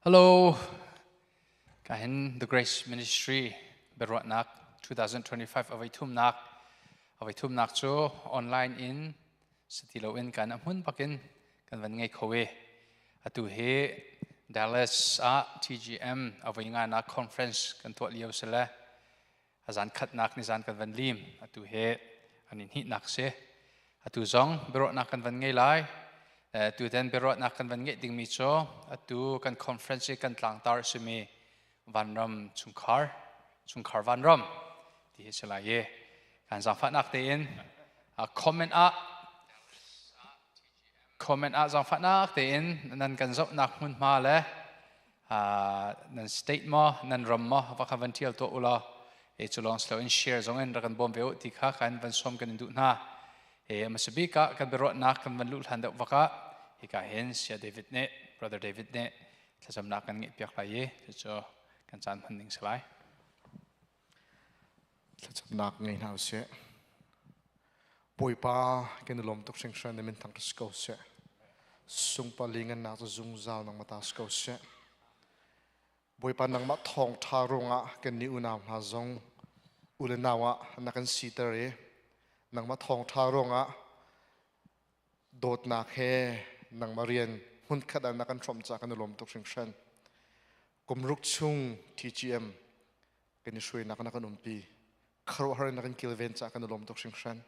Hello, kahin The Grace Ministry biaruahnak 2025 avei thumnak avei thumnak cu online in sati loin kan a hmun bakin kan van ngei kho i atu hi Dallas ah TGM avei nganak conference kan tuah lio sile a zan khatnak ni zan kan van lim atu he an in hnihnak si atu zong biaruahnak kan van ngei lai tu ten biaruahnak kan van ngeih dingmi cu atu kan conference i kan tlangtar simi vanram chungkhar chungkhar vanram ti hi si lai i kan zaangfahnak tein comment ah comment ah zaangfahnak tein nan kan zohnak hmunhma le nan state maw nan ram maw va kha van ṭial tuah u law e cu lawng si loin share zong in rak kan bawm ve u ti kha kan van sawm kan in duh hna e hmasa bik ah kan biaruahnak kan van luh hlan deuh vak ah hika hin Sia David nih Brother David nih thlacamnak kan ngeih piak lai i cucu kan caan hman ning si lai. Thlacamnak ngei hna usih. Bawipa kan i lawm tuk hringhran na min thangṭhat si ko seh. Sungpa lingannak cu zungzal nangmah ta si ko seh. Bawipa nangmah thawngṭha ruangah kan nih unau hna zong u le nau ah na kan siter i nangmah thawngṭha ruangah dawtnak he nangmah rian hmunkhat ah na kan hrawmh caah kan i lawm tuk hringhran. Kum ruk chung TGM kan i hruainak na kan umpi khuaruahhar in na kan kilven caah kan i lawm tuk hringhran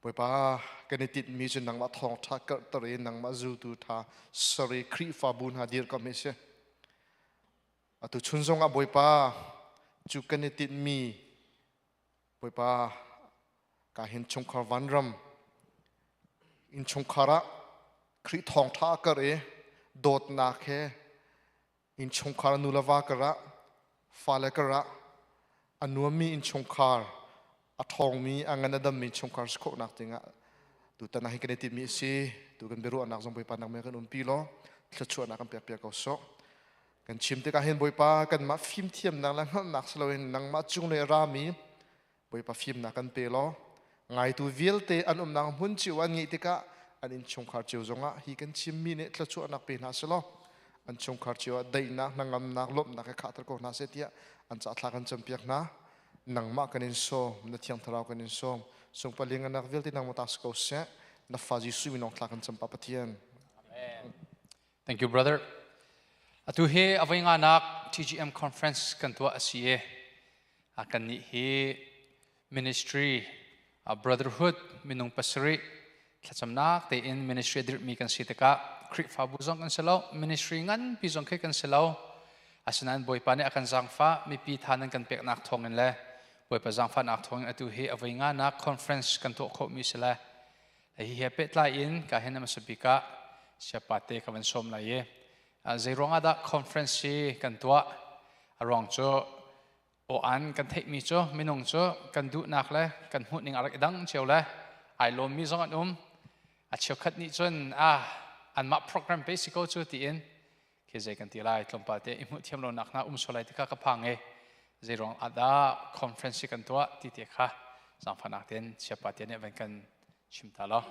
Bawipa kan i tinhmi cu nangmah thawngṭha karhter i nangmah zultu ṭha sari Khrihfabu hna dirkamh hi si atu chun zongah Bawipa cu kan i tinhmi Bawipa ka hin chungkhar vanram innchungkhar ah Khrih thawngṭha a karh i dawtnak he innchungkhar nu le va karah fale karah a nuammi innchungkhar a ṭhawngmi a ngan a dammi innchungkhar si khawhnak dingah tutan ah hi kan i timmi a si tu kan biaruahnak zong Bawipa nang me kan umpi law thluachuahnak kan pek piak ko sawh kan chim tikah hin Bawipa kanmah fimthiamnak le hngalhnak si loin nangmah cunglei a rami Bawipa fimnak kan pe law ngaitu vialte an umnak hmun cio an ngeih tikah an innchungkhar cio zongah hi kan chimmi nih thluachuahnak pe hna selaw an chungkhar cio ah daihnak hnangamnak lawmhnak he khahter ko hna seh tiah an ca thla kan campiak hna nangmah kan in sawm na thiang thlarau kan in sawm sungpaling anak vialte nangmah ta si ko seh na fa Jesuh minung thla kan campa Pathian. Amen. Thank you brother. Atu hi avoi nganak TGM conference kan tuah a si i kan nih hi ministry brotherhood minung pasarih thlacamnak tein ministry a dirhmi kan si tikah Khrihfabu zong kan si lo ministry nganpi zong khi kan si lo asinain Bawipa nih a kan zaangfah mipi tha nan kan peknak thawngin le Bawipa zaangfahnak thawngin atu hi avoi nganak conference kan tuah khawhmi si le Hi he pehtlai in ka hin hmasa bik ah siapa te ka van sawm lai i zei ruang ah dah conference hi kan tuah a ruang cu aw-an kan theihmi cu minung cu kan duhnak le kan hmuhning a rak i dang cio le ai lawmmi zong an um a cheukhat nih cun ah anmah program pe si ko cu tiin khi zei kan ti lai tlawmpal te i hmuh thiam lonak hna um sual lai ti kha ka phang i zei ruang ah dah conference hi kan tuah ti te kha zaangfahnak tein siapa te nih van kan chim ta lo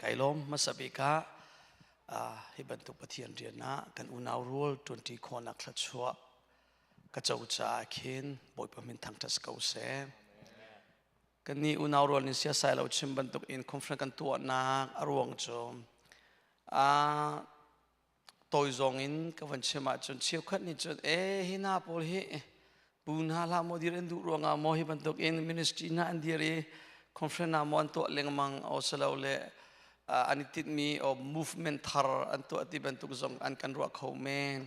Kai lawm hmasa bik ah hi bantuk Pathian rian ah kan unau rual 20 khawnak thluachuah ka co caah khin Bawipa min thangṭhat ko seh. Kannih unau rual nih siasai lo chim bantuk in conference kan tuahnak a ruang cu Tawi zong in ka van chim ahcun cheukhat nih cun ee hi hna pawl hi bu hna hlah maw dir an duh ruangah maw hi bantuk in ministry hna an dir i conference hna maw an tuah lengmang o silo le an i tinhmi o movement thar an tuah ti bantuk zong an kan ruah kho men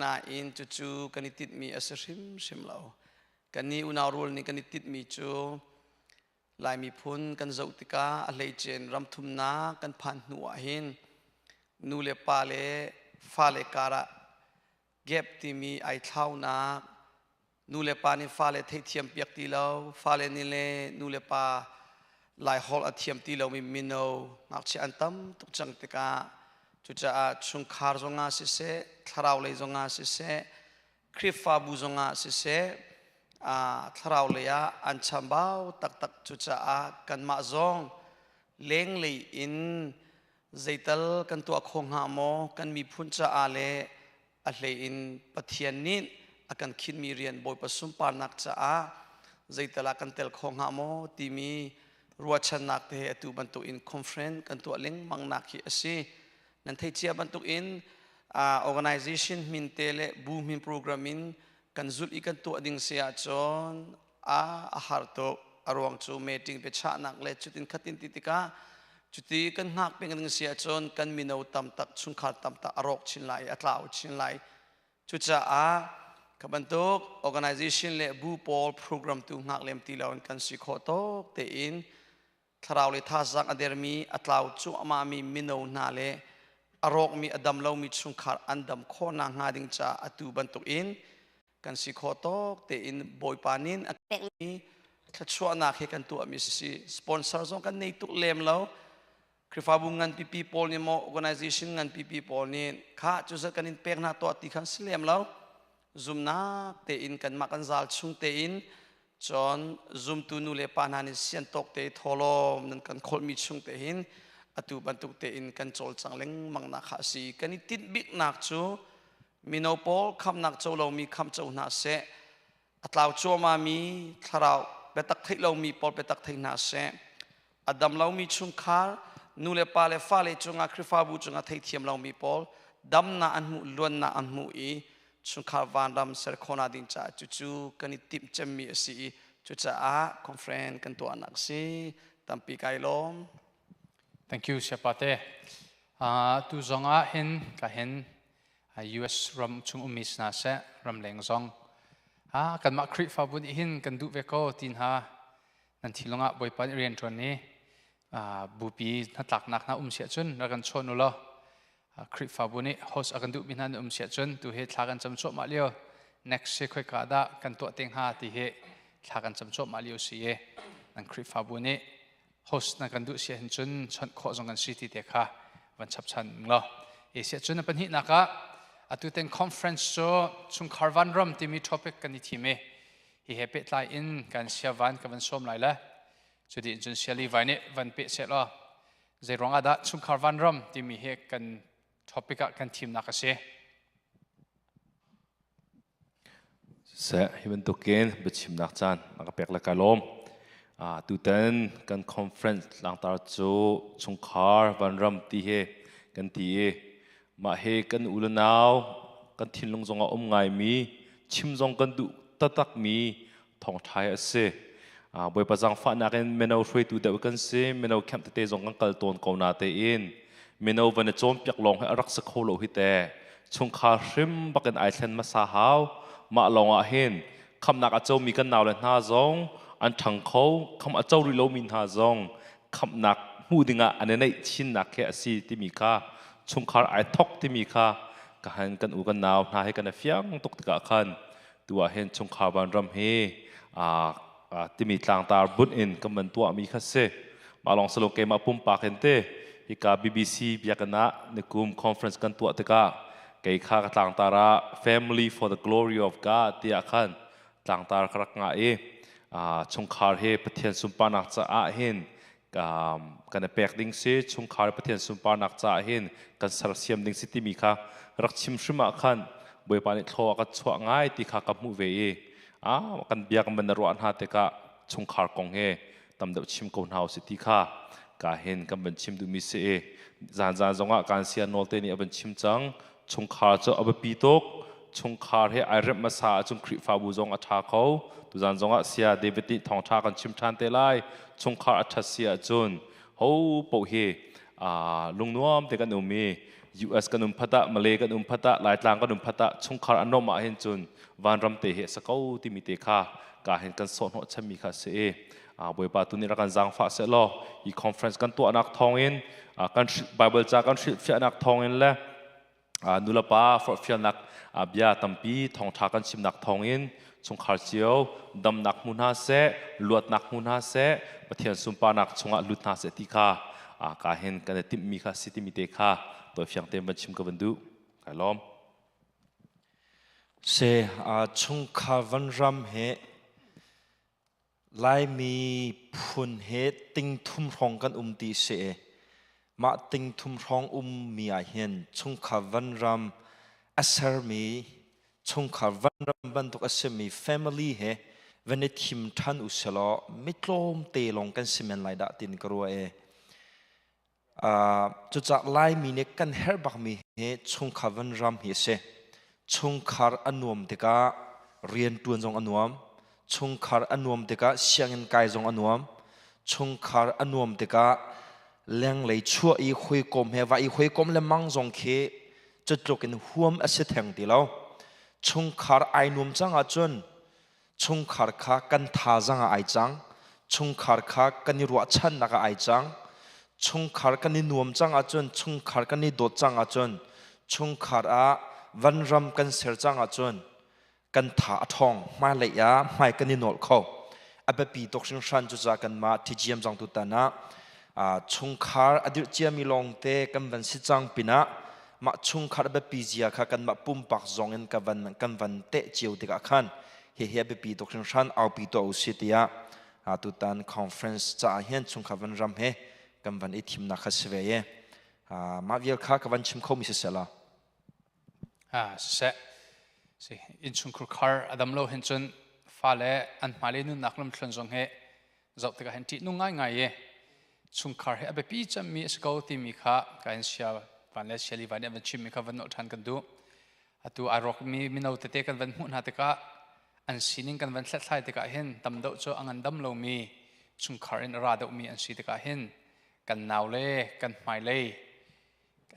nain cucu kan i tinhmi a si hrimhrim lo kan nih unau rual nih kan i tinhmi cu Lai miphun kan zoh tikah a hleicen ramthumnak kan phan hnu ah hin nu le pa le fale karah gap timi ai thlaunak nu le pa nih fale theihthiam piak ti lo fale nih le nu le pa Lai holh a thiam ti lomi mino ngakchia an tam tuk cang tikah cucaah chungkhar zongah siseh thlarau lei zongah siseh Khrihfabu zongah siseh thlarau lei ah an chambau taktak cucaah kanmah zong lenglei in Zeital kan tuah kho hnga maw kan miphun caah le a hlei in Pathian nih a kan khinmi rian Bawipa sunparnak caah zeital ah kan tel kho hnga maw timi ruahchannak te he atu bantuk in conference kan tuah lengmang nak hi a si. Nan theih cia bantuk in organization min te le bu min program in kan zulh i kan tuah ding si ahcun a har tuk. A ruang cu meeting biachahnak le cutin khatin ti tikah cuti kan hngak peng ding si ahcun kan mino tam tak chungkhar tam tak a rawk chin lai, a tlau chin lai. Cucaah ka bantuk organization le bu pawl program tu hngak lem ti loin kan si khawh tawk tein thlarau le thazaang a dermi, a tlau cuahmahmi mino hna le a rawkmi, a dam lomi chungkhar an dam khawh nakhnga ding caah atu bantuk in kan si khawh tawk tein Bawipa nin a pekmi thluachuahnak he kan tuahmi si. Sponsor zong kan nei tuk lem lo. Khrihfabu ngan pipi pawl nih maw, organization ngan pipi pawl nih kha cu zat kan in pek hna tuah ti khan si lem lo. Zumnak tein kanmah kan zal chung tein cun zumtu nu le pa hna nih sian tawk te thawlawm nan kan kholhmi chung te hin atu bantuk tein kan cawlcang lengmang nak kha a si. Kan i tinh biknak cu mino pawl khamnak co lomi kham co hna seh, a tlau cuahmahmi thlarau biatak theih lomi pawl biatak thei hna seh, a dam lomi chungkhar nu le pa le fale cungah Khrihfabu cungah theithiam lomi pawl damnak an hmuh, luannak an hmuh i chungkhar vanram ser khawhnak ding caah cucu kan i timh cemmi a si i cucaah conference kan tuahnak si. Tampi kai lawm. Thank you, Siapate. Tu zong ah hin ka hin US ram chung ummi sna seh, ramleng zong kanmah Khrihfabu nih hin kan duh ve ko tin ha nan thinlung ah Bawipa nih rian ṭuan i bupi hnatlaknak hna um siah cun rak kan chawn u law Khrihfabu nih host a kan duhmi hna nih um siah cun tu hi thla kan cam cuahmah lio, next hi khoika dah kan tuah te hnga ti hi thla kan cam cuahmah lio si i nan Khrihfabu nih host na kan duh siah hin cun chawnh khawh zong kan si ti te kha van chap chan law e siah cun a pahnihnak ah atu ten conference cu chungkhar vanram timi topic kan i thim i hi he pehtlai in kan sia van ka van sawm lai le cuti cun siali vai nih van peh seh law zei ruang ah dah chungkhar vanram timi hi kan topic ah kan thimnak a si. Seh, hi bantukin biachimnak caan na ka pek le ka lawm. Tutan kan conference tlangtar cu chungkhar vanram ti he kan ti i mah he kan u le nau kan thinlung zongah um ngaimi chim zong kan duh taktakmi thawngṭha a si. Bawipa zaangfahnak in mino hruaitu deuh kan si, mino camp tete zong kan kal tawn ko na tein mino van i cawnpiak lawng hi a rak si kho lo hi te. Chungkhar hrim bakin ai thlen hmasa hau. Mah lawng ah hin khamnak a comi kan naule hna zong an ṭhang kho, kham a co rih lomi hna zong khamnak hmu dingah an i neih chinnak khi a si timi kha chungkhar ai thok timi kha ka han kan u kan nau hna he kan i fiang tuk tikah khan tu ah hin chungkhar vanram hi timi tlangtar bunh in kan van tuahmi kha si. Mah lawng silo, keimah pumpak in te hika BBC biakinn ah nikum conference kan tuah tikah kei kha ka tlangtar ah Family for the Glory of God tiah khan tlangtar ka rak ngah i chungkhar hi Pathian sunparnak caah hin kan i pek ding si, chungkhar Pathian sunparnak caah hin kan sersiam ding si timi kha rak chim hrim ah khan Bawipa nih thlaw a ka chuah ngai ti kha ka hmuh ve i kan bia kan van ruah hna tikah chungkhar kong he tam deuh chim ko hna usih ti kha ka hin kan van chim duhmi si i zan zan zongah kan sia nawl te nih a van chim cang. Chungkhar cu a biapi tuk. Chungkhar he ai remh hmasa ahcun Khrihfabu zong a ṭha kho. Tuzan zongah sia David nih thawngṭha kan chim ṭhan te lai. Chungkhar a ṭhat si ahcun ho paoh hi lungnuam te kan um i US kan um phat ah, Malay kan um phat ah, Laitlang kan um phat ah chungkhar a nuamh ah hin cun vanram te hi a si ko timi te kha ka hin kan sawhhnawh chanmi kha a si i Bawipa tu nih rak kan zaangfah seh law hi conference kan tuahnak thawngin, kan Bible ca kan hrilhfiahnak thawngin le nulepa forhfialnak bia tampi thawngṭha kan chimnak thawngin chungkhar cio damnak hmu hna seh, luatnak hmu hna seh, Pathian sunparnak chungah lut hna seh ti kha ka hin kan i timhmi kha si timi te kha tawifiang tein van chim ka van duh. Kai lawm. Se chungkhar vanram he Laimi phun he ting thum hrawng kan um ti si. Mah ting thum hrawng ummi ah hin chungkhar vanram a sermi chungkhar vanram bantuk a simi family he van i thim ṭhan u selaw mitlawm te lawng kan si men lai dah tin ka ruah e. Cucaah Laimi nih kan herh bakmi hi chungkhar vanram hi a si. Chungkhar a nuam tikah rianṭuan zong a nuam. Chungkhar a nuam tikah sianginn kai zong a nuam. Chungkhar a nuam tikah lenglei chuah i hawikom he va i hawikom le mang zong khi cutluk in huam a si theng ti lo. Chungkhar ai nuam cang ahcun chungkhar kha kan thazaang ah ai cang. Chungkhar kha kan i ruahchannak ah ai cang. Chungkhar kan i nuam cang ahcun, chungkhar kan i dawt cang ahcun, chungkhar ah vanram kan ser cang ahcun kan tha a ṭhawng, hmailei ah hmai kan i nolh kho. A biapi tuk hringhran. Cucaah kanmah TGM zong tutan ah chungkhar a dirh ciami lawngte kan van si cang pinah mah chungkhar a biapi zia kha kanmah pumpak zong in kan van teh cio tikah khan hihi a biapi tuk hringhran, aupi tuah u si tiah tutan conference caah hin chungkhar van ram he kan van i thimnak kha si ve i mah vial kha ka van chim khomi siseh law. Siseh, si innchungkhar khar a dam lo hin cun fale an hmailei nunnak lamthluan zong hi zoh tikah hin ṭihnung ngaingai i chungkhar hi a biapi cemmi a si ko timi kha ka in sia van le siali van nih an van chimmi kha van nolh ṭhan kan duh. Atu ai rawkmi mino tete kan van hmuh hna tikah, an sining kan van hlathlai tikah hin tam deuh cu a ngandam lomi chungkhar in a ra deuhmi an si tikah hin kan nau le kan hmailei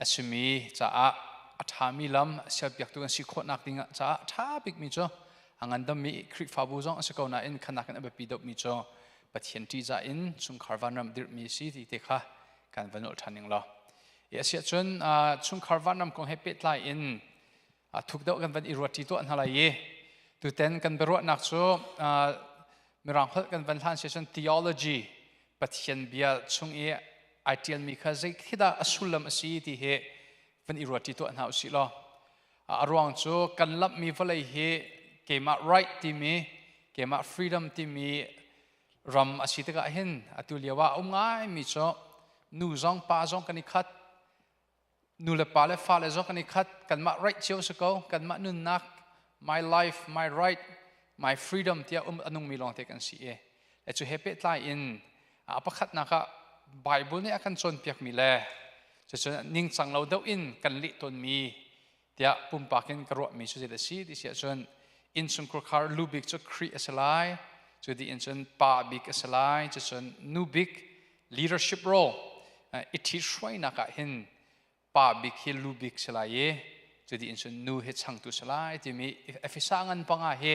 a simi caah a ṭhami lam a sialpiaktu kan si khawhnak ding caah a ṭha bikmi cu a ngandammi Khrihfabu zong a si ko nain khanak in a biapi deuhmi cu Pathian ṭihzah in chungkhar vanram dirhmi si ti te kha kan va nolh ṭhan ning law. I a si ahcun chungkhar vanram kong he pehtlai in thuk deuh kan van i ruat ṭi tuah hna lai i tuten kan biaruahnak cu Mirang holh kan van hlan si cun theology, Pathian bia chung i ai ṭialmi kha zei khi dah a sullam a si ti hi van i ruat ṭi tuah hna usih law. A ruang cu kan lamhmi vawlei hi keimah right timi, keimah freedom timi ram a si tikah hin atu lio ah a um ngaimi cu nu zong pa zong kan i khat, nu le pa le fa le zong kan i khat, kanmah right cio si ko, kanmah nunnak, my life, my right, my freedom tiah um a nungmi lawngte kan si i le cu he pehtlai in a pakhatnak ah Bible nih a kan cawnpiakmi le cucun ningcang lo deuh in kan leh tawnmi tiah pumpak in ka ruahmi cu zeidah si ti si ahcun innchungkhar khar lu bik cu Khrih a si lai, cu dih in cun pa bik a si lai, cucun nu bik leadership role i ṭhithruainak ah hin pa bik hi lu bik si lai i cu dih in cun nu hi changtu si lai timi Efesa ngan panga hi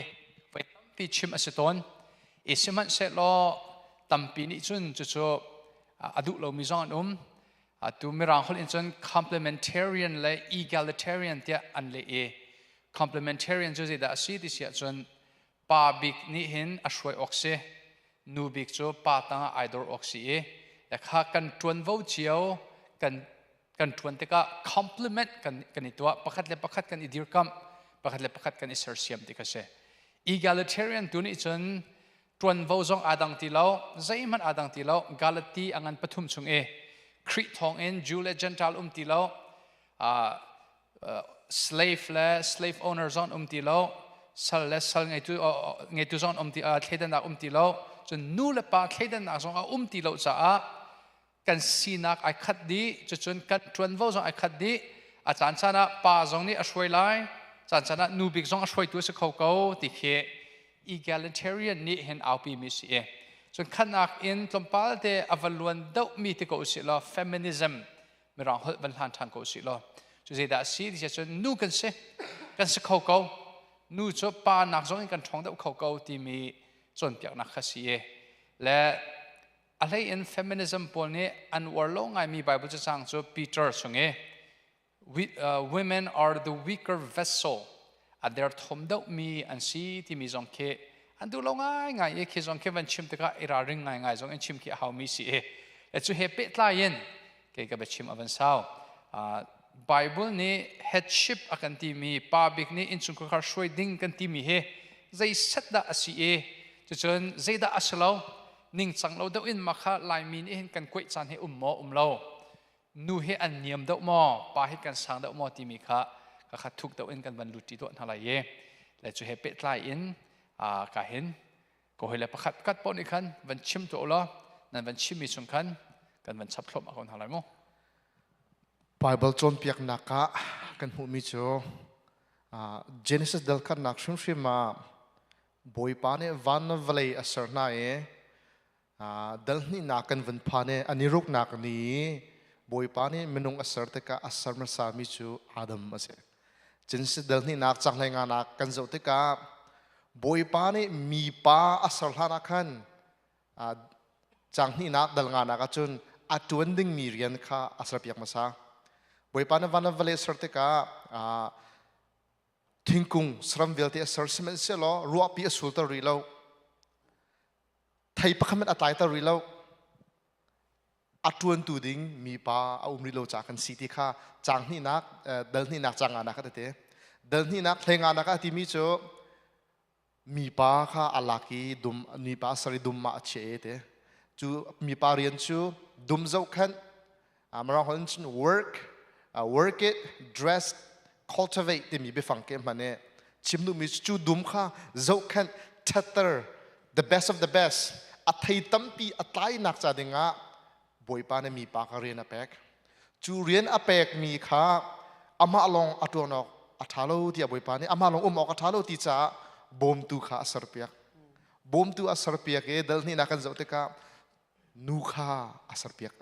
voi tampi chim a si tawn i sihmanhsehlaw tampi nih cun cucu a duh lomi zong an um. Atu Mirang holh in cun complementarian le egalitarian tiah an leh i complementarian cu zeidah a si ti si ahcun pa bik nih hin a hruai awk si, nu bik cu pa tangah ai dor awk si i kha kan ṭuanvo cio kan ṭuan tikah complement kan i tuah, pakhat le pakhat kan i dirkamh, pakhat le pakhat kan i sersiam ti kha si. Egalitarian tu nih cun ṭuanvo zong aa dang ti lo, zeihmanh aa dang ti lo. Galati a ngan pathum chung i Khrih thawngin Jew le Gentile um ti lo, slave le slave owner zong um ti lo, sal le sal ngeitu zong um ti, thleidannak um ti lo, cun nu le pa thleidannak zong a um ti lo caah kan sinak ai khat dih, cucun kan ṭuanvo zong ai khat dih. A caan caan ah pa zong nih a hruai lai, caan caan ah nu bik zong a hruaitu a si kho ko ti khi egalitarian nih hin aupi mi si i cun khanak in tlawmpal te a va luan deuh mi ti ko usih law feminism, Mirang holh van hlan ṭhan ko usih law, cu zeidah a si ti cun nu kan si, kan si kho ko, nu cu pa nak zong in kan ṭhawng deuh kho ko timi cawnpiaknak kha si i le a hlei in feminism pawl nih an uar lo ngaimi Bible cacang cu Peter chung i women are the weaker vessel, a derthawm deuhmi an si timi zong khi an duh lo ngaingai i khi zong khi van chim tikah i ralring ngaingai zong in chim khi a haumi si i le cu he pehtlai in kei ka biachim a van sau. Bible nih headship a kan timi, pa bik nih innchungkhar hruai ding kan timi hi zei set dah a si i cucun zeidah a si lo, ningcang lo deuh in mah kha Laimi nih hin kan kuaih caan hi um maw um lo? Nu hi an niam deuh maw, pa hi kan sang deuh maw timi kha ka khat thuk deuh in kan van lut ṭi tuah hna lai i le cu he pehtlai in ka hin ko hoi le pakhat kat paoh nih khan van chim tuah law nan van chimmi chung khan kan van chap thluahmah ko hna lai mu. Bible cawnpiaknak ah kan hmuhmi cu Genesis dal khatnak hrimhrim ah Bawipa nih van le vawlei a ser hna i dal hnihnak kan vun phan i an i ruknak ni Bawipa nih minung a ser tikah a ser hmasami cu Adam a si. Genesis dal hnihnak cang hlei nganak kan zoh tikah Bawipa nih mipa a ser hlan ah khan cang hnihnak dal nganak ahcun a ṭuan dingmi rian kha a serpiak hmasa. Bawipa nih van le vawlei a ser tikah thingkung saram vialte a ser sihmanhsehlaw ruahpi a sulter rih lo. Thei pakhat hmanh a tlaiter rih lo. A ṭuantu ding mipa a um rih lo caah kan si ti kha caang hnihnak dal hnihnak caang nganak a tete. Dal hnihnak hlei nganak a timi cu mipa kha a lak i dum mipa a ser i dum ah a chiah e te. Cu mipa rian cu dum zohkhenh Mirang holh in cun work, work it, dress, cultivate timi biafang ke hman i chim duhmi cu dum kha zohkhenh, ṭhatter, the best of the best, a thei tampi a tlainak ca dingah Bawipa nih mipa kha rian a pek. Cu rian a pekmi kha amah lawng a ṭuan awk a ṭha lo tiah Bawipa nih amah lawng um awk a ṭha lo ti caah bawmtu kha a serpiak. Bawmtu a serpiak i dal hnihnak kan zoh tikah nu kha a serpiak.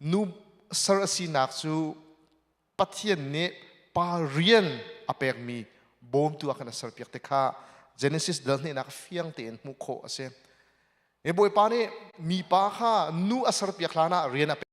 Nu ser a sinak cu Pathian nih pa rian a pekmi bawmtu ah khan a serpiak te kha Genesis dal hnihnak fiang tein hmuh khawh a si. E Bawipa nih mipa kha nu a serpiak hlan ah rian a pek.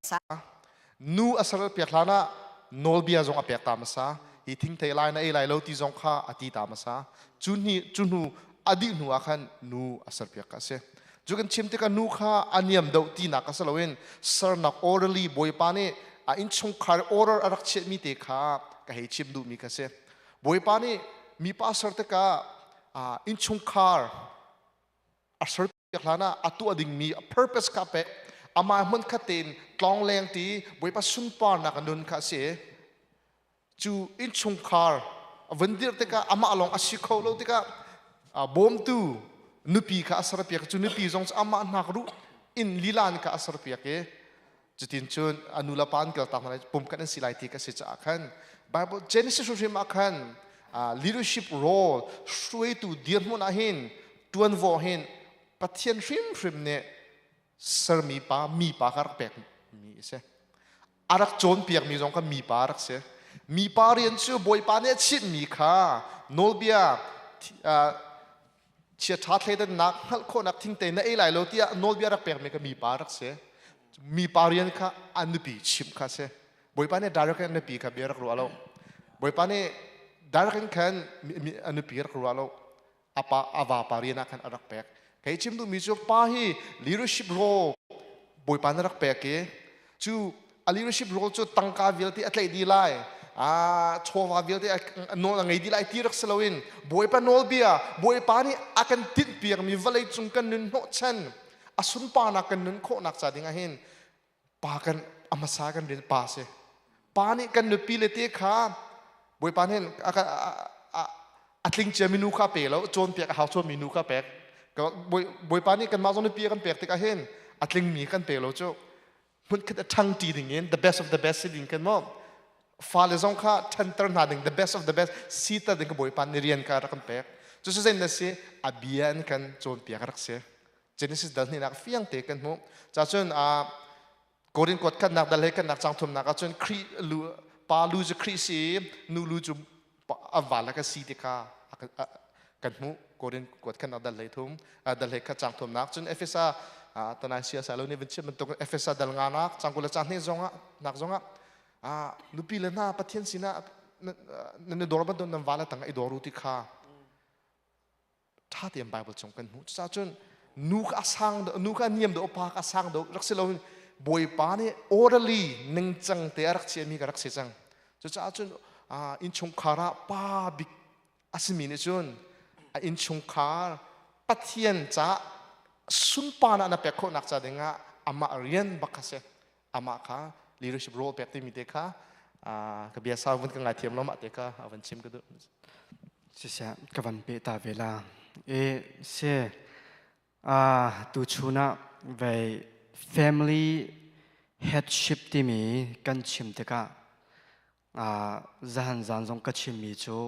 Nu a serpiak hlan ah nawlbia zong a pek ta hmasa. Hi thingthei lai na ei lai lo ti zong kha a ti ta hmasa. Cu hni cu hnu a dih hnu ah khan nu a serpiak ka si. Cu kan chim tikah nu kha a niam deuh tinak a si loin sernak orderly Bawipa nih a innchungkhar order a rak chiahmi te kha ka hei chim duhmi ka si. Bawipa nih mipa ser tikah innchungkhar a ser piak hlan ah a tuah dingmi a purpose kha pek amah hmun khat tein tlongleng ti Bawipa sunparnak a nun kha a si. Cu innchungkhar a vun dirh tikah amah lawng a si kho lo tikah bawmtu nupi kha a serpiak. Cu nupi zong cu amah hnak ruh in lilan kha a serpiak i cutin cun a nu le pa an kal tak hna lai, pum kan an si lai ti ka si caah khan Bible Genesis hrimhrim ah khan leadership role, hruaitu dirhmun ah hin tuanvo hin Pathian hrimhrim nih sermi pa mipa kha rak pek mi a si. A rak cawnpiakmi zong kha mipa a rak si. Mipa rian cu Bawipa nih a chimhmi kha nawlbia chiaṭha thleidannak hngalh khawhnak thingte na ei lai lo tiah nawlbia rak pekmi kha mipa a rak si. Mipa rian kha a nupi chimh kha a si. Bawipa nih direct in a nupi kha bia rak ruah lo. Bawipa nih direct in khan a nupi rak ruah lo. A pa a vapa rian ah khan a rak pek. Kei chim duhmi cu pa hi leadership role Bawipa na rak pek i cu a leadership role cu tangka vialte a tlaih dih lai, a chawva vialte nawl a ngei dih lai ti rak si loin Bawipa nawlbia, Bawipa nih a kan tinhpiakmi vawlei cung kan nun hnawhchan a sunparnak kan nun khawhnak ca ding ah hin pa kan a hmasa kan rian pa si. Pa nih kan nupi le te kha Bawipa nih a tling cia mi nu kha pe lo, cawnpiak a hau cawnmi nu kha pek. Bawipa nih kanmah zong nupi a kan pek tikah hin a tlingmi kan pe lo cu hmunkhat a ṭhang ṭi ding in the best of the best si ding kan maw fale zong kha ṭhanter hna ding, the best of the best siter ding ka Bawipa nih rian kha rak kan pek. Cu cu na si a bia in kan cawnpiak rak si. Genesis dal hnihnak fiang te kan hmuh. Ca cun a Korin kuat khatnak dal he khatnak cang thumnak ah cun Khrih lu pa lu cu Khrih si, nu lu cu a val ka si ti kha kan hmuh. Korin kuat khatnak dal hlei thum dal hlei khat cang thumnak cun Efesa tanai sia sa lo ni vun chim bantuk Efesa dal nga nak cang kul le cang hnih zongah nak zongah nupi le hna Pathian sinah nan i dor bantuk nan val tang i dor u ti kha ṭha tein Bible chung kan hmuh. Cucaah cun nu kha a sang deuh, nu kha a niam deuh, pa kha a sang deuh rak si loin Bawipa nih orderly ningcang te a rak chiahmi ka rak si cang. Cucaah cun innchungkhar ah pa bik a simi nih cun a innchungkhar Pathian caah sunparnak na pek khawhnak ca dingah amah rian bak kha si. Amah kha leadership role pek timi te kha ka bia sau vun ka ngai thiam lo mah te kha a van chim ka duh. Siseh ka van pe ta ve la. E se tu chun ah vei family headship timi kan chim tikah zahan zan zong ka chimmi cu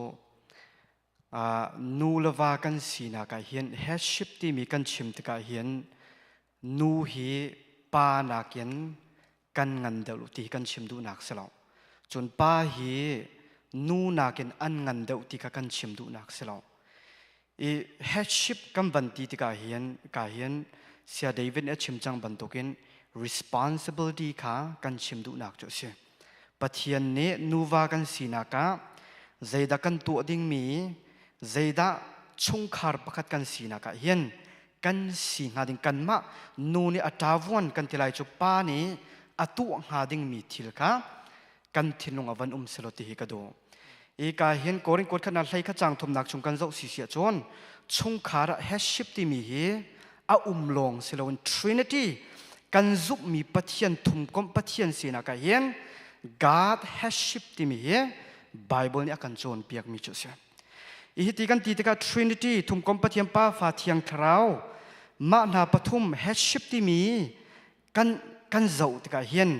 nu le va kan sinak ah hin headship timi kan chim tikah hin nu hi pa nakin kan ngan deuh ti kan chim duhnak si lo. Cun pa hi nu nakin an ngan deuh ti kha kan chim duhnak si lo. I headship kan van ti tikah hin ka hin Sia David nih a chim cang bantukin responsibility kha kan chim duhnak cu a si. Pathian nih nuva kan sinak ah zeidah kan tuah dingmi zeidah chungkhar pakhat kan sinak ah hin kan si hnga ding kanmah nu nih a ṭavuan kan ti lai cu pa nih a tuah hnga dingmi thil kha kan thinlung a van um selaw ti hi ka duh. I ka hin Korin kuat khatnak hlei kha cang thumnak chung kan zoh si si ahcun chungkhar ah headship timi hi a um lawng si loin Trinity kan zumhmi Pathian thumkomh Pathian sinak ah hin God headship timi hi Bible nih a kan cawnpiakmi cu a si. Hi ti kan ti tikah Trinity thumkomh Pathian Pa Fa Thiang Thlarau mah hna pathum headship timi kan kan zoh tikah hin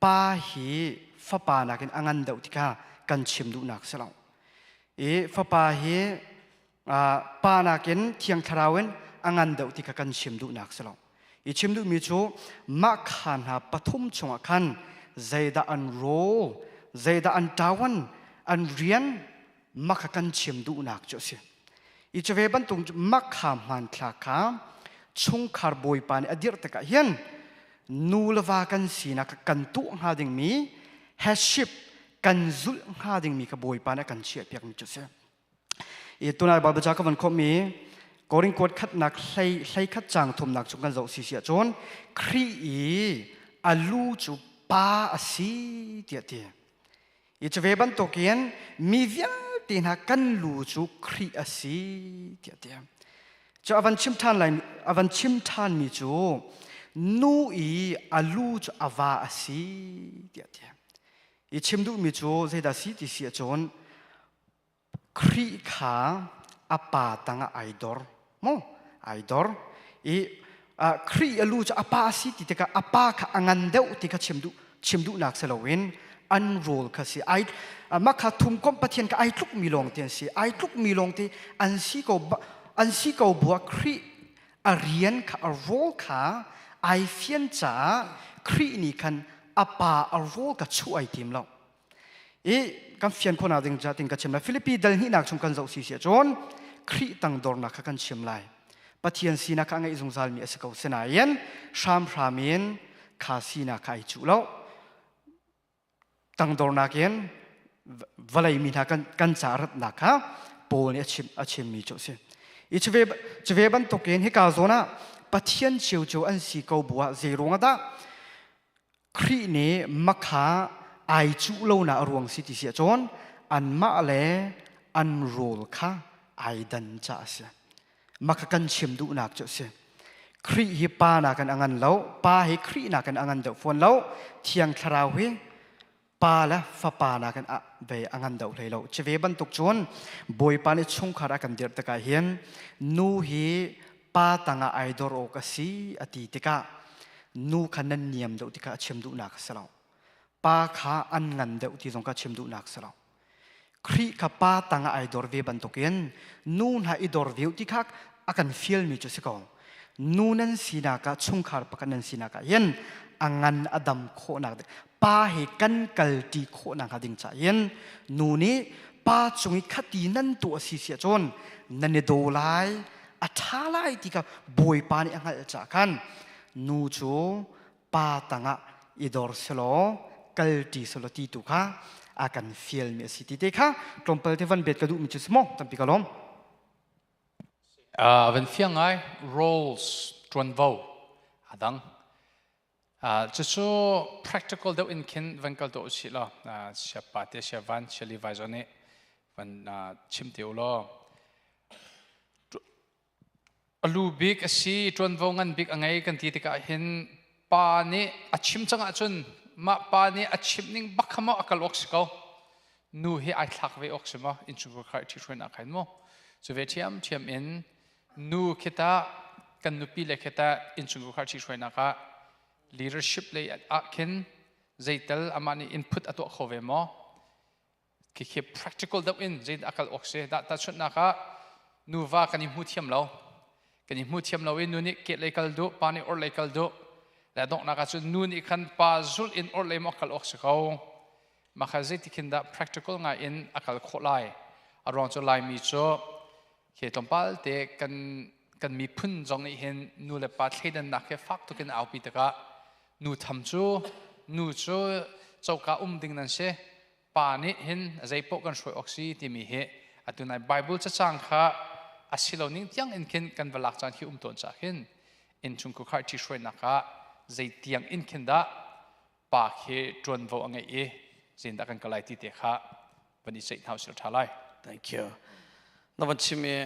pa hi fapa nakin a ngan deuh tikah kan chim duhnak si lo. I fapa hi pa nakin Thiang Thlarau in a ngan deuh ti kha kan chim duhnak si lo. I chim duhmi cu mah kha hna pathum chungah khan zeidah an role, zeidah an ṭawan, an rian mah kha kan chim duhnak cu a si. I cu ve bantuk mah kha hmanthlak kha chungkhar bawipa nih a dirh tikah hin nu le va kan sinak kan tuah hnga dingmi headship kan zulh hnga dingmi kha bawipa nih a kan chiahpiakmi cu a si. I tunai Bible ca ka van khawhmi Korin kuat khatnak hlei hlei khat cang thumnak chung kan zoh si si ahcun Khrih i a lu cu pa a si tiah ti. I cu ve bantukin mi vialte hna kan lu cu Khrih a si tiah ti. Cu a van chim ṭhan lai a van chim ṭhan mi cu nu i a lu cu a va a si tiah ti. I chim duhmi cu zeidah si ti si ahcun Khrih kha a pa tangah ai dor mu ai dor i Khrih a lu cu a pa a si ti tikah a pa kha a ngan deuh ti kha chim duh chim duhnak si loin an rawl kha si ai mah kha thumkomh Pathian kha ai tlukmi lawng te an si ai tlukmi lawng te an si ko an si ko buah Khrih a rian kha a rawl kha ai fian caah Khrih nih khan a pa a rawl kha chuh ai tim lo I kan fian khawhnak ding ca tin ka chim lai. Filipi dal hnihnak chung kan zoh si si ahcun Khrih tangdornak kha kan chim lai. Pathian sinak kha a ngeih zungzalmi a si ko. Sinain hramhram in kha sinak kha ai cuh lo. Tangdornak in vawlei mi hna kan, kan ca ratnak kha Paul nih a chim a chimmi cu a si. I cuve, cuve bantukin hika zawn ah Pathian cio cu an si ko bu ah zei ruang ah dah Khrih nih makha ai cuh lonak a ruang si ti si ahcun anmah le an rawl kha ai dan caah a si. Makha kan chim duhnak cu a si. Khrih hi pa nakin a ngan lo, pa hi Khrih nakin a ngan deuh fawn lo, Thiang Thlarau hi pa le fapa nakin a ve a ngan deuh hlei lo. Cu ve bantuk cun Bawipa nih chungkhar a kan dirh tikah hin nu hi pa tangah ai dor awk a si a ti tikah nu kha nan niam deuh ti kha a chim duhnak a si lo pa kha an ngan deuh ti zong kha chim duhnak a si lo Khrih kha pa tangah ai dor ve bantukin nu hna i dor ve ti kha a kan fialmi cu si ko nu nan sinak ah chungkhar pakhat nan sinak ah hin a ngan a dam khawhnak pa he kan kalṭi khawhnak hnga ding caah hin nu nih pa cung i khati nan tuah si si ahcun nan i daw lai a ṭha lai ti kha Bawipa nih a hngalh caah khan nu cu pa tangah i dor selaw kalṭi selaw ti tu kha a kan fialmi a si ti te kha tlawmpal te van bet ka duhmi cu si maw tampi ka lawm. Van fiang ngai roles ṭuanvo a dang. Cucu practical deuh in khin van kal tuah usih law siapa te sia van sia Levi zawn nih van chim te u law a lu bik a si ṭuanvo ngan bik a ngei kan ti tikah hin Pa nih a chim cang ahcun mah pa nih a chimh ning bak kha maw a kal awk si ko. Nu hi ai thlak ve awk si maw innchungkhar kha i ṭhithruainak kha in maw. Cu ve ṭhiamṭhiam in nu khi tah kan nupi le khi tah innchungkhar ṭhithruainak ah leadership lei ah khin zeital amah nih input a tuah kho ve maw? Khikhi practical deuh in zeidah a kal awk si? Dah tahchunhnak ah nuva kan i hmu thiam lo. Kan i hmu thiam lo i nu nih kehlei kal duh, pa nih orhlei kal duh. Le donghnak ah cun nu nih khan pa zulh in orhlei maw kal awk si ko. Mah kha zeiti khin dah practical ngai in a kal khawh lai? A ruang cu Laimi cu khi tlawmpal te kan kan miphun zong nih hin nu le pa thleidannak hi fak tuk in aupi tikah nu tham cu nu cu coka um ding nan si pa nih hin zeipoh kan hruai awk si timi hi atu nai Bible cacang kha a si lo ning tiang in khin kan va lak caan khi um tawn ca khin innchungkhar ṭhi hruainak ah zei tiang in khin dah pa khi ṭuanvo a ngeih i zeitindah kan kal lai ti te kha van i ceih hna usih ṭha lai. Thank you. Na van chim i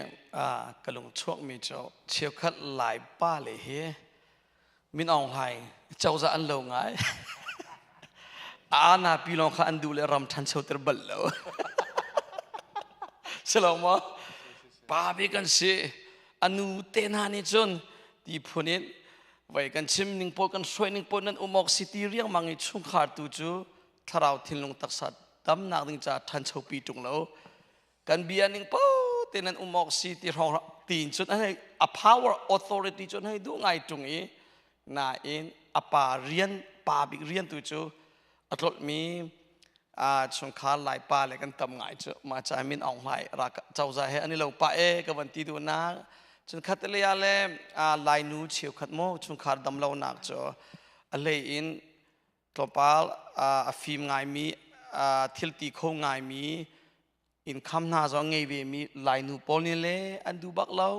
ka lung chuakmi cu cheukhat Lai pa le hi Min Aung Hlaing cozah an lo ngai. Ana pi lawng kha an duh le ram ṭhanchoter bal lo. Si lo maw? Pa bik kan si. Anu te hna nih cun ti phun in voi kan chim ning pawl kan hruai ning pawl nan um awk si ti riangmang i chungkhar tu cu thlarau thinlung taksa damnak ding ca ṭhancho pi ṭung lo. Kan bia ning po te nan um awk si ti hrawng tiin cun a a power authority cu hei duh ngai ṭung i nain a pa rian pa bik rian tu cu a tlolhmi a chungkhar lai pa le kan tam ngai cu ma cha min aung hlai ra cozah he ani lo pa e ka van ti duh nak cun khat le ya le lai nu cheukhat mo chungkhar dam lo nak cu a hlei in tlawmpal a fim ngaimi thil ti kho ngaimi income hna zong ngei ve mi Lainu pawl nih le an duh bak lo.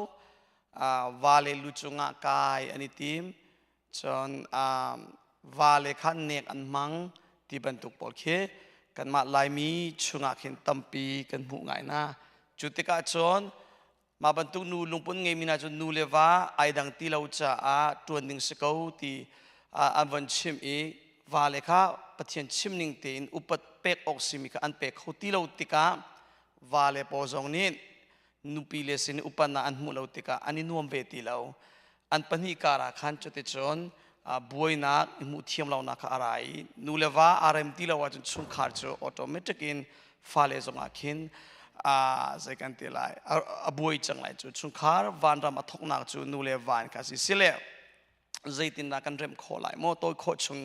Va le lu cungah kai an i tim. Cun va le kha nek an hmang ti bantuk pawl khi kanmah Laimi chungah khin tampi kan hmuh ngai hna. Cu tikah cun mah bantuk nu lungput ngeimi hna cu nu le va ai dang ti lo caah ṭuan ding si ko ti an von chim i va le kha Pathian chim ning tein upat pek awk simi kha an pek kho ti lo tikah va le paw zong nih nupi le sin upatnak an hmuh lo tikah an i nuam ve ti lo. An pahnih kar ah khan cuticun buainak i hmuh thiam lonak kha a ra i nu le va aa rem ti lo ahcun chungkhar cu automatic in fale zongah khin zei kan ti lai a buai cang lai. Cu chungkhar vanram a thoknak cu nu le va in kha si sile zeitindah kan remh khawh lai maw? Tawi khawh chung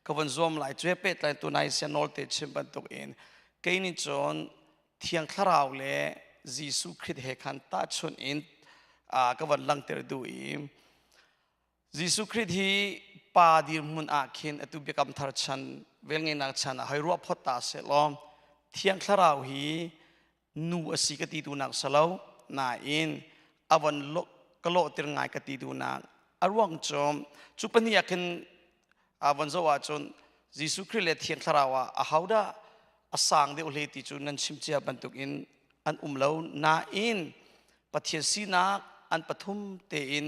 ka von zuam lai. Cu he pehtlai tu nai sia nawl te chim bantuk in kei nih cun Thiang Thlarau le Jesuh Khrih he khan tahchunh in ka von langhter duh i Jesuh Khrih hi pa dirhmun ah khin atu biakam thar chan velngeihnak chan ah hoi ruah phot ta seh law Thiang Thlarau hi nu a si ka ti duhnak salo nain a von ka lawhtir ngai ka ti duhnak a ruang cu cu pahnih ah khin a von zoh ahcun Jesuh Khrih le Thiang Thlarau ah ahodah a sang deuh hle ti cu nan chim cia bantukin an um lo nain Pathian sinak an pathum tein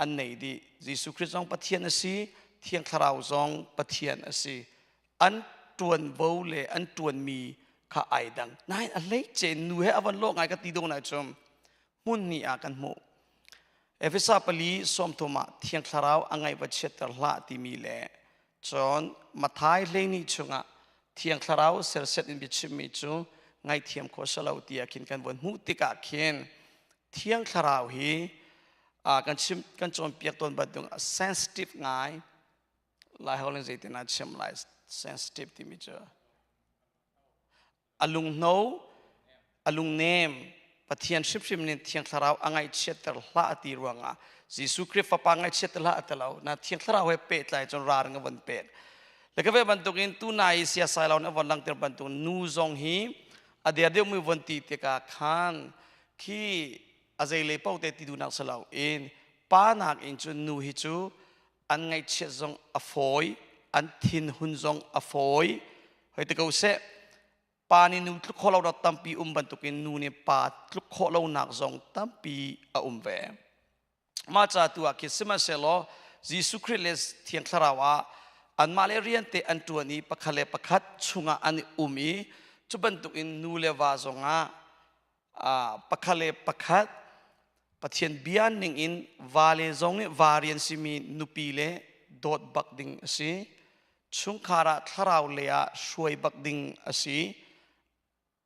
an nei dih. Jesuh Khrih zong Pathian a si, Thiang Thlarau zong Pathian a si. An ṭuanvo le an ṭuanmi kha ai dang. Nain a hleice nu he a van lawh ngai ka ti dong nai cum hmun hnih ah kan hmuh. Efesa 4:30 ah Thiang Thlarau a ngaih va chiatter hlah timi le cun Matthai 12 chungah Thiang Thlarau serset in biachimmi cu ngaihthiam khawh si lo tiah khin kan von hmuh tikah khin Thiang Thlarau hi kan chim kan cawnpiak tawn bantuk sensitive ngai. Lai holh in zeitin ah chim lai sensitive timi cu? A lunghno, a lungnem. Pathian hrimhrim nih Thiang Thlarau a ngaihchiatter hlah ti ruangah Jesuh Khrih Fapa ngaihchiatter hlah a ti lo na Thiang Thlarau he pehtlai cun ralring a von pek le ka ve bantukin tu nai siasai lo na von langter bantuk nu zong hi a der deuhmi von ti tikah khan khi a zei lei paoh te ti duhnak si lo in pa nak in cun nu hi cu an ngaihchiat zong a fawi, an thinhun zong a fawi. Hoi te ko seh, pa nih nu tluk khawh lonak tampi um bantukin nu nih pa tluk khawh lonak zong tampi a um ve. Mah ca tu ah khi sihmanhsehlaw. Jesuh Khrih le Thiang Thlarau ah anmah le rian te an ṭuan i pakhat le pakhat chungah an i um i cu bantukin nu le va zongah pakhat le pakhat Pathian bia ningin vale zong nih va rian simi nupi le dawt bak ding a si. Chungkhar ah thlarau lei ah hruai bak ding a si.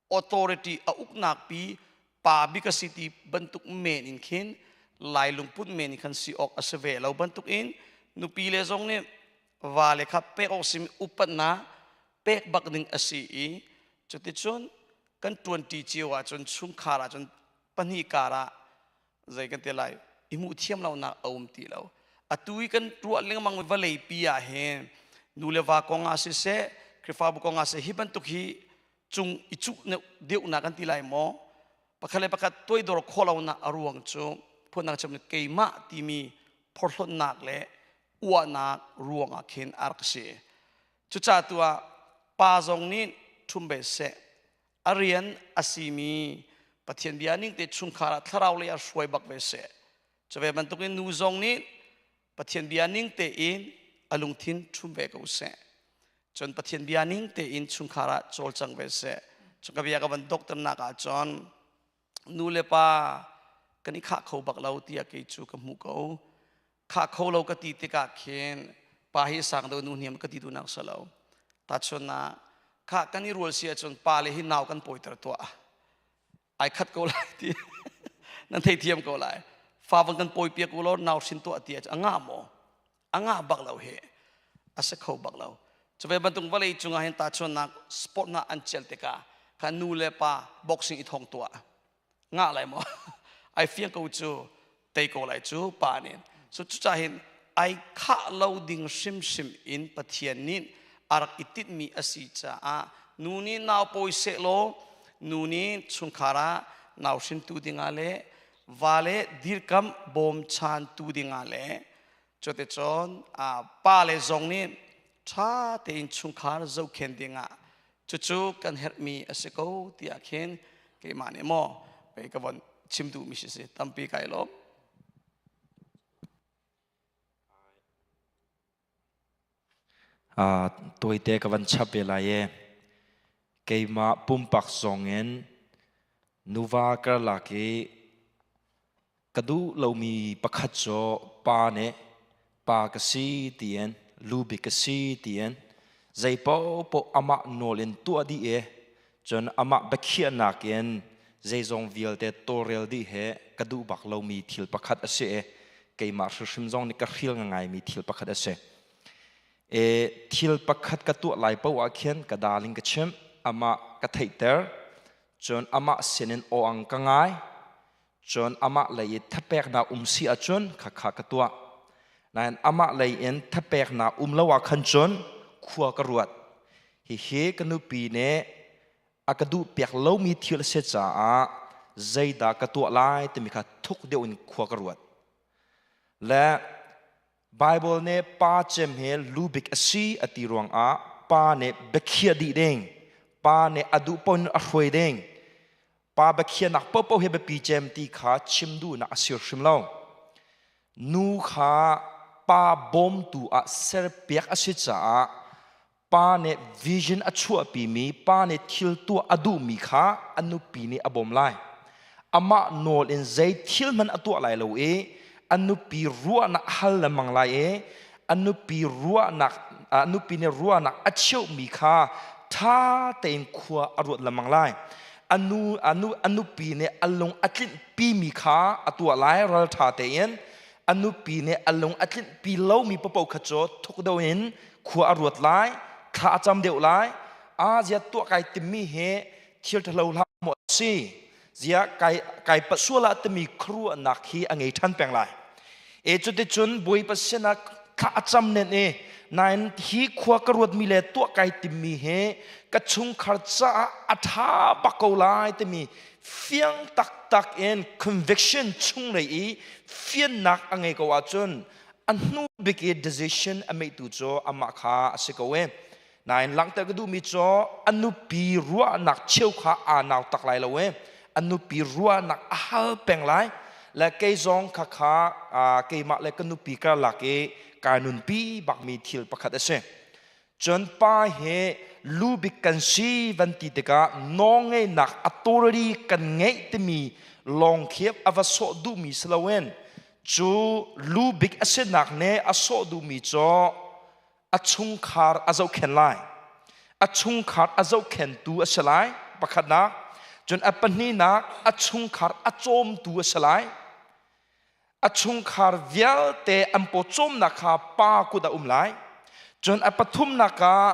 Authority a uknak pi pa bik a si ti bantuk men in khin lai lungput men in khan si awk a si ve lo bantuk in nupi le zong nih vale kha pek awk simi upatnak pek bak ding a si i cuticun kan ṭuanṭi cio ahcun chungkhar ahcun pahnih kar ah zei kan ti lai i hmuh thiam lonak a um ti lo. Atu i kan tuah lengmang vawlei pi ah hin nu le va kong ah siseh, Khrihfabu kong ah siseh, hi bantuk hi cung i cuh deuhnak kan ti lai maw, pakhat le pakhat toidor khawh lonak a ruang cu phundang chim keimah timi phorhlawtnak le uahnak ruang ah khin a rak si. Cucaah tu ah pa zong nih ṭhum ve seh, a rian a simi Pathian bia ning te chungkhar ah thlarau lei ah hruai bak ve seh. Cu ve bantukin nu zong nih Pathian bia ning tein a lungthin ṭhum ve ko seh. Cun Pathian bia ning tein chungkhar ah cawlcang ve seh. Cu ka bia ka van dokternak ah cun nu le pa kan i khah kho bak lo tiah kei cu ka hmuh ko. Khah kho lo ka ti tikah khin pa hi sang deuh nu hniam ka ti duhnak si lo. Tahchun ah khah kan i rual si ahcun pa le hi nau kan pawiter tuah, ai khat ko lai ti nan theithiam ko lai. Fa van kan pawi piak u law nau hrin tuah ti ahcun a ngah maw? A ngah bak lo he, a si kho bak lo. Cu ve bantuk vawlei cungah hin tahchunnak sport hna an cel tikah kha nu le pa boxing i thong tuah, ngah lai maw? Ai fiang ko cu, tei ko lai cu pa nih. So cucaah hin ai khah lo ding hrimhrim in Pathian nih a rak i tinhmi a si caah nu nih nau pawi seh law nu nih chungkhar ah nau hrintu dingah le va le dirkamh bawmchantu dingah le cuticun pa le zong nih ṭha tein chungkhar zohkhen dingah cucu kan herhmi a si ko tiah khin keimah nih maw pei ka von chim duhmi si si. Tampi kai lawm. Tawite ka van chap ve lai e. Keimah pumpak zong in nuva karlak i ka duh lomi pakhat cu pa nih pa ka si tiin, lu bik ka si tiin zei paohpaoh amah nawl in tuah dih i cun amah biakhiahnak in zeizong vialte tawlrel dih hi ka duh bak lomi thil pakhat a si i keimah hrimhrim zong nih ka hril ngaimi thil pakhat a si. E, thil pakhat ka tuah lai paoh ah khin ka darling ka chimh, amah ka theihter, cun amah sinin aw-ang ka ngai, cun amah lei i thapeknak um si ahcun khakha ka tuah. Nain amah lei in thapeknak um lo ah khan cun khua ka ruat. Hihi ka nupi nih a ka duh piak lomi thil a si caah zeidah ka tuah lai timi kha thuk deuh in khua ka ruat. Le Bible nih pa cem he lu bik a si a ti ruangah pa nih biakhiah dih ding, pa nih a duh paoh in a hruai ding, pa biakhiahnak paohpaoh hi biapi cem ti kha chim duhnak a sir hrim lo. Nu kha pa bawmtu ah serpiak a si caah pa nih vision a chuahpimi, pa nih thil tuah a duhmi kha a nupi nih a bawm lai. Amah nawl in zei thil hmanh a tuah lai lo i a nupi ruahnak a hal lengmang lai i a nupi ruahnak a nupi nih ruahnak a cheuhmi kha ṭha tein khua a ruat lengmang lai. A nu a nu a nupi nih a lung a tlinhpimi kha a tuah lai ralṭha tein. A nupi nih a lung a tlinhpi lomi paoh kha cu thuk deuh in khua a ruat lai, thla a cam deuh lai. A zia tuah kai timmi hi thil ṭhalo hlah maw a si, zia kai kai palh sual ah timi khuaruahnak hi a ngei ṭhan peng lai. E cuticun Bawipa sinah thla a cam nen i nain hi khua ka ruatmi le tuah kai timmi hi ka chungkhar caah a ṭha bak ko lai timi fiang taktak in conviction chunglei i fiannak a ngei ko ahcun a hnu bik i decision a meitu cu amah kha a si ko e. Nain langhter ka duhmi cu a nupi ruahnak cheu kha aa nau tak lai lo e, a nupi ruahnak a hal peng lai. Le kei zong khakha keimah le ka nupi karlak i kai nunpi bakmi thil pakhat a si. Cun pa he lu bik kan si van ti tikah nawlngeihnak authority kan ngeih timi lawng khi a va sawh duhmi si loin cu lu bik a sinak nih a sawh duhmi cu a chungkhar a zohkhenh lai. A chungkhar a zohkhentu a si lai pakhatnak. Cun a pahnihnak a chungkhar a cawmtu a si lai. A chungkhar vialte an pawcawmnak kha pa kut a um lai. Cun a pathumnak ah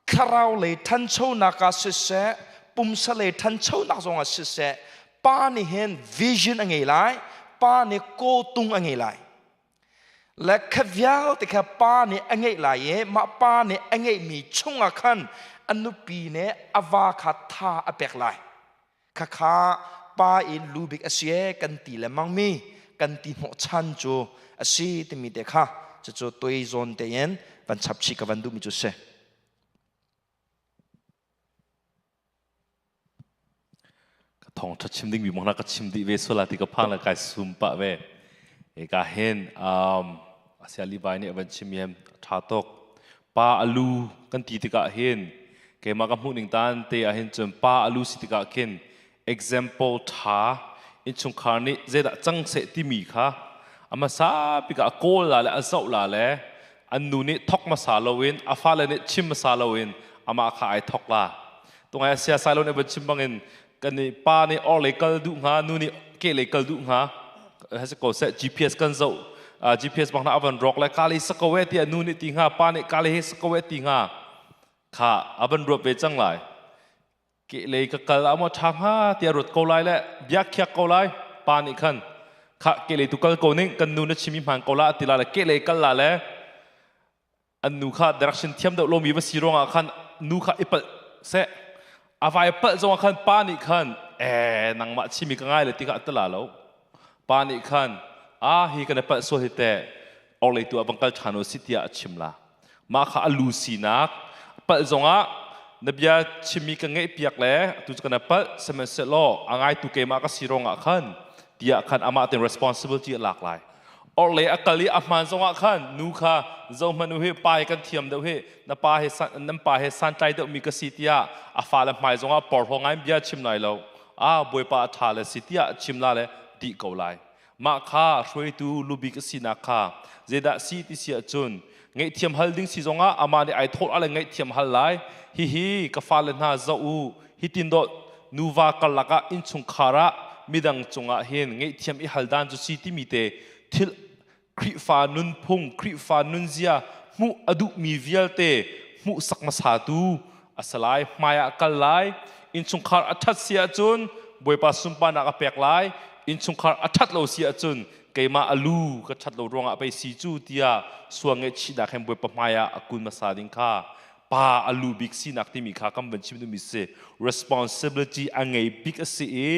thlarau lei ṭhanchonak ah siseh, pumsa lei ṭhanchonak zongah siseh, pa nih hin vision a ngei lai, pa nih kawtung a ngei lai. Le kha vialte kha pa nih a ngeih lai i mah pa nih a ngeihmi chungah khan a nupi nih a va kha tha a pek lai. Khakha pa in lu bik a si e kan ti lengmang mi kan ti hnawhchan cu a si timi te kha cucu toi zawn tein van chap chih ka van duhmi cu si. Ka thawng ṭha chim dingmi mong na ka chim dih ve sual ti ka phang le kai sum pah ve. E ka hin asia Levi nih a van chim i ṭha tuk. Pa alu kan ti tikah hin keimah ka hmuh ning tan te ah hin cun pa alu si tikah khin example ṭha innchungkhar nih zeidah cang seh timi kha a hmasa bik ah a kawl la le a zoh la le an nu nih thok hmasa loin a fale nih chim hmasa loin amah kha ai thok la. Tungai sia sai lo nih van chim bangin kan nih pa nih or lei kal duh hnga nu nih ke lei kal duh hnga hasi ko seh GPS kan zoh GPS bang na avan rock le kali sako e tiah nu nih ti hnga pa nih kali he sako e ti hnga kha avan ruat ve cang lai ke lei ka kal amo tha hnga tiah ruat ko lai le bia khiak ko lai pa nih khan kha ke lei tu kal ko ning kan nu na chimi hman ko la ti la le ke lei kal la le An nu kha direction thiam deuh lomi va si ruangah khan nu kha i palh seh. A vai palh zongah khan pa nih khan ee nangmah chimi ka ngai le ti kha a tala lo. Pa nih khan a hi kan i palh sual hi teh orlei tu ah bang kal ṭhan u si tiah a chim la. Mah kha a lu sinak palh zongah na bia chimmi ka ngeih piak le tu cu kan i palh sihmanhsehlaw a ngaitu keimah ka si ruangah khan tiah khan amah tein responsibility a lak lai. Orhlei a kal i a hmaan zongah khan nu kha zohhmanh u hi pa hi kan thiam deuh hi na pa he nan pa he santlai deuhmi ka si tiah a fale hmai zongah porhlaw ngai bia chim lai lo a bawipa a ṭha le si tiah chim la le dih ko lai mah kha hruaitu lubik a sinak kha zeidah si ti si ahcun ngaihthiam hal ding si zongah amah nih ai thawh le ngaihthiam hal lai hihi ka fale hna zoh u hitin dawh nuva karlak ah innchungkhar ah midang cungah hin ngaihthiam i hal dan cu si timi te thil Khrihfa nunphung Khrihfa nunzia hmuh a duhmi vialte hmuhsak hmasatu a si lai hmai ah kal lai innchungkhar a ṭhat si ahcun Bawipa sunparnak a pek lai innchungkhar a ṭhat lo si ahcun keimah a lu ka ṭhat lo ruangah pei si cu tiah sual ngaihchihnak he Bawipa hmai ah a kun hmasa ding kha pa a lu bik sinak timi kha kan van chim duhmi si responsibility a ngei bik a si i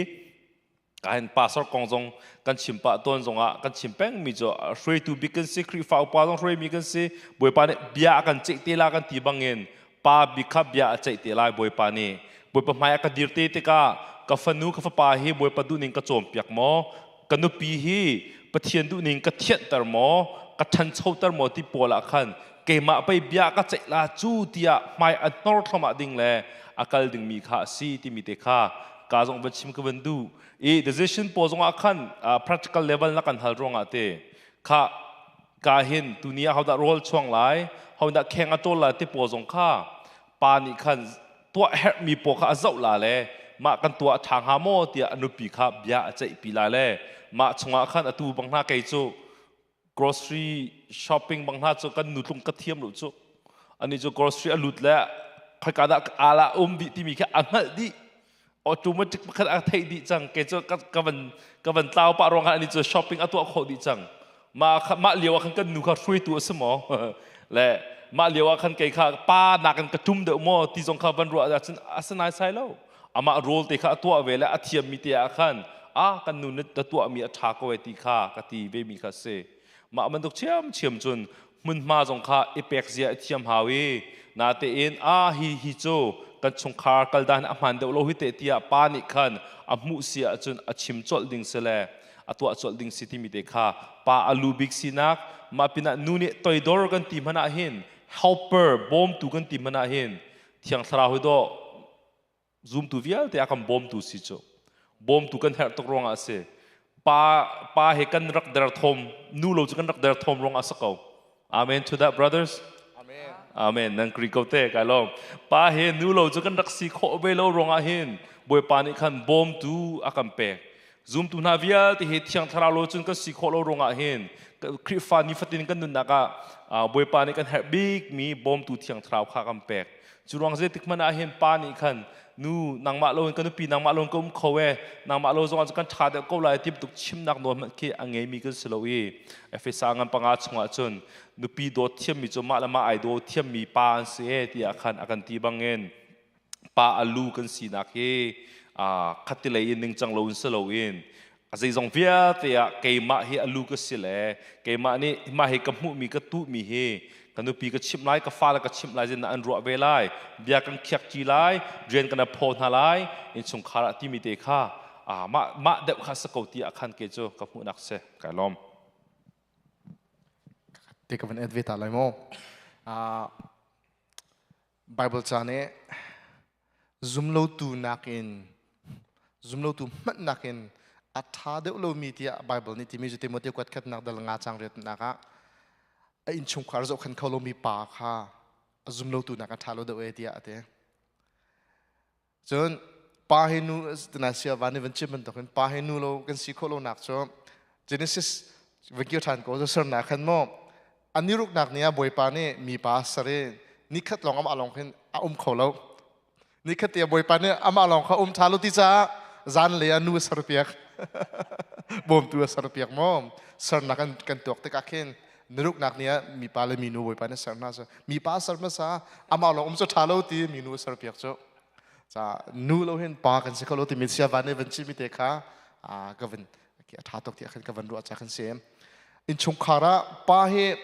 kahin pastor kong zong kan chim pah tawn zongah kan chim pengmi cu hruaitu bik kan si Khrihfa upa zong hruaimi kan si Bawipa nih bia a kan ceih te la kan ti bangin pa bik kha bia a ceih te lai Bawipa nih Bawipa hmai a ka dir te tikah ka fanu ka fapa hi Bawipa duhning ka cawnpiak maw ka nupi hi Pathian duhning ka thianhter maw ka ṭhanchoter maw ti pawl ah khan keimah pei bia ka ceih la cu tiah hmai a hnor thluahmah ding le a kal dingmi kha a si timi te kha ka zong van chim ka van duh i decision pawl zongah khan practical level na kan hal ruangah te kha ka hin tuni ah hodah rawl chuang lai hodah kheng a ṭawl lai ti pawl zong kha pa nih khan tuah herhmi pawl kha a zoh la le mah kan tuah a ṭha hnga maw tiah a nupi kha bia a ceihpi lai le mah chungah khan atu bang hna kei cu grocery shopping bang hna cu kan nu tlung ka thiam lo cu ani cu grocery a lut le khoika dah ala um dih timi kha a hngalh dih automatic pakhat a theih dih cang kei cu ka van ka van tlau pah ruangah ani cu shopping a tuah khawh dih cang mah mah lio ah khan kan nu kha hruaitu a si maw le mah lio ah khan kei kha pa nakin ka tum deuh maw ti zong kha van ruah ahcun a si nai sai lo amah role te kha a tuah ve le a thiammi te ah khan a kan nu na tuahmi a ṭha ko e ti kha ka ti ve mi kha si mah bantuk chiamchiam cun hmunhma zong kha i pek zia i thiam hau i natein a hi hi cu kan chungkhar kaldan a hmaan deuh lo hi te tiah pa nih khan a hmuh si ahcun a chim colh ding si le. A tuah colh ding si timi te kha pa a lu bik sinak, mah pinah nu nih toidor kan ti hmanh ah hin, helper, bawmtu kan ti hmanh ah hin, Thiang Thlarau hi dawh zumtu vialte a kan bawmtu si cu. Bawmtu kan herh tuk ruangah a si. Pa he kan rak derthawm, nu lo cu kan rak derthawm ruangah a si ko. Amen to that, brothers. Amen. Amen. Nan kri ko te kai lom. Pa he nu lo cu kan rak si khawh ve lo ruangah hin Bawipa nih khan bawmtu a kan pek. Zumtu hna vialte hi Thiang Thlarau lo cun kan si khawh lo ruangah hin Khrihfa nifatin kan nunnak ah Bawipa nih kan herh bikmi bawmtu Thiang Thlarau kha kan pek. Cu ruang zeitik hmanh ah hin pa nih khan nu, nangmah lo in ka nupi, nangmah lo in ka um kho e, nangmah lo zong ah kan ṭha deuh ko lai ti bantuk chimnak nawl hmanh khi a ngeimi kan si lo i Efesa ngan 5 chungah cun nupi dawt thiammi cu mah le mah ai daw thiammi pa an si e tiah khan a kan ti bangin pa a lu kan sinak hi khatilei in ningcang lo in si loin a zeizong vialte ah keimah hi a lu ka si le keimah nih mah hi ka hmuhmi, ka tuhmi hi ka nupi ka chimh lai, ka fale ka chimh lai, zin an ruah ve lai, bia kan khiak ṭi lai, rian kan phaw hna lai innchungkhar ah timi te kha mah mah deuh kha sa ko ti ah khan ke cu ka hmuhnak si. Kai lawm. Te ka van add ve ta lai mo. Bible ca nih zumlotu nakin, zumlotu hmanh nakin a ṭha deuh lomi tiah Bible nih timi cu Timote kuat khatnak dal nga cang riatnak ah a innchungkhar zohkhan kho lomi pa kha a zumlotu nak a ṭha lo deuh e tiah a ti. Cun pa he nu tina sia van i van chim bantukin pa he nu lo kan si khawh lonak cu Genesis van kir ṭhan ko sernak khan maw a niruknak ni ah Bawipa nih mipa ser i nikhat lawng amah lawng khin a um kho lo. Nikhat te Bawipa nih amah lawng kha um ṭha lo ti caah zanlei ah nu a serpiak, bawmtu a serpiak maw. Sernak kan tuak tikah khin niruknak ni ah mipa le minu Bawipa nih ser hna. Mipa ser hmasa, amah lawng um cu ṭha lo ti minu a serpiak cu. Ca nu lo hin pa kan si kho lo timi sia van i van chimi te kha ka van a ṭha tuk tiah khan ka van ruah ca kan si. Innchungkhar ah pa hi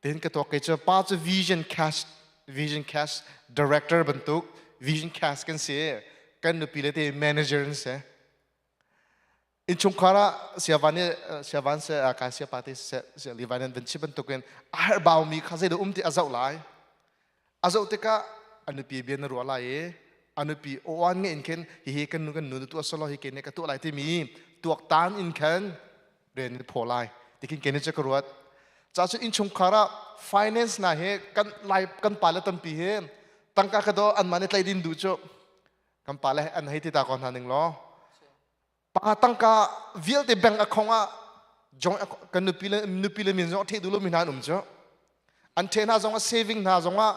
ten ka tuak kei cu pa cu vision cast director bantuk vision cast kan si, kan nupi le te manager an si. Innchungkhar ah siavan i siavan se ka sia pa te se sia livan an van chi bantukin a herh baumi kha zeidah um ti a zoh lai. A zoh tikah a nupi bia na ruah lai i a nupi aw-an nge in khin hihi kan nu na tuah solo hi ke ne ka tuah lai timi tuaktan in khan rian in phaw lai tikin ke ne cu ka ruat. Ca cu innchungkhar ah finance na he kan lai kan pa le tampi he tangka ka do an mah nih tlai din duh cu kan pa le an hei ti ta ko hna ning law pa tangka vialte bank account ah joint kan nupi le min zong a theh duh lomi hna an um cu. An theh hna zong ah saving hna zong ah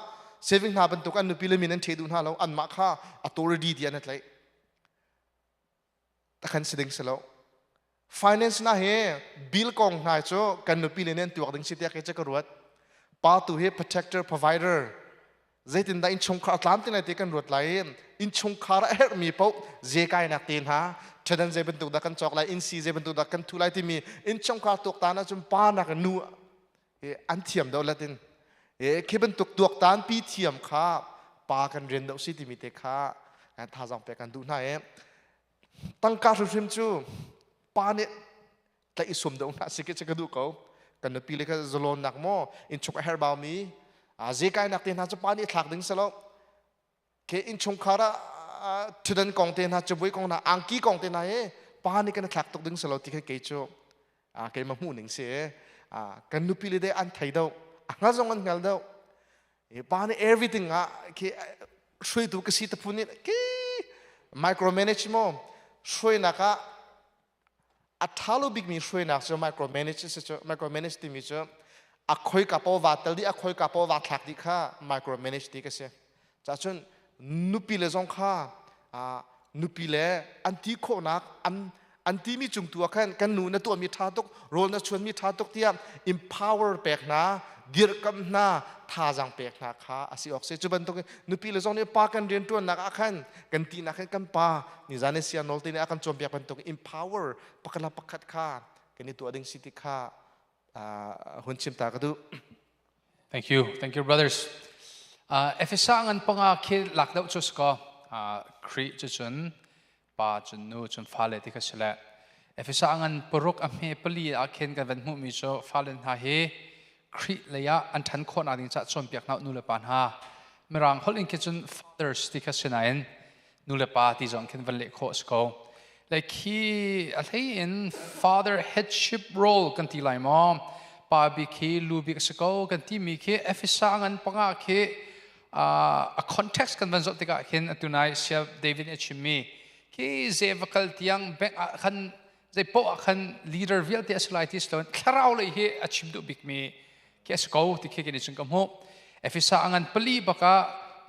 saving hna bantuk an nupi le min an theh duh hna lo, anmah kha authority ti an tlaih takhan si ding si lo. Finance na he bill kong hna cu kan nupi le nih an tuak ding si tiah ke ka ruat. Pa tu hi protector, provider, zeitindah innchungkhar tlamtling lai ti kan ruat lai i innchungkhar a herhmi paoh zekainak te hna, ṭhadan zei bantuk dah kan cawk lai, inn si zei bantuk dah kan thu lai timi innchungkhar tuaktan ahcun pa nak in nu an thiam deuh latin khi bantuk tuaktan pi thiam kha pa kan rian deuh si timi te kha thazaang pek kan duh hna i tangka hrimhrim cu pa nih tlaih i sum deuh hna si ke ka duh ko. Kan nupi le kha zalawnnak maw, innchung a herhbau mi zekainak te hna cu pa nih thlak ding selo ke innchungkhar ah thudan kong te hna, cabuai kong hna, angki kong te hna he pa nih kan thlak tuk ding selo ti kha kei cu keimah hmuh ning si. Kan nupi le de an thei deuh, a hngal zong an hngal deuh. Pa nih everything ah khi hruaitu ka si taphun nih ki micromanage mo hruainak ah a ṭha lo bikmi hruainak cu micromanage si cu. Micromanage timi cu a khoi ka paw va tel dih, a khoi ka paw va thlak dih kha micromanage ti ka si. Cacun nupi le zong kha nupi le an ti khawhnak an timi cung tu ah khan kan nu na tuahmi ṭha tuk, rawl na chuanmi ṭha tuk tiah empower pek hna, dirhkamh hna, thazaang pek hna kha a si awk si. Cu bantuk nupi le zong nih pa kan rianṭuannak ah khan kan tinak khan kan pa nizan i sia nawl te nih a kan cawnpiak bantuk empower pakhat le pakhat kha kan i tuah ding si ti kha hun chim ta ka duh. Thank you. Thank you, brothers. Efesa ngan 5 khi lak deuh cu sko Khrih cu cun pa cun nu cun fale ti kha si le. Efesa ngan paruk a hme pali ah khin kan van hmuhmi cu fale hna hi Khrih lei ah an ṭhan khawhnak ding caah cawnpiak hna u nu le pa hna. Mirang holh in khi cun fathers ti kha si nain nu le pa ti zong khin van leh khawh a si ko. Like hi a hlei in father headship role kan ti lai maw? Pa bik hi lu bik a si ko kan timi khi Efesa ngan panga khi a context kan van zoh tikah khin atu nai Sia David nih a chimmi khi ze va kal tiang bank ah khan zei poah ah khan leader vialte a si lai ti si loin thlarau lei hi a chim duh bikmi khi a si ko ti khi kei cun ka hmuh. Efesa a ngan pali bak ah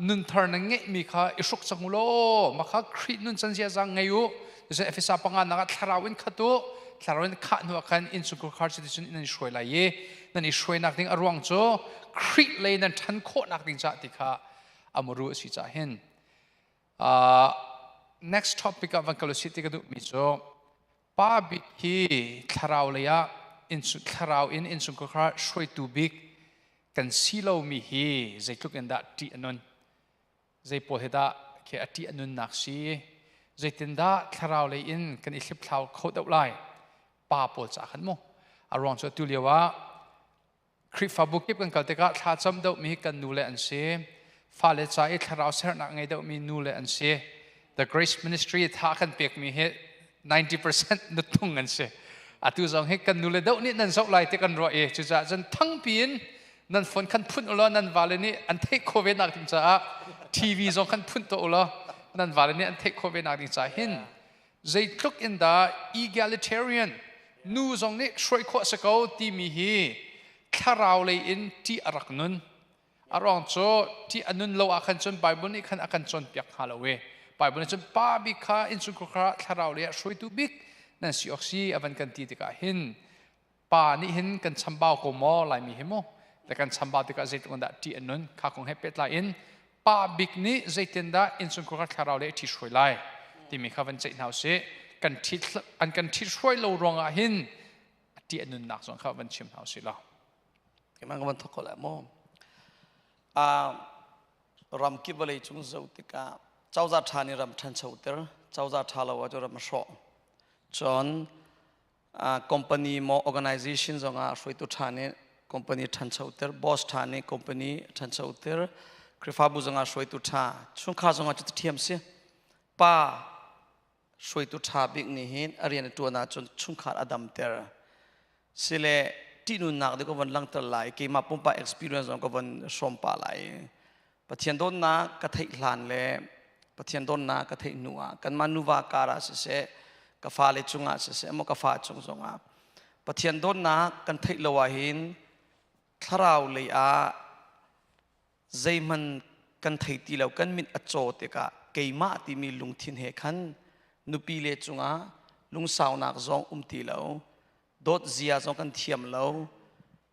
nunthar na ngeihmi kha i hruk cang u law mah kha Khrih nun can ziaza ngei u. Cucu Efesa panga nak ah thlarau in khat u. Thlarau in khah hnu ah khan innchungkhar khar cu cun nan i hruai lai i nan i hruainak ding a ruang cu Khrih lei nan ṭhan khawhnak ding caah ti kha a muru a si caah hin. Next topic ah van kal usih ti ka duhmi cu pa bik hi thlarau lei ah thlarau in innchungkhar hruaitu bik kan si lomi hi zeitluk in dah ṭih a nun? Zei pawl he dah khi a ṭih a nunnak si? Zeitindah thlarau lei in kan i hliphlau kho deuh lai? Pa pawl ca khan mu. A ruang cu atu lio ah Khrihfabu kip kan kal tikah thlacam deuhmi kan nu le an si. Fale ca i thlarau sernak ngei deuhmi nu le an si. The Grace Ministry tha kan pekmi hi 90% nutung an si. Atu zong hi kan nu le deuh nih nan zoh lai ti kan ruah i cucaah cun thangpi in nan phone khan phun ulaw nan vale nih an theih khawh ve nak ding caah TV zong khan phun tuah ulaw nan vale nih an theih khawh ve nak ding caah hin zeitluk in dah egalitarian nu zong nih hruai khawh si ko timi hi thlarau lei in ṭih a rak nun. A ruang cu ṭih a nun lo ah khan cun Bible nih khan a kan cawnpiak hnga lo i Bible nih cun pa bik kha innchungkhar kha thlarau lei ah hruaitu bik nan si awk si a van kan ti tikah hin pa nih hin kan chambau ko maw Laimi hi mu le kan chambau tikah zeitluk in dah ṭih a nun kha kong he pehtlai in pa bik nih zeitindah innchungkhar thlarau le ṭhi hruai lai timi kha van ceih hna usih. Kan ṭhi an kan ṭhi hruai lo ruangah hin a ṭih a nunnak zong kha van chim hna usih law. Keimah ka van thawk ko lai maw? Ram kip vawlei cung zoh tikah cozah ṭha nih ram ṭhanchoter, cozah ṭha lo ah cu ram a hrawh. Cun company maw organization zongah hruaitu ṭha nih company ṭhanchoter, boss ṭha nih company ṭhanchoter, Khrihfabu zongah hruaitu ṭha, chungkhar zongah cu ṭhiam si. Pa hruaitu ṭha bik nih hin a rian a ṭuan ahcun chungkhar a damter. Sile ṭihnunnak ding ka von langhter lai, keimah pumpak experience zong ka von hrawm pah lai. Pathian dawtnak ka theih hlan le Pathian dawtnak ka theih hnu ah kanmah nuva kar ah siseh, ka fale cungah siseh, maw ka fa cung zongah Pathian dawtnak kan theih lo ahhin thlarau lei ah zeihmanh kan thei ti lo, kan mit a caw tikah keimah timi lungthin he khan nupi le cungah lungsaunak zong um ti lo, dawt zia zong kan thiam lo,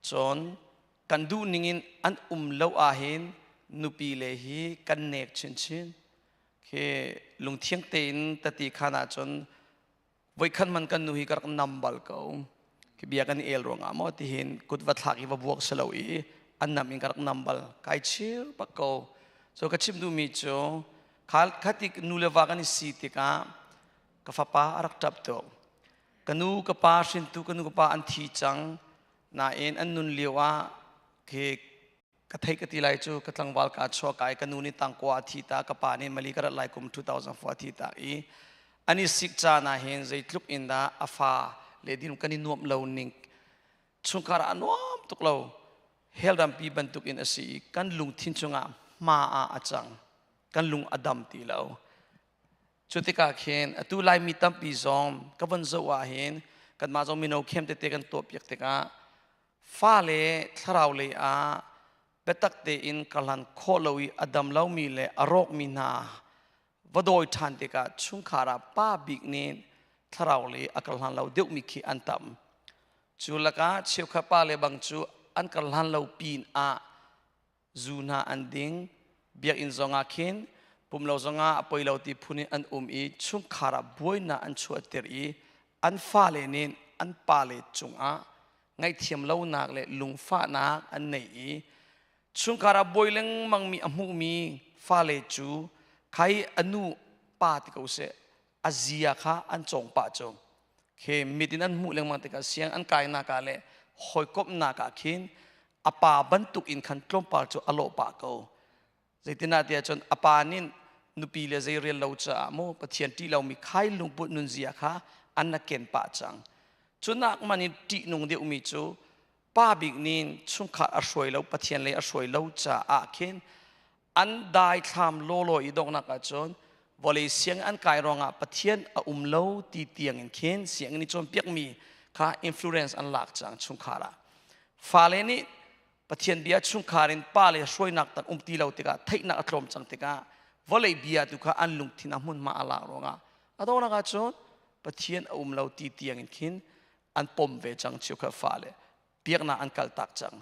cun kan duh ningin an um lo ahhin nupi le hi kan nek chinchin. Khi lungthiang tein tati khan ahcun voikhat man kan nu hi ka rak nam bal ko. Khi bia kan el ruangah maw tihin kut va thlak i va buak si lo i an nam in ka rak nam bal. Kai chir bak ko. So ka chim duhmi cu khati nu le va kan i si tikah ka fapa a rak ṭap tuk. Ka nu ka pa hrintu ka nu ka pa an thi cang. Nain an nun lio ah khi ka theih ka ti lai cu ka tlangval ka chuak kai ka nu nih tangkua a thi ta ka pa nih mali ka rat lai kum 2004 a thi ta i an i sik caan ah hin zeitluk in dah a fa le din kan i nuamh lo ning chungkhar ah a nuam tuk lo hell rampi bantuk in a si i kan lungthin chungah hma ah a cang kan lung a dam ti lo. Cu tikah khin atu Laimi tampi zong ka von zoh ah hin kanmah zong mino khem tete kan tuahpiak tikah fale thlarau lei ah biatak tein karhlan khawh lo i a dam lomi le a rawkmi hna va dawi ṭhan tikah chungkhar ah pa bik nih thlarau lei a karhlan lo deuhmi khi an tam. Cu lakah cheukhat pa le bang cu an karhlan lo pin ah zu hna an ding. Biakinn zongah khin pumlo zongah a poi lo ti phun in an um i chungkhar ah buainak an chuahter i an fale nih an pale cungah ngaihthiam lonak le lungfahnak an nei i chungkhar ah buai lengmangmi a hmuhmi fale cu khai anu pa ti ko seh a zia kha an cawng pah cu. Khi mit in an hmuh lengmang tikah siang an kainak ah le hawikomhnak ah khin a pa bantuk in khan tlawmpal cu a lawh pah ko. Zeitinah tiah cun a pa nih nupi le zei rel lo caah maw Pathian ṭih lomi khai lungput nunzia kha an na ken pah cang. Cunak man in ṭihnung deuhmi cu pa bik nih chungkhar a hruai lo Pathian lei a hruai lo caah khin an daithlam lawlaw i donghnak ahcun vawlei siang an kai ruangah Pathian a um lo ti tiang in khin sianginn i cawnpiakmi kha influence an lak cang chungkhar ah. Fale nih Pathian bia chungkhar in pale hruainak tak um ti lo tikah theihnak a tlawm cang tikah vawlei bia tu kha an lungthin a hmunhma a lak ruangah a donghnak ahcun Pathian a um lo ti tiang in khin an pom ve cang cheukhat fale biaknak an kal tak cang.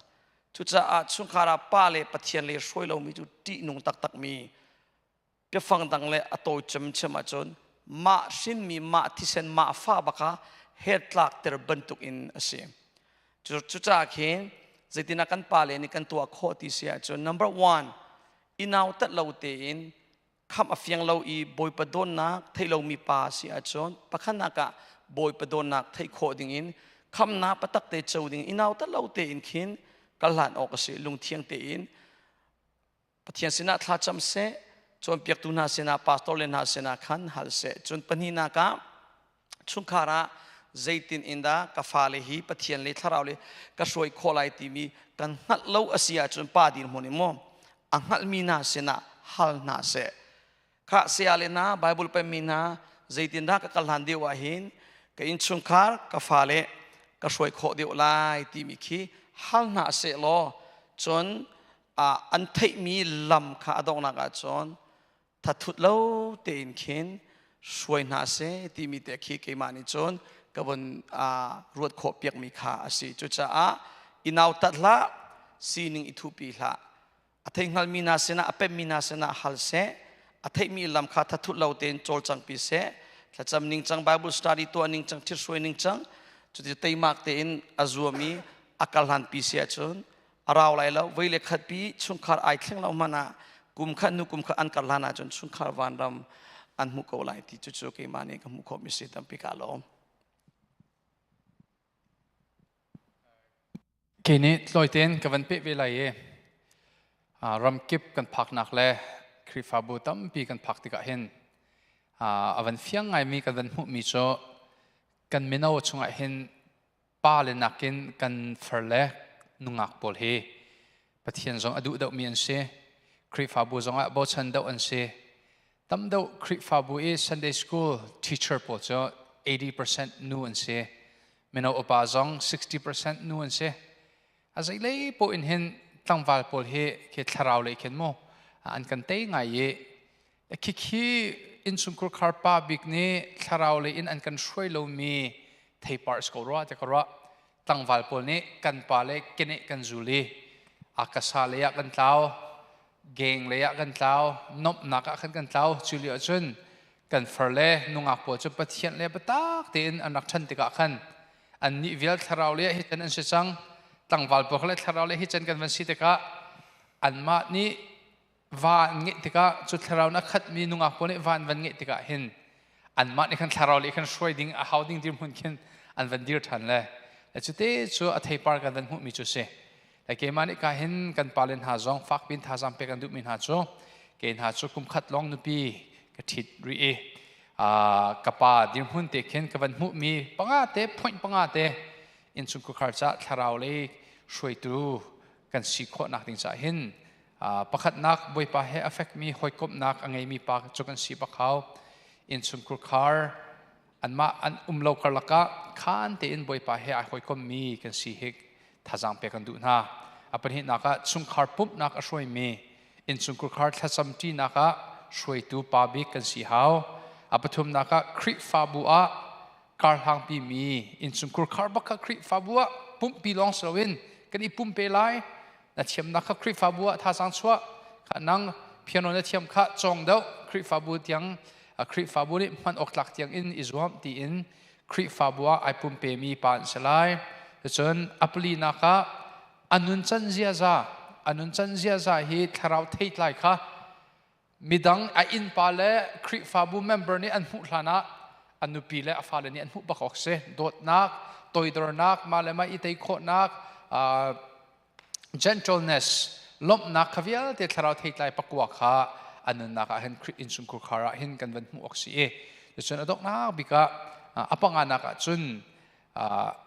Cucaah chungkhar ah pa le Pathian le hruai lomi cu ṭihnung taktakmi biafang dang le a tawi cemcem ahcun mah hrinmi mah thisen mah fa baka hertlak ter bantuk in a si. Cucaah khin zeitinah kan pa le nih kan tuah khawh ti si ahcun number one i nautat lo tein khamh a fiang lo i Bawipa dawtnak theih lomi pa si ahcun pakhatnak ah Bawipa dawtnak theih khawh dingin khamnak patak te co ding i nautat lo tein khin kal hlan awk a si. Lungthiang tein Pathian sinah thlacam seh, cawnpiaktu hna sinah, pastor le hna sinah khan hal seh. Cun pahnihnak ah chungkhar ah zeitin in dah ka fale hi Pathian le thlarau le ka hruai khawh lai timi kan hngalh lo a si ahcun pa dirhmun in maw a hngalhmi hna sinah hal hna seh. Khah saya le hna Bible pemmi hna zeitindah ka kal hlan deuh ah hin ka innchungkhar ka fale ka hruai khawh deuh lai timi khi hal hna seh law cun an theihmi lam kha a donghnak ah cun thathut lo tein khin hruai hna seh timi te khi keimah nih cun ka vun ruat khawh piakmi kha a si. Cucaah i nautat hlah, sining i thupi hlah. A theihngalmi hna sinah a pemmi hna sinah hal seh, a theihmi lam kha thathut lo tein cawlcangpi seh, thlacam ningcang, Bible study tuah ningcang, thithruai ningcang, cuti teimak tein a zuam i a kal hlanpi si ahcun a rau lai lo. Voi le khat pi chungkhar ai thleng lo hmanh ah kum khat hnu kum khat an kal hlan ahcun chungkhar vanram an hmu ko lai ti cucu keimah nih ka hmuh khawhmi si. Tampi ka lawm. Kei nih tlawitein ka van peh ve lai i ramkip kan phaknak le Khrihfabu tampi kan phak tikah hin a van fiang ngaimi kan van hmuhmi cu kan mino chungah hin pa le nakin kan far le nungak pawl hi Pathian zong a duh deuhmi an si. Khrihfabu zongah bochan deuh an si. Tam deuh Khrihfabu i Sunday school teacher pawl cu 80% nu an si. Mino upa zong 60% nu an si. A zeilei poh in hin tlangval pawl hi khi thlarau lei khin mu an kan tei ngai i khikhi innchungkhur khar pa bik nih thlarau lei in an kan hruai lomi theipar si ko rua te ka ruah. Tlangval pawl nih kan pa le keneh kan zul i akasa lei ah kan tlau, geng lei ah kan tlau, nomhnak ah khan kan tlau. Cu lio ahcun kan far le nungak pawl cu Pathian le biatak tein an rak ṭhan tikah khan annih vial thlarau lei ah hi can an si cang. Tlangval pawl le thlarau lei hi can kan van si tikah anmah nih va an ngeih tikah cu thlarau na khatmi nungak pawl nih va an van ngeih tikah hin anmah nih khan thlarau lei khan hruai ding a hau ding dirhmun khin an van dir ṭhan le cute cu a theipar kan van hmuhmi cu si. Le keimah nih ka hin kan pale hna zong fakpin thazaang pek an duhmi hna cu kei hna cu kum khat lawng nupi ka ṭhit rih i ka pa dirhmun te khin ka van hmuhmi panga te point panga te innchungkhar ca thlarau lei hruaitu kan si khawhnak ding caah hin pakhatnak Bawipa he a fekmi hawikomhnak a ngeimi pa cu kan si bak hau. Innchungkhar khar anmah an um lo karlak ah khaan tein Bawipa he ai hawikommi kan si hi thazaang pek kan duh hna. A pahnihnak ah chungkhar pumhnak a hruaimi innchungkhar thlacam ṭinak ah hruaitu pa bik kan si hau. A pathumnak ah Khrihfabu ah karhlangpi mi innchungkhar khar bak kha Khrihfabu ah pumhpi lawng si loin kan i pumpe lai. Na thiamnak kha Khrihfabu ah thazaang chuah kha, nang piano na thiam kha cawng deuh, Khrihfabu tiang Khrihfabu nih hman awk tlak tiang in i zuam tiin Khrihfabu ah ai pumpemi pa an si lai. Cun a palinak ah a nuncan ziaza, a nuncan ziaza hi thlarau theitlai kha midang a innpa le Khrihfabu member nih an hmuh hlan ah A nupi le a fale nih an hmuh bak awk si. Dawtnak, toidornak, mah le mah i tei khawhnak, gentleness, lawmhnak kha vialte thlarau theitlai pakua kha a nunnak ah hin Khrih innchungkhar khar ah hin kan van hmuh awk si i cun a donghnak bik ah a panganak ah cun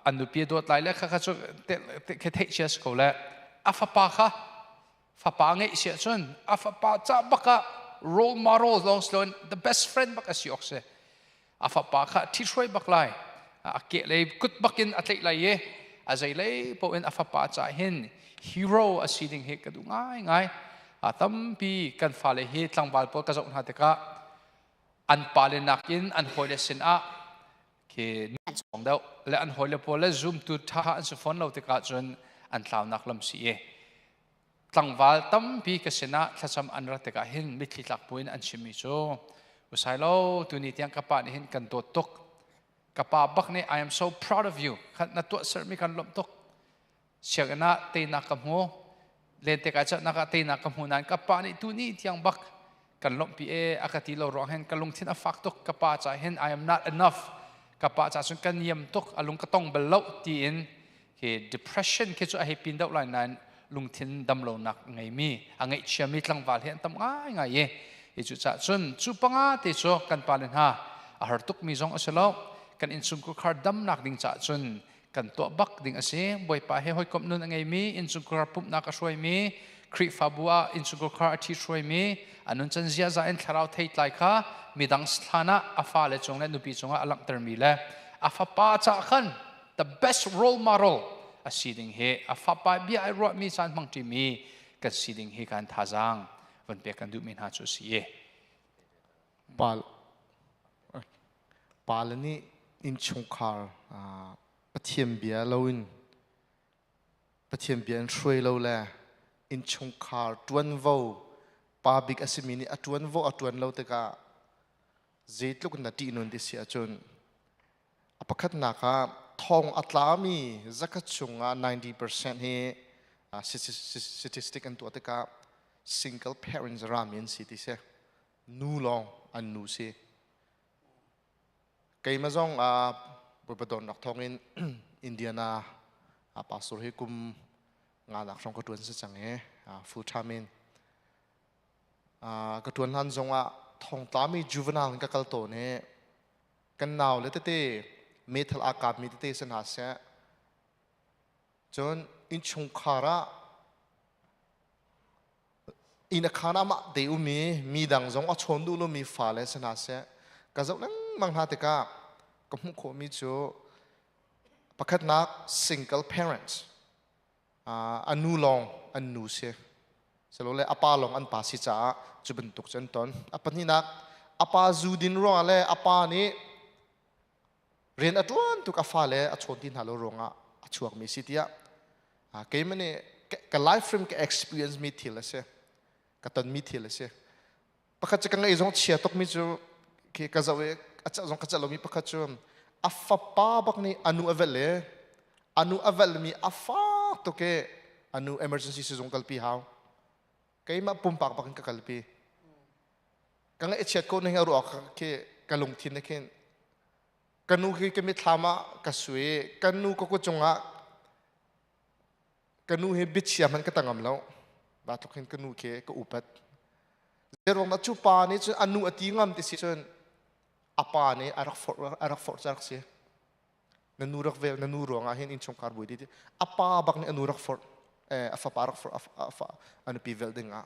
an nupi a dawt lai le kha kha cu khe theih cia si ko le a fapa kha fapa ngeih si ahcun a fapa ca bak ah role model long sloan the best friend bak a si awk si. A fapa kha ṭhithruai bak lai, a kehlei kut bakin a tlaih lai i a zeilei paoh in a fapa ca hin hero a si ding hi ka duh ngaingai. A tampi kan fale hi tlangval pawl ka zoh hna tikah an pale nakin an hawile sinah khi cawng deuh le an hawile pawl le zumtu ṭha an si fawn lo tikah cun an tlaunak lam si i tlangval tampi ka sinah thlacam an rat tikah hin mitthli tlak buin an chimmi cu, "Usai lo, tuni tiang ka pa nih hin kan dawt tuk, ka pa bak nih I am so proud of you, khan na tuahsermi kan lawmh tuk, sianginn ah teinak ka hmu, lente kai catnak ah teinak ka hmu, nain ka pa nih tuni tiang bak kan lawmhpi e a ka ti lo ruang hin ka lungthin a fak tuk, ka pa ca hin I am not enough, ka pa ca cun ka niam tuk, a lung ka tong bal lo," tiin khi depression khi cu a hei pin deuh lai nain lungthin damlonak ngeimi, a ngaihchiami tlangval hi an tam ngaingai i hi cu cah cun cu panga te cu kan pale hna a har tukmi zong a si lo, kan innchungkhar damnak ding caah cun kan tuah bak ding a si. Bawipa he hawikomh nun a ngeimi, innchungkhar pumhnak a hruaimi, Khrihfabu ah innchungkhar a ṭhi hruaimi, a nuncan ziaza in thlarau theitlai kha midang hlan ah a fale cung le nupi cungah a langhtermi le a fapa cah khan the best role model a si ding hi, a fapa bia ai ruahmi, caan hmangṭimi kan si ding hi kan thazaang van pek kan duhmi hna cu a si i. Pal pale nih innchungkhar Pathian bia loin, Pathian bia in hruai lo le innchungkhar ṭuanvo pa bik a simi nih a ṭuanvo a ṭuan lo tikah zeitluk na ṭihnun ti si ahcun, a pakhatnak ah thong a tlami zakhat chungah 90% hi statistic an tuah tikah single parents rami an si ti si, nu lawng an nu si. Keimah zong Bawipa dawtnak thawngin Indiana pastor hi kum nga nak hrawng ka ṭuan si cang i full time in ka ṭuan hlan zongah thongtlami juvenile in ka kal tawn i kan nau le tete meithal aa kapmi tete si hna seh, cun innchungkhar ah inn a khaan ah mah te um i mi dang zong a chawn duh lomi fale si hna seh, ka zoh lengmang hna tikah ka hmuh khawhmi cu pakhatnak, single parents, a nu lawng an nu si silole a pa lawng an pa si caah cu bantuk cu an ton. A pahnihnak, a pa zu din ruangah le a pa nih rian a ṭuan tuk, a fale a chawn ti hna lo ruangah a chuakmi si tiah keimah nih ka life rim ka experience mi thil a si, ka tonmi thil a si. Pakhat cu ka ngaih zong chia tukmi cu khi ka zoh i a cah zong ka cah lomi pakhat cu a fapa bak nih a nu a velh i a nu a velhmi a fak tuk i a nu emergency sizung kalpi hau, keimah pumpak bak in ka kalpi. Ka ngaih chiat ko ning a ruak khi ka lungthin khin ka nu khi ka mitthlam ah ka sui, ka nu ka kut cungah ka nu hi biachia hmanh ka tangam lo ba tluk hin ka nu khi ka upat. Zeruang dah cu pa nih cun a nu a ti ngam ti si cun a pa nih a rak forh, a rak forh rak si, na nu rak vel, na nu ruangah hin innchungkhar bui ti a pa bak nih a nu rak forh, a fapa rak forh a nupi vel ding ah.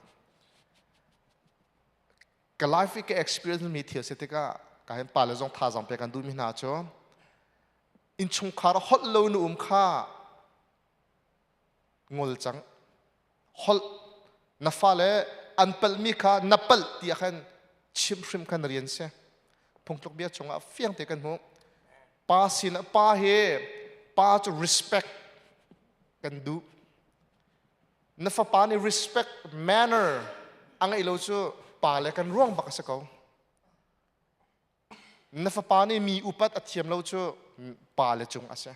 Ka life i ka experience mi thil si tikah ka hin pa le zong thazaang pek kan duh mi hna cu innchungkhar holh lo nu um kha ngol cang, holh na fale an palhmi kha na palh ti ah khan chimh hrim khan rian si. Phungtluk bia chungah fiang te kan hmuh, pa sin pa hi pa cu respect kan duh. Na fapa nih respect manner a ngeih lo cu pa le kan ruang bak a si ko. Na fapa nih mi upat a thiam lo cu pa le cung a si.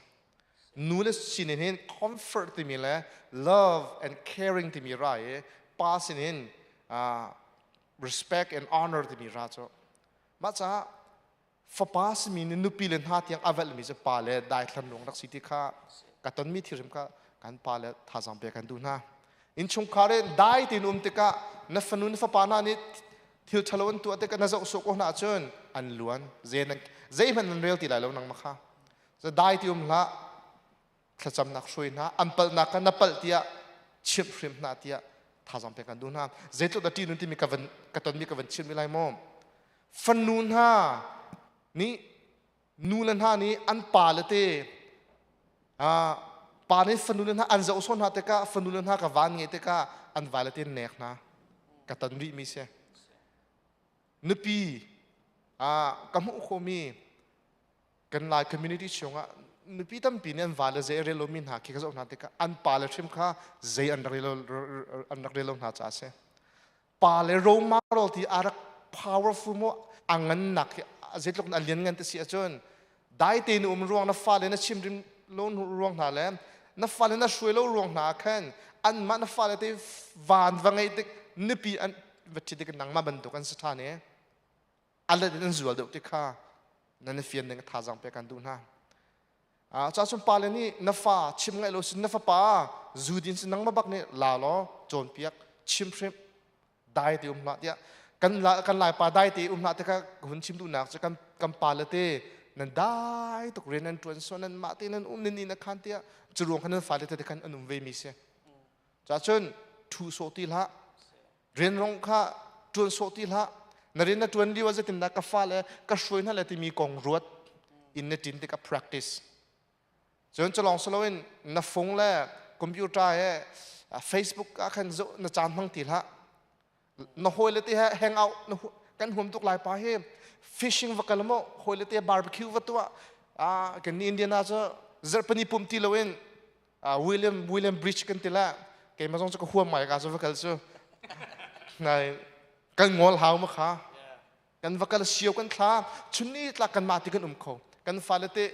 Nu le sinin hin comfort timi le love and caring timi ra i pa sinin respect and honor timi ra cu mah caah. Fapa simi nih nupi le hna tiang a velhmi cu pa le daithlan ruang rak si ti kha ka tonmi thil hrim kha kan pa le thazaang pek kan duh hna. Innchungkhar in dai tein um tikah na fanu na fapa hna nih thil ṭhalo an tuah tikah na zoh sawh ko hna ahcun an luan zeihmanh nan rel ti lai lo nangmah kha. Dai ti um hlah. Thlacamnak hruai hna, an palhnak kha na palh tiah chimh hrim hna tiah thazaang pek kan duh hna. Zeitluk dah ṭihnun timi ka van ka tonmi ka van chim lai maw? Fanu hna nih nu le hna nih an pa le te pa nih fanu le hna an zoh sawn hna tikah fanu le hna ka van ngei tikah an vai le te nek hna ka ton rih mi si. Nupi ka hmuh khomi kan Lai community chungah nupi tampi nih an vale zei a rel lomi hna khi ka zoh hna tikah an pale hrim kha zei an rak rel an rak rel lo hna caah a si. Pale roma rol ti a rak powerful mu a ngannak hi zeitluk in a lian ngan ti si ahcun dai tein um ruang na fale na chim rim lo ruang hna le na fale na hruai lo ruang hna khan anmah na fale te van va ngei tik nupi an va ṭhit tik nangmah bantuk an si ṭhan i a let in an zual deuh ti kha nan i fian ding thazaang pek kan duh hna. Ca cun pale nih na fa chim ngaih lo sin na fapa zu din sin nangmah bak nih la law cawnpiak chim hrim dai te um hlah tiah kan la kan lai pa dai te um hlah te kha hun chim duhnak cu kan kan pale te nan dai tuk rian nan tuan so nan mah te nan um nan ni na khan tiah cu ruang khan nan fale te khan an um ve mi si. Ca cun thu sawh ti hlah. Rian rong kha ṭuan sawh ti hlah. Na rian na ṭuan lio ah zeitindah ka fale ka hruai hna le timi kong ruat in na ṭin tikah practice. Cun cu lawng si loin na phone le computer he Facebook ah khan zoh na caan hmang ti hlah. Na hawile te he hang out na kan huam tuk lai pa hi fishing va kal maw hawile te barbecue va tuah kan ni Indiana cu zarhpini pum ti loin William William Bridge kan ti la keimah zong cu ka huam ngai ka cu va kal cu nai kan ngol hau ma kha kan va kal sio kan thla chunni tla kan mah ti kan um kho kan fale te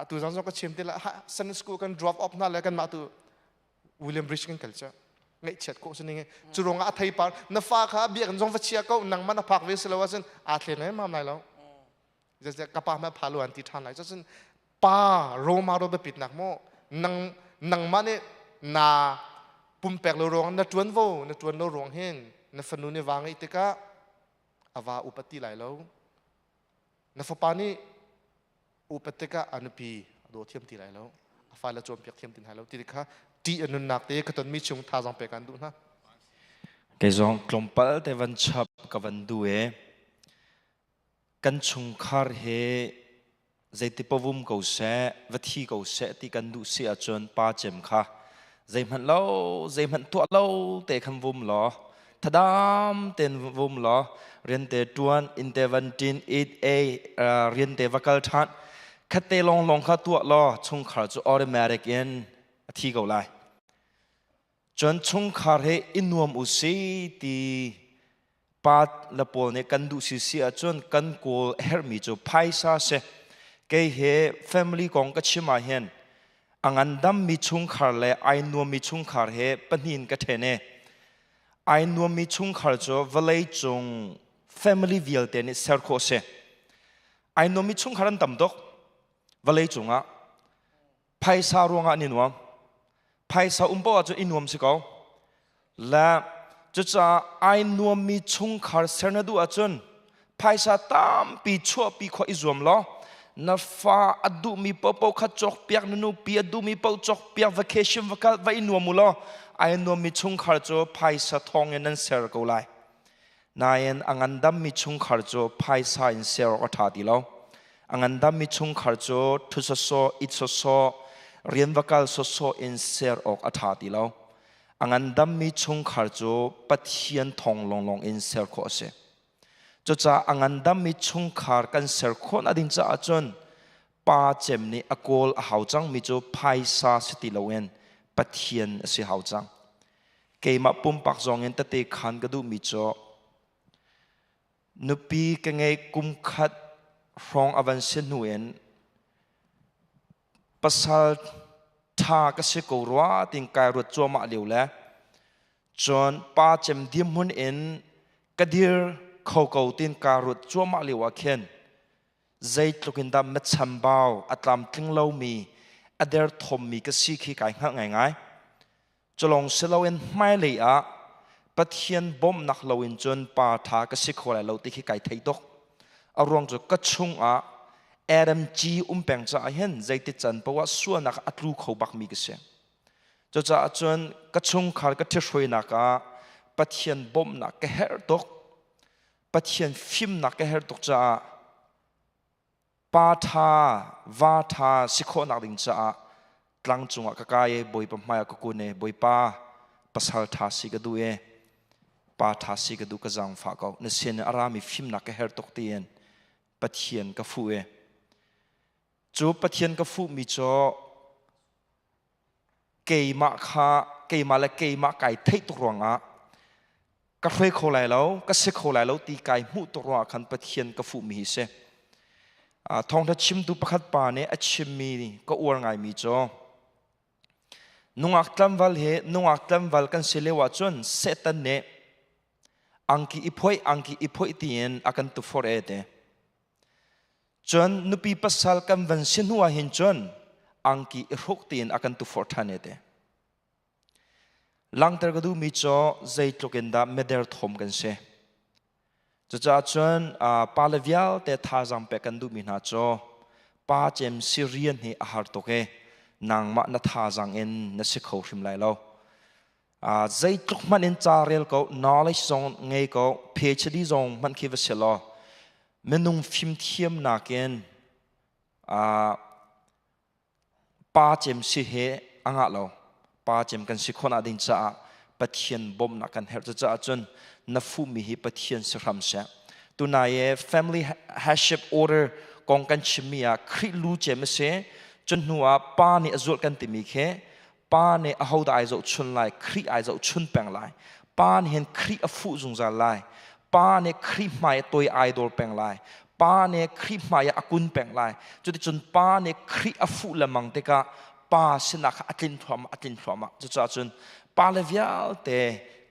tu zong zong ka chim te la Sunday school kan drop off hna le kan mah tu William Bridge kan kal cu ngaihchiat ko sining cu ruangah a thei par na fa kha biakinn zong va chia ko nangmah na phak ve si lo ahcun aa thlen ai mam lai lo ka pa ma pha lu an ti ṭhan lai cun pa Roma ro biapitnak maw nang nangmah nih na pumpek lo ruang na ṭuan vo na ṭuan lo ruang hin na fanu nih va ngeih tikah a va upat ti lai lo na fapa nih upat tikah a nupi a daw thiam ti lai lo a fale cawnpiak thiam ti hna lo ti kha ṭih a nunnak te ka tonmi chung thazaang pek an duh hna. Kei zong tlawmpal te van chap ka van duh e. Kan chungkhar he zeiti pawum ko seh, va thi ko seh ti kan duh si ahcun pa cem kha zeihmanh lo, zeihmanh tuah lo te khan vum law, thadam ten vum law, rian te ṭuan, inn te van ṭin, it ei, rian te va kal ṭhan, khat te lawnglawng kha tuah law chungkhar cu automatic in a thi ko lai. Cun chungkhar he i nuam u si ti pa le pawl nih kan duh si si ahcun kan kawl a herhmi cu phaisa si. Kei he family kong ka chim ah hin a ngandammi chungkhar le ai nuammi chungkhar he pahnih ka ṭhen i ai nuammi chungkhar cu vawlei cung family vialte nih ser khawh si. Ai nuammi chungkhar an tam tuk vawlei cungah. Phaisa ruangah an i nuam. Phaisa um paoh ahcun i nuam si ko. Le cucaah ai nuammi chungkhar ser na duh ahcun phaisa tampi chuahpi khawh i zuam law na fa a duhmi paohpaoh kha cawkpiak, na nupi a duhmi paoh cawkpiak, vacation va kal, va i nuam u law ai nuammi chungkhar cu phaisa thawng in nan ser ko lai. Nain a ngandammi chungkhar cu phaisa in ser awk a ṭha ti lo. A ngandammi chungkhar cu ṭhu sawsawh, it sawsawh, rian va kal sawsawh in ser awk a ṭha ti lo. A ngandammi chungkhar cu Pathian thawng lawnglawng in ser khawh a si. Cucaah a ngandammi chungkhar kan ser khawh nak ding caah cun pa cem nih a kawl a hau cangmi cu phaisa si ti loin Pathian a si hau cang. Keimah pumpak zong in tete khan ka duhmi cu nupi ka ngei kum khat hrawng a van si hnu in pasal ṭha ka si ko rua tin kai ruat cuahmah lio le cun pa cem dirhmun in ka dir kho ko tin kaa ruat cuahmah lio ah khin. Zeitluk in dah machambau a tlamtling lomi a derthawmmi ka si khi kai hngalh ngaingai. Culong siloin hmailei ah Pathian bawmhnak loin cun pa ṭha ka si kho lai lo ti khi kai thei tuk. A ruang cu ka chungah Adam ci um peng caah hin zeiti can poah sualnak a tlu kho bakmi ka si. Cucaah cun ka chungkhar ka ṭhithruainak ah Pathian bawmhnak ka herh tuk. Pathian fimnak ka herh tuk caah pa ṭha, va ṭha si khawhnak ding caah tlang cungah ka kai i Bawipa hmaiah ka kun i Bawipa pasal ṭha si ka duh i pa ṭha si ka duh ka zaangfah ko na sin a rami fimnak ka herh tuk tiin Pathian ka fuh i cu Pathian ka fuhmi cu keimah kha keimah le keimah kai theih tuk ruangah ka hruai kho lai lo ka si kho lai lo ti kai hmuh tuk ruangah khan Pathian ka fuhmi hi si thawngtha chimtu pakhat pa nih a chimmi ka uar ngaimi cu nungak tlamval he nungak tlamval kan si lio ahcun Satan nih angki i phoih angki i phoih tiin a kan tuforh e te Cun nupi pasal kan van si hnu ah hin cun angki i hruk tiin a kan tuforh ṭhan e te. Langter ka duhmi cu zeitluk in dah meder thawm kan si. Cucaah cun pale vialte thazaang pek kan duhmi hna cu pa cem si rian hi a har tuk i nangmah na thazaang in na si kho hrim lai lo. Zeitluk hmanh in ca rel ko, knowledge zong ngei ko, PhD zong hmanh khi va si law, minung fimthiamnak in pa cem si he a ngah lo. Pa cem kan si khawh ding caah Pathian bawmhnak kan herh. Cucaah cun na fuhmi hi Pathian si hram seh. Tunai e family hardship order kong kan chimmi ah Khrih lu cem a si. Cun hnu ah pa nih a zulh kan timi khi Pa nih ahodah ai zohchun lai? Khrih ai zohchun peng lai. Pa nih hin Khrih a fuh zungzal lai. Pa nih Khrih hmai a toi ai dor peng lai. Pa nih Khrih hmai ah a kun peng lai. Cuticun pa nih Khrih a fuh lengmang tikah pa sinak kha a tlin thluahmah, a tlin thluahmah. Cucaah cun pa le vialte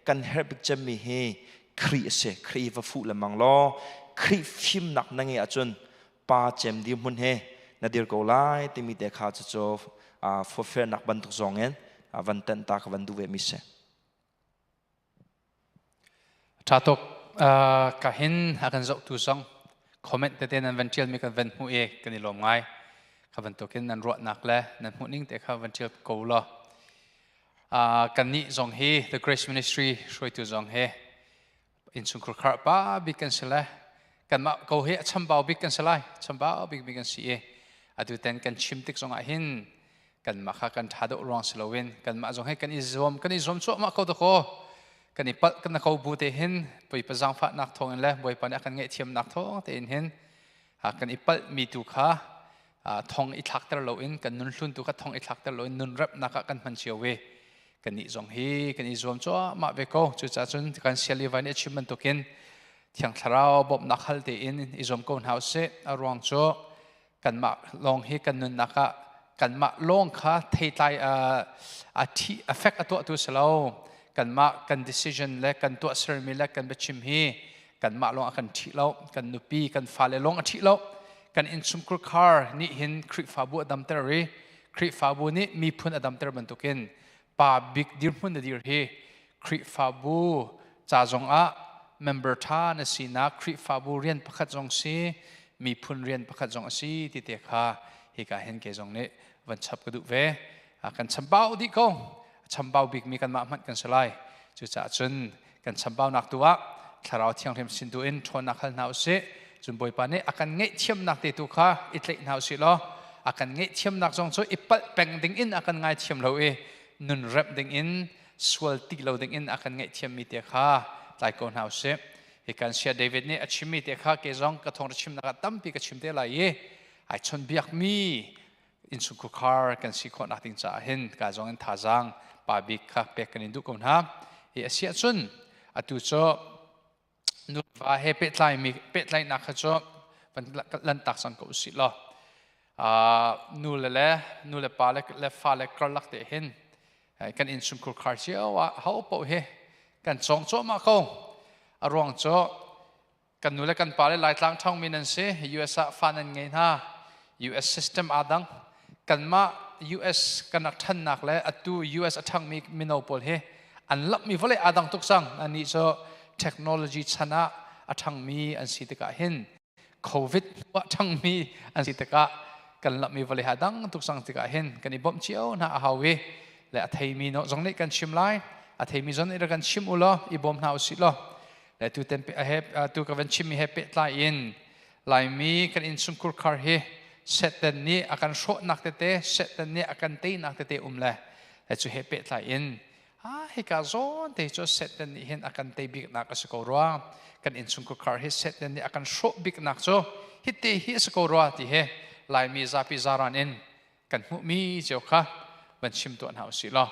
kan herh bik cemmi hi Khrih a si. Khrih va fuh lengmang law Khrih fimnak na ngeih ahcun pa cem dirhmun he na dir ko lai timi te kha cucu forfairnak bantuk zong in van tenh ta ka van duh ve mi si. Tha tuk ka hin a kan zohtu zong comment tete nan van tial mi kan van hmu e kan i lawm ngai kha bantukin nan ruahnak le nan hmuh ning te kha van tial ko law kan nih zong hi The Grace Ministry hruaitu zong hi innchungkhar khar pa bik kan si le kanmah ko hi a chambau bik kan si lai chambau bik bik kan si i atu ten kan chim tik zongah hin kanmah kha kan tha deuh ruang si loin kanmah zong hi kan i zuam kan i zuam cuahmah ko dakaw kan i palh kan ko bu te hin Bawipa zaangfahnak thawng in le Bawipa nih a kan ngaihthiamnak thawng tein hin kan i palh mi tu kha thong i thlakter loin kan nun hlun tu kha thong i thlakter loin nun remnak ah kan hman cio ve kannih zong hi kan i zuam cuahmah ve ko cucaah cun kan siali vai nih a chim bantukin thiang thlarau bawmhnak hal tein i zuam ko hna usih a ruang cu kanmah lawng hi kan nunnak ah kanmah lawng kha theitlai a thi effect a tuahtu si lo kanmah kan decision le kan tuahsermi le kan biachim hi kanmah lawng a kan ṭhih lo kan nupi kan fale lawng a ṭhih lo kan innchungkhar khar nih hin Khrihfabu a damter i Khrihfabu nih miphun a damter bantukin pa bik dirhmun na dir hi Khrihfabu ca zongah member ṭha na sinak Khrihfabu rian pakhat zong si miphun rian pakhat zong a si ti te kha hika hin ke zong nih van chap ka duh ve kan chambau dih ko chambau bikmi kanmah hmanh kan si lai cucaah cun kan chambaunak tu ah thlarau thianghlim sin tu in ṭhawnnak hal hna usih cun bawipa nih a kan ngaihthiamnak te tu kha i tlaih hna usih law a kan ngaihthiamnak zong cu i palh peng ding in a kan ngaithiam lo i nun remh ding in sual ti lo ding in a kan ngaihthiammi te kha tlai ko hna usih hi kan sia David nih a chimmi te kha ke zong ka thawng chimnak ah tampi ka chim te lai i ai chonbiakmi innchungkhar kan si khawhnak ding caah hin ka zong in thazaang pa bik kha pek kan in duh ko hna hi a si ahcun atu cu nuva he pehtlai mi pehtlaihnak kha cu van lantak cang ko usih law nu le le nu le pa le le fa le karlak te hin kan innchungkhar khar cio ah ho paoh hi kan cawng cuahmah ko a ruang cu. Kan nu le kan pa le Laitlang ṭhangmi nan si. US ah fa nan ngei hna. US system aa dang. Kanmah US kan rak ṭhannak le atu US a ṭhangmi mino pawl hi an lamhmi vawlei aa dang tuk cang. Annih cu technology chan ah a ṭhangmi an si tikah hin COVID a ṭhangmi an si tikah kan lamhmi vawlei ha dang tuk cang tikah hin kan i bawmh cio hna a hau i le a theimi no zong nih kan chim lai. A theimi zong nih rak kan chim u law i bawm hna usih law le tu ten he tu ka van chimmi he pehtlai in Laimi kan innchungkhur khar hi Satan nih a kan hrawhnak tete Satan nih a kan teinak tete um le cu he pehtlai in ah hika zawn te cu Satan nih hin a kan tei biknak a si ko rua kan innchungkhur khar hi Satan nih a kan hrawh biknak cu hi te hi a si ko rua ti he Laimi zapi zaran in kan hmuhmi cio kha van chim tuah hna usih law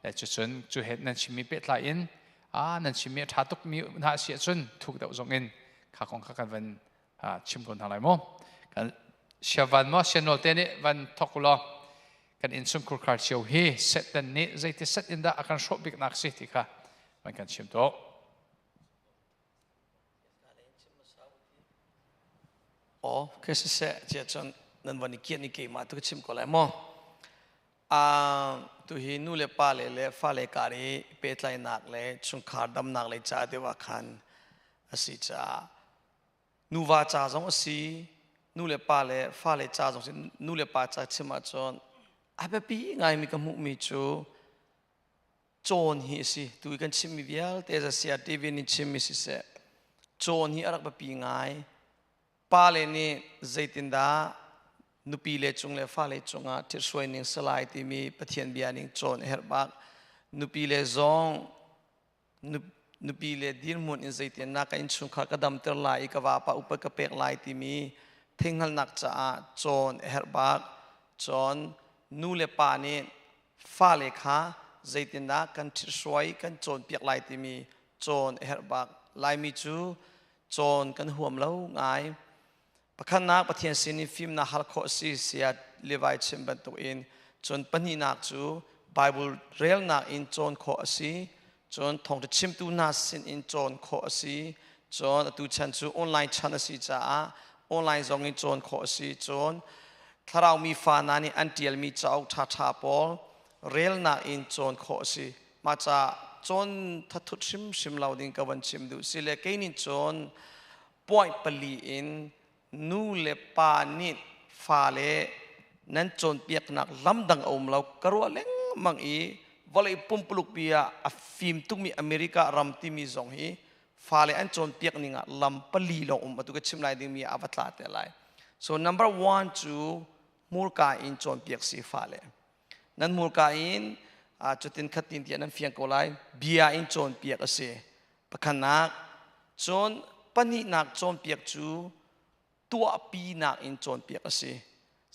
le cucun cu he nan chimmi pehtlai in a nan chimmi a ṭha tukmi hna a si ahcun thuk deuh zong in kha kong kha kan van chim ko hna lai mu kan siavan maw sianol te nih van thok law kan innchungkhur khar cio hi Satan nih zeiti set in dah a kan hrawh biknak si ti kha van kan chim tuah. Aw, ke siseh cia cun nan van i kian i keimah tu ka chim ko lai maw? Tu hi nu le pa le le fale kar i pehtlaihnak le chungkhar damnak lei ca deuh ah khan a si caah nuva ca zong a si, nu le pa le fale ca zong si, nu le pa ca chim ahcun a biapi ngaimi ka hmuhmi cu cawn hi a si. Tu i kan chimmi vialte za sia TV nih chimmi siseh cawn hi a rak biapi ngai. Pale nih zeitindah nupi le cung le fale cungah ṭhithruai ning salai timi Pathian bia ning cawn a herh bak. Nupi le zong nupi le dirhmun in zeitindah ka innchungkhar ka damter lai i ka vapa upat ka pek lai timi theihhngalhnak caah cawn a herh bak. Cun nu le pa nih fale kha zeitindah kan ṭhithruai kan cawnpiak lai timi cawn a herh bak. Laimi cu cawn kan huam lo ngai. Pakhatnak Pathian sin in fimnak hal khawh a si siah Levi chim bantukin cun pahnihnak cu Bible relnak in cawn khawh a si. Cun thawngṭha chimtu hna sin in cawn khawh a si. Cun atu chan cu online chan a si caah online zong in cawn khawh a si. Cun thlarau mi fa hna nih an ṭialmi cauk ṭhaṭha pawl relnak in cawn khawh a si. Mah ca cawn thathut hrimhrim lo ding ka van chim duh si le kei nih cun point pali in nu le pa nih fale nan cawnpiaknak lam dang a um lo ka ruah lengmang i vawlei pumpuluk pi ah a fim tukmi America ram timi zong hi fale an cawnpiak ning ah lam pali lawng um atu ka chim lai dingmi ah a va tla te lai. So number one cu hmurka in cawnpiak si fale. Nan hmurka in cutin khatin tiah nan fiang ko lai bia in cawnpiak a si. Pakhatnak cun pahnihnak cawnpiak cu tuahpinak in cawnpiak a si.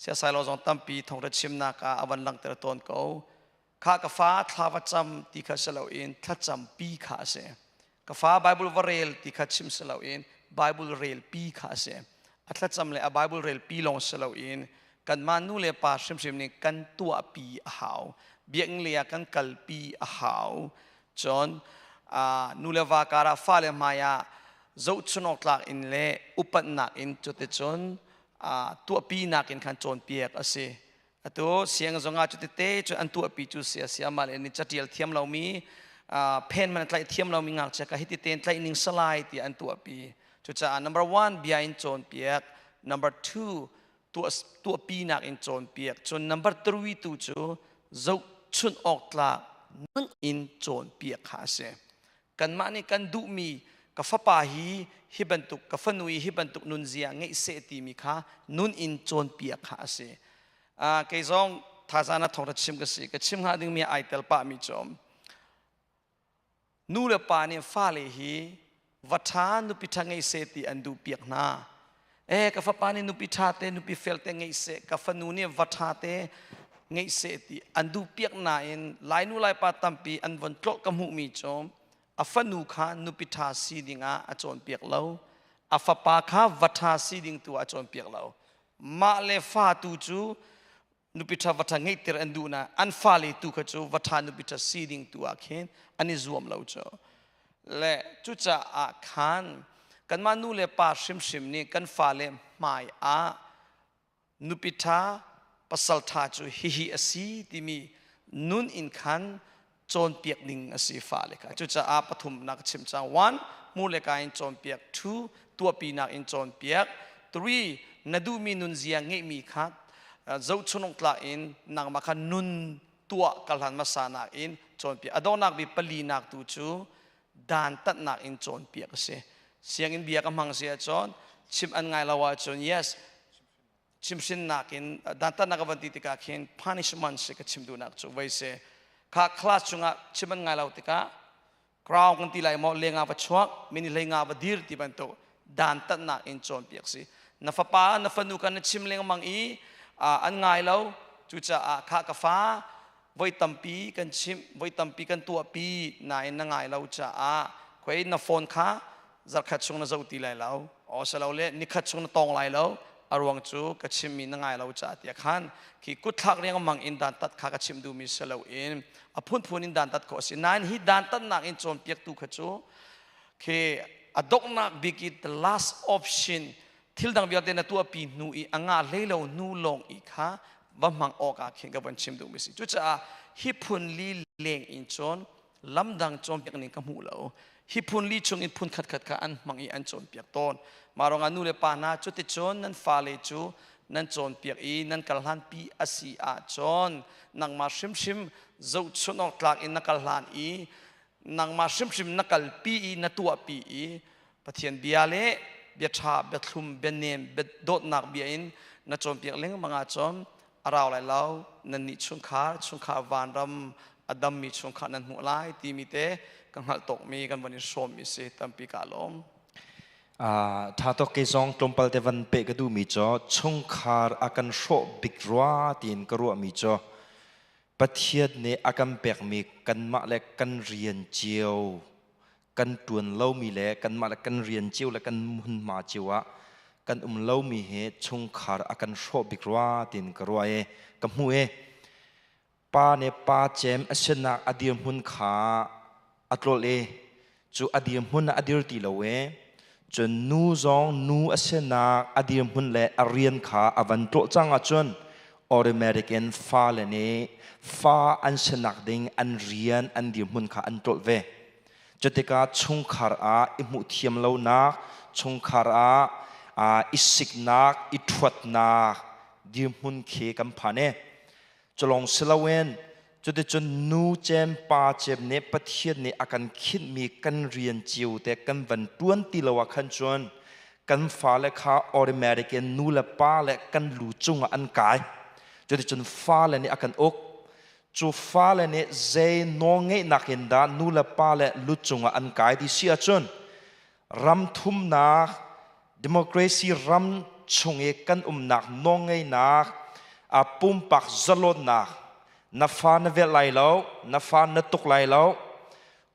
Siasai lo zong tampi thawngṭha chimnak ah a van langhter tawn ko. Kha ka fa thla va cam ti kha si loin thlacam pi kha a si. Ka fa Bible va rel ti kha chim si loin Bible rel pi kha a si. A thlacam le a Bible rel pi lawng si loin kanmah nu le pa hrimhrim nih kan tuahpi a hau. Biakinn lei ah kan kalpi a hau. Cun nu le va karah fale hmai ah zohchun awk tlak in le upatnak in cuticun tuahpinak in khan cawnpiak a si. Atu siang zongah cutite cu an tuahpi cu si a si amah le nih catial thiam lomi pen man tlaih thiam lomi ngakchia ka hiti tein tlaih ning salai tiah an tuahpi. Cucaah number one bia in cawnpiak, number two tuahpinak in cawnpiak, cun number three tu cu zohchunh awk tlak nun in cawnpiak kha a si. Kanmah nih kan duhmi ka fapa hi hi bantuk ka fanu hi hi bantuk nunzia ngeih seh timi kha nun in cawnpiak kha a si. Kei zong thazana thawng ra chim ka si ka chim hnga dingmi ai tel pahmi cu nu le pa nih fale hi va ṭha nupi ṭha ngei seh ti an duh piak hna. E ka fapa nih nupi ṭha te nupi fel te ngei seh ka fanu nih va ṭha te ngei seh ti an duh piak nain Lai nu Lai pa tampi an von tlawh ka hmuhmi cu a fanu kha nupi ṭha si dingah a cawnpiak lo a fapa kha va ṭha si ding tu ah a cawnpiak lo mah le fa tu cu nupi ṭha va ṭha ngeihter an duh na an fale tu kha cu va ṭha nupi ṭha si ding tu ah khin an i zuam lo cu le cucaah khan. Kanmah nu le pa hrimhrim nih kan fale hmai ah nupi ṭha pasal ṭha cu hihi a si timi nun in khan cawnpiak ding a si fale kha. Cucaah pathumnak ka chim cang. One, hmur le ka in cawnpiak. Two, tuahpinak in cawnpiak. Three, na duhmi nunzia ngeihmi kha zohchunhawk tlak in nangmah kha nun tuah kalhan hmasa nak in cawnpiak. A donghnak bik palinak tu cu dantatnak in cawnpiak a si. Sianginn bia ka hmang si ahcun chim an ngai lo ahcun yes chimhrinnak in dantatnak ka van ti tikah khin punishment si ka chim duhnak cu vei si. Kha class chungah chim an ngai lo tikah ground kan ti lai maw lengah va chuak mini hlei nga va dir ti bantuk dantatnak in cawnpiak si. Na fapa na fanu kan na chim lengmang i an ngai lo cucaah kha ka fa voi tampi kan chimh voi tampi kan tuahpi nain na ngai lo caah khoi na phone kha zarkhat chung na zoh ti lai lo o silole nikhat chung na tong lai lo a ruang cu ka chimmi na ngai lo caah tiah khan khi kutthlak riangmang in dantat kha ka chim duhmi si lo in a phunphun in dantat khawh a si nain hi dantatnak in cawnpiaktu kha cu khi a donghnak bik i the last option thil dang vialte na tuahpi hnu i a ngah hlei lo hnu lawng i kha va hmang awk ah khin ka von chim duhmi si. Cucaah hi phun li leng in cun lamdang cawnpiak ning ka hmuh lo. Hi phun li chung in phun khat khat kha an hmang i an cawnpiak tawn. Mah ruangah nu le pa hna cuticun nan fale cu nan cawnpiak i nan kal hlanpi a si ahcun nangmah hrimhrim zohchunh awk tlak in na kal hlan i nangmah hrimhrim na kalpi i na tuahpi i Pathian bia le bia ṭha, bia thlum, bia nem, bia dawtnak bia in na cawnpiak lengmang ahcun a rau lai lo. Nannih chungkhar, chungkhar vanram a dammi chungkhar nan hmuh lai timi te ka hngalh tawkmi kan van i hrawmmi si tampi ka lawm. Tha tok ke zong tlawmpal te van pe ka duhmi cu chungkhar a kan hrawh bik rua tiin ka ruahmi cu Pathian nih a kan pekmi kanmah le kan rian cio kan ṭuan lomi le kanmah le kan rian cio le kan hmunhma cio ah kan um lomi hi chungkhar a kan hrawh bik rua tiin ka ruah i ka hmuh i pa nih pa cem a sinak a dirhmun kha a tlolh i cu a dirhmun ah a dir ti lo i cun nu zong nu a sinak a dirhmun le a rian kha a van tlawh cang ahcun automatic in fale nih fa an sinak ding an rian an dirhmun kha an tlolh ve. Cutikah chungkhar ah i hmuh thiam lonak, chungkhar ah i siknak, i ṭhuatnak dirhmun khi kan phan i culong si loin cuticun nu cem pa cem nih Pathian nih a kan khinhmi kan rian cio te kan van ṭuan ti lo ah khan cun kan fale kha automatic in nu le pa le kan lu cungah an kai. Cuticun fale nih a kan uk. Cu fale nih zei nawlngeihnak in dah nu le pa le lu cungah an kai ti si ahcun ram thumnak democracy ram chung i kan umnak nawlngeihnak a pumpak zalonnak na fa na velh lai lo na fa na tuk lai lo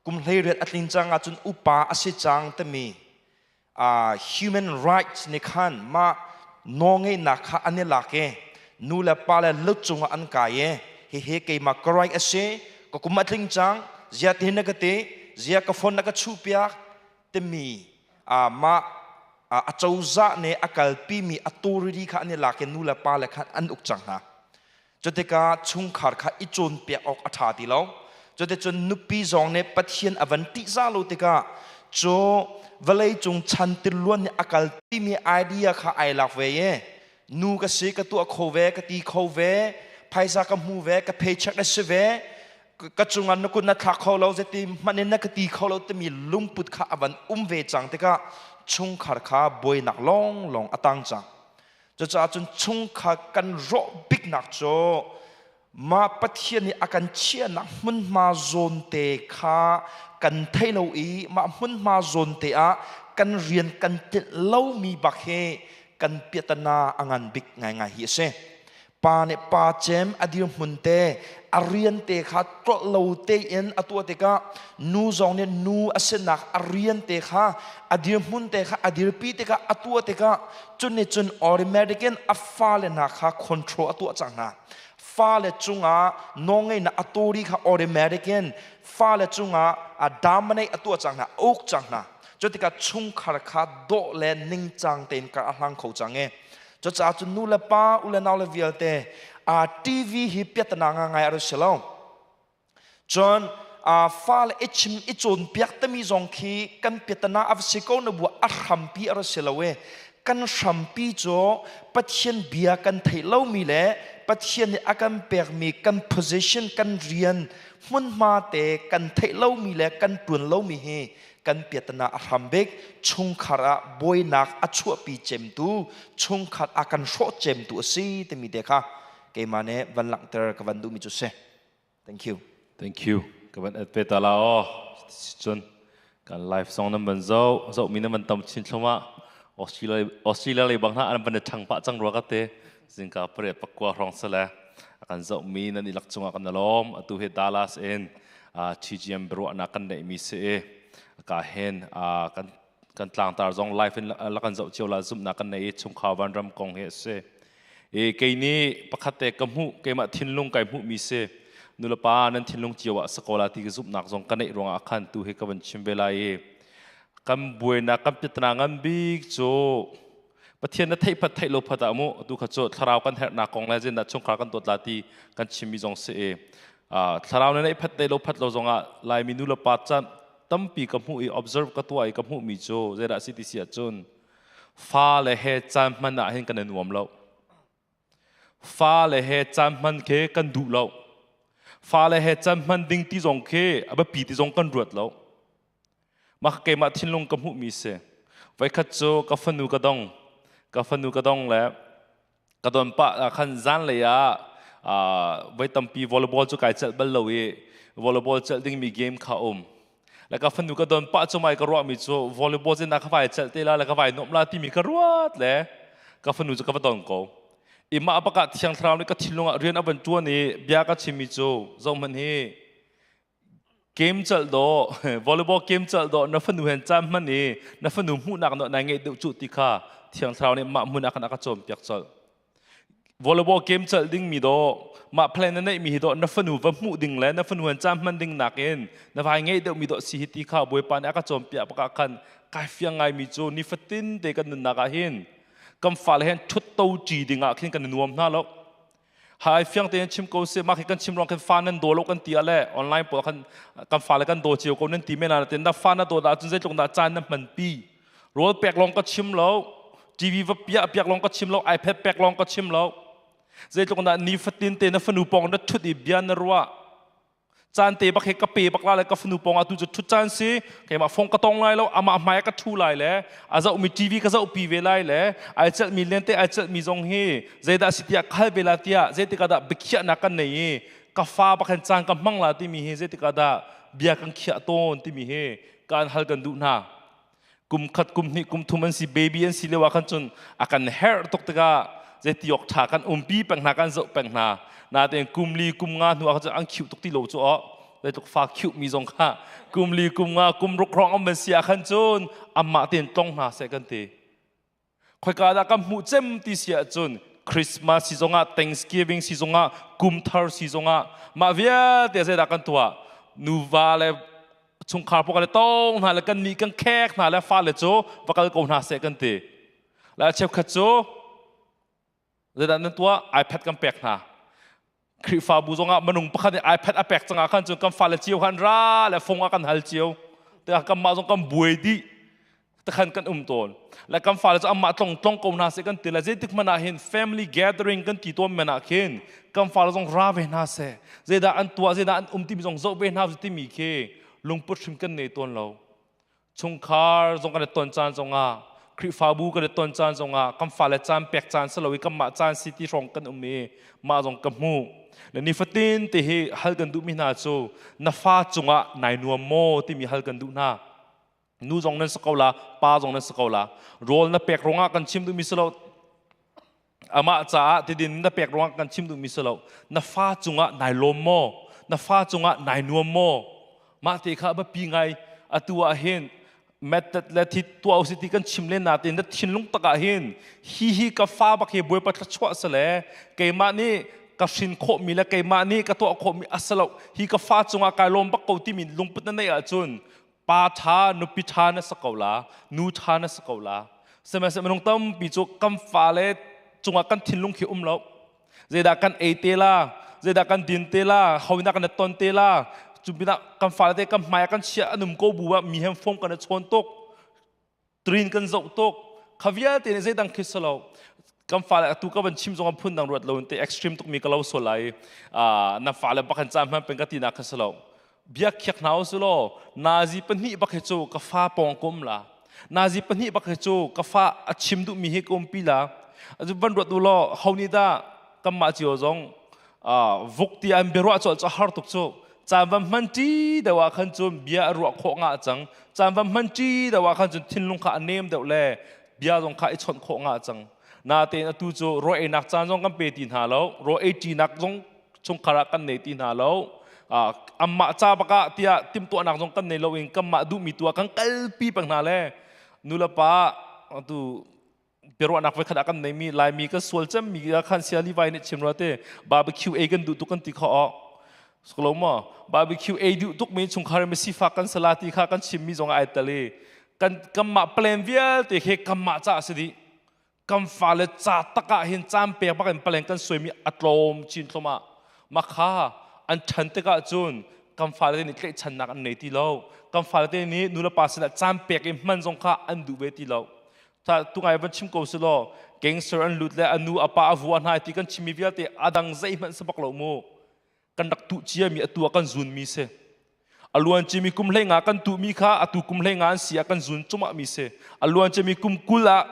kum 18 a tlin cang ahcun upa a si cang timi human rights nih khan mah nawlngeihnak kha an i lak i nu le pa le lu cungah an kai i hihi keimah ka right a si ka kum a tling cang zia tihin na ka ti zia ka phone na ka chuh piak timi mah a cozah nih a kalpimi authority kha an i lak i nu le pa le khan an uk cang hna. Cutikah chungkhar kha i cawnpiak awk a ṭha ti lo. Cuticun nupi zong nih Pathian a van ṭihzah lo tikah cu vawleicung chan tiluan nih a kalpimi idea kha ai lak ve i nu ka si ka tuah kho ve ka ti kho ve phaisa ka hmu ve ka paycheck a si ve ka cungah na kut na thlak kho lo zeiti hmanh in na ka ti kho lo timi lungput kha a van um ve cang tikah chungkhar kha buainak lawnglawng a tang cang. Cucaah cun chungkhar kan rawh biknak cu mah Pathian nih a kan chiahnak hmunhma zawn te kha kan thei lo i mah hmunhma zawn te ah kan rian kan tlinh lomi bak hi kan piatana a ngan bik ngaingai hi a si. Pa nih pa cem a dirhmun te a rian te kha tlolh lo tein a tuah tikah nu zong nih nu a sinak a rian te kha a dirhmun te kha a dirpi tikah a tuah tikah cun nih cun automatic in a fale hna kha control a tuah cang hna. Fale cungah nawlngeihnak a tori kha automatic in fale cungah a dominate a tuah cang hna, a uk cang hna. Cu tikah chungkhar kha dawh le ningcang tein kar a hlang kho cang e. Cucaah cun nu le pa, u le nau le vialte a TV hi piatana nga ngai a si lo. Cun fale i chim i cawnpiak timi zong khi kan piatana a va si ko na bu a hrampi a ra si lo e. Kan hrampi cu Pathian bia kan theih lomi le Pathian nih a kan pekmi kan position kan rian hmunhma te kan theih lomi le kan tuan lomi hi kan piatana a hram bik chungkhar ah buainak a chuahpi cemtu chungkhar a kan hrawh cemtu a si timi te kha keimah nih van langhter ka van duhmi cu si. Thank you. Thank you. Ka van add ve ta la aw. Cun kan live song nan van zo zo mi nan van tam chin thloma Australia Australia le bang hna an van thang pa chang rua ka te zingka pare pakwa rong sale kan zo mi nan ilak chunga kan lom atu he Dallas in TGM bro na kan nei mi se ka hen kan kan tlangtar zong live in la kan zoh cio la zum na kan nei chungkhar van ram kong he se e kei nih pakhat te ka hmuh keimah thinlung kai hmuh mi si nulepa nan thinlung cio ah sakola ti ka zumhnak zong ka neih ruangah khan tu hi ka van chim ve lai i kan buainak kan pitna ngan bik cu Pathian na theih phat theih lo phat ah mu tu kha cu thlarau kan herhnak kong le zin dah chungkhar kan dawt la ti kan chimmi zong si i thlarau na neih phat theih lo phat lo zongah Laimi nulepa caan tampi ka hmuh i observe ka tuah i ka hmuhmi cu zeidah si ti si ahcun fale he caan hman ah hin kan i nuam lo. Fale he caan hman khi kan duh lo. Fale he caan hman ding ti zong khi a biapi ti zong kan ruat lo. Mah keimah thinlung ka hmuhmi si. Voikhat cu ka fanu ka dong. Ka fanu ka dong le ka don pah ah khan zanlei ah voi tampi volleyball cu kai celh bal lo i volleyball celh dingmi game kha um. Le ka fanu ka don pah cu mai ka ruahmi cu volleyball zin ka vai celh te la le ka vai nuam la timi ka ruat le ka fanu cu ka va don ko. I mah bakah thiang thlarau nih ka thinlung ah rian a van ṭuan i bia ka chimmi cu zohhmanh hi Game calh dawh, volleyball game calh dawh na fanu hen caan hman i na fanu hmuhnak no nai ngeih deuh cu ti kha Thiang Thlarau nih mah hmun ah khan a ka cawnpiak colh. Volleyball game calh ding mi dawh, mah plan na neih mi hi dawh na fanu va hmuh ding le na fanu hen caan hman ding nakin na vai ngeih deuh mi dawh si hi ti kha Bawipa nih a ka cawnpiak bakah khan kai fiang ngai mi cu nifatin te kan nunnak ah hin kan fale hen ṭhut to ṭi ding ah khin kan i nuam hna lo. Hai fiang tein chim ko seh mah khi kan chim ruang khan fa nan daw lo kan ti ah le online pawl khan kan fale kan daw cio ko nan ti men ah ten na fa na daw dah cun zeitluk dah caan na hman pi rawl pek lawng ka chim lo TV va piah piak lawng ka chim lo iPad pek lawng ka chim lo zeitluk dah nifatin te na fanu pawng na thut i bia na ruah caan te bak he ka pe bak la le ka fanu pawng ah tu cu thut caan si keimah phone ka tong lai lo amah hmai ka thu lai le a zoh mi TV ka zoh pi ve lai le ai celh mi lente ai celh mi zong hi zeidah si tiah khal ve la tiah zeitik ah dah biakhiahnak kan nei i ka fa bak hin caan ka hmang la timi hi zeitik ah dah bia kan khiah tawn timi hi kan hal kan duh hna kum khat kum hnih kum thum an si baby an si lio ah khan cun a kan herh tuk tikah zeiti awk ṭha kan umpi peng hna kan zoh peng hna natein kum li kum nga hnu ah khan cun an khiuh tuk ti lo cu aw zeitluk fa khiuh mi zong kha kum li kum nga kum ruk hrawng an van si ah khan cun amah tein tlong hna seh kan ti Khoika dah kan hmuh cem ti si ahcun Christmas si zongah Thanksgiving si zongah kum thar si zongah mah vialte zeidah kan tuah nuva le chungkhar pawl le tong hna le kan nih kan khek hna le fale cu va kal ko hna seh kan ti le cheukhat cu zeidah nan tuah iPad kan pek hna Khrihfabu zongah minung pakhat nih iPad a pek cangah khan cun kan fale cio khan ra le fung ah kan hal cio tikah kanmah zong kan buai dih takhan kan um tawn le kan fale cu amah tlong tlong ko hna seh kan ti le zeitik hmanh ah hin family gathering kan ti tawn men ah khin kan fale zong ra ve hna seh zeidah an tuah zeidah an um timi zong zoh ve hna timi khi lungput hrim kan nei tawn lo chungkhar zong kan i ton caan zongah Khrihfabu kan i ton caan zongah kan fale caan pek caan si lo i kanmah caan si ti hrawng kan um i mah zong ka hmuh le nifatin te hi hal kan duhmi hna cu na fa cungah nai nuam maw timi hal kan duh hna nu zong nan si ko la pa zong nan si ko la rawl na pek ruangah kan chim duhmi si lo amah caah tidin na pek ruangah kan chim duhmi si lo na fa cungah nai lawm maw na fa cungah nai nuam maw mah te kha biapi ngai atu ah hin method le thi tuah usi ti kan chim len natin na thinlung tak ah hin hi hi ka fa bak hi bawipa thluachuah sale keimah nih ka hrin khawhmi le keimah nih ka tuah khawhmi asalo hi ka fa cungah kai lawm bak ko timi lungput na neih ahcun. Pa ṭha nupi ṭha na si ko la, nu ṭha na si ko la. Sihmanhsehlaw minung tampi cu kan fale cungah kan thinlung khi um lo. Zeidah kan ei te la, zeidah kan din te la, hoinak kan ton te la, cu pinah kan fale te kan hmai ah kan chiah an um ko bu ah mi he phone kan i chawn tuk. Trin kan zoh tuk. Kha vialte nih zeidang khi si lo. Kan fale atu ka van chim zong phun dang ruat lo in te extreme tuk mi ka lo so lai. Na fale bak han caan hman peng ka ti nak kha si lo. Bia khiak hna u law nazi pahnih bak hi cu ka fa pawng ka um la. Nazi pahnih bak hi cu ka fa a chim duh mi hi ka umpi la. Atu van ruat u law ho nih dah kanmah cio zong vuk ti an biaruah cawlh cu har tuk cu caan van hman ṭi deuh ah khan cun bia a ruah khawh ngah cang caan van hman ṭi deuh ah khan cun thinlung kha a nem deuh le bia zong kha i chawnh khawh ngah cang natein atu cu raw einak caan zong kan pe ti hna lo raw ei ṭinak zong chungkhar ah kan nei ti hna lo amah ca bak ah tiah timhtuahnak zong kan nei lo in kanmah duhmi tu ah kan kalpi peng hna le nulepa atu biaruahnak voi khat ah kan neimi Laimi kan sual cemmi khan sia Levi nih chim rua te barbecue ei kan duh tuk kan ti kho ok soklo maw barbecue ei duh tuk mi chungkhar mi sifak kan sala ti kha kan chimmi zong ai tel i kan kanmah plan vialte khi kanmah ca a si dih kan fale ca tak ah hin caan pek bak in plan kan suaimi a tlawm chin thlum ah makha an ṭhan tikah cun kan fale nih tlaihchannak an nei ti lo kan fale te nih nulepa sinah caan pek i hman zong kha an duh ve ti lo tu ngai van chim ko si law gangster an lut le anu apa a vua hna ti kan chimmi vialte adang zeihmanh si bak lo mu kan rak tuh cia mi atu ah kan zun mi si a luan cimi kum hlei nga kan tuh mi kha atu kum hlei nga an si ah kan zun cumah mi si a luan cimi kum 20 ah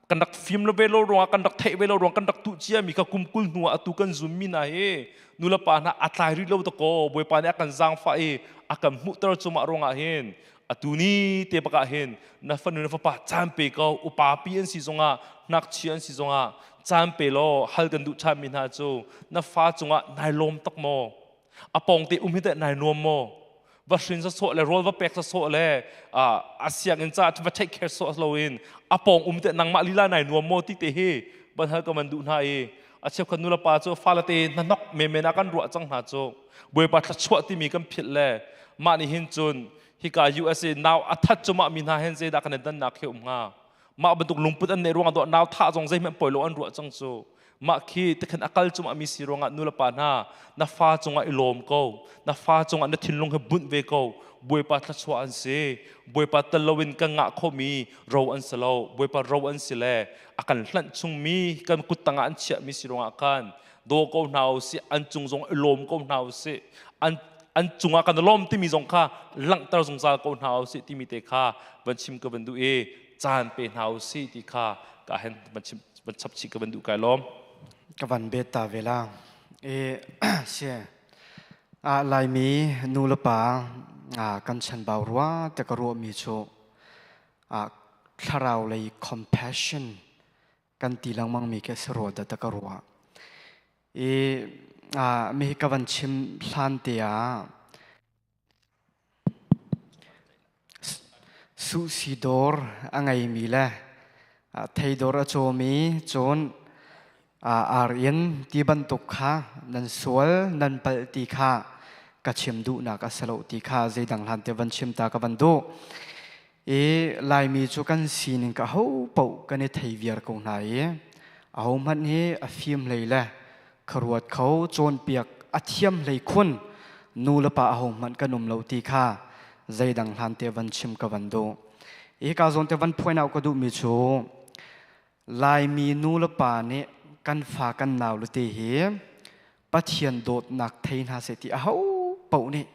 kan rak fim lo ve lo ruangah kan rak theih ve lo ruang kan rak tuh cia mi kha kum 20 hnu ah atu kan zun mi hna hi nulepa hna a tlai rih lo dakaw bawipa nih a kan zaangfah i a kan hmuhter cumah ruangah hin atu ni te bak ah hin na fanu na fapa caan pe ko upa pi an si zongah ngakchia an si zongah caan pe law hal kan duh ṭhan mi hna cu na fa cungah nai lawm tak maw a pawng te um hi teh nai nuam maw va hrin sawsawh le rawl va pek sawsawh le a sianginn ca va take care sawh loin a pawng um teh nangmah lila nai nuam maw ti te hi ban hal ka man duh hna i a cheukhat nu le pa cu fale te hnanok menmen ah kan ruah cang hna cu Bawipa thluachuah timi kan philh le mah nih hin cun hika USA nau a that cu mah mi hna hen zeidah kan i dannak khi um hnga mah bantuk lungput an neih ruangah dawh nau thah zong zeihmanh poi lo an ruah cang cu mah khi tikhan a kal cungah mi si ruangah nu le pa hna na fa cungah i lawm ko na fa cungah na thinlung he bunh ve ko Bawipa thluachuah an si Bawipa tel loin kan ngah khomi ro an si lo Bawipa ro an si le a kan hlanh chungmi kan kut tangah an chiahmi si ruangah khan daw ko hna u sih an cung zong i lawm ko hna u sih an an cungah kan lawm timi zong kha langhter zungzal ko hna u sih timi te kha van chim ka van duh i caan pe hna u sih ti kha ka hen van chim van chap chih ka van duh kai lawm ka van bet ta ve la e se a laimi nu le pa a kan chan bau rua te ka ruah mi chu a thlarau lei compassion kan ti lengmang mi ke si rua da ta ka ruah i mi ka van chim hlan te ah su si dawr a ngei mi le thei dawr a cawmi cun ar in ti bantuk kha nan sual nan palh ti kha ka chim duhnak a si lo ti kha zeidang hlan te van chim ta ka van duh I Laimi cu kan sining ka ho paoh kan i thei viar ko hna i ahohmanh hi a fim hlei le khuaruat kho cawnpiak a thiam hlei khun nu le pa ahohmanh kan um lo ti kha zeidang hlan te van chim ka van duh. Hika zawn te van point out ka duhmi cu Laimi nu le pa nih kan fa kan nau le te hi Pathian dawtnak thei hna seh ti aho paoh nih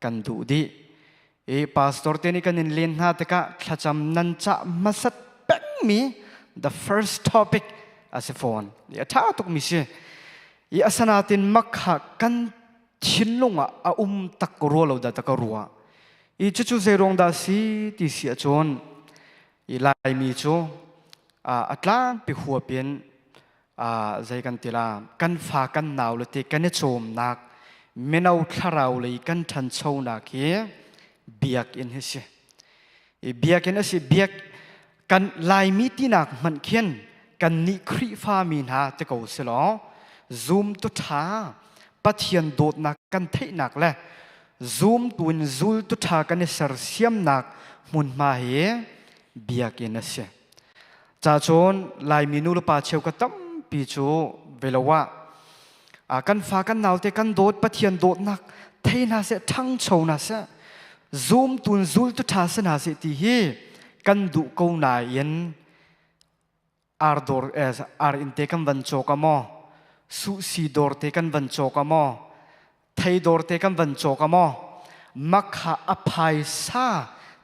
kan duh dih. I pastor te nih kan in len hna tikah thlacam nan cah hmasat pengmi the first topic a si fawn. I a ṭha tukmi si. I asanatin makha kan thinlung ah a um tak rua lo dah ta ka rua. I cucu zeiruang dah si ti si ahcun i Laimi cu a tlangpi huapin zei kan ti la kan fa kan nau le te kan i cawmnak mino thlarau lei kan ṭhanchonak hi biakinn hi si i biakinn a si biak kan Laimi tinak hmanh khin kan nih Khrihfa mi hna te ko si law zum tu ṭha Pathian dawtnak kan theihnak le Zumtu in zultu ṭha kan i sersiamnak hmunhma hi biakinn a si. Cacun Laimi nu le pa cheukhat tampi cu velo ah kan fa kan naute kan dawt Pathian dawtnak thei hna seh ṭhangcho hna seh zumtu in zultu ṭha si hna seh ti hi kan duh ko nain ar dawr ar inn te kan van cawk a maw suhsi dawr te kan van cawk a maw thei dawr te kan van cawk a maw makha a phaisa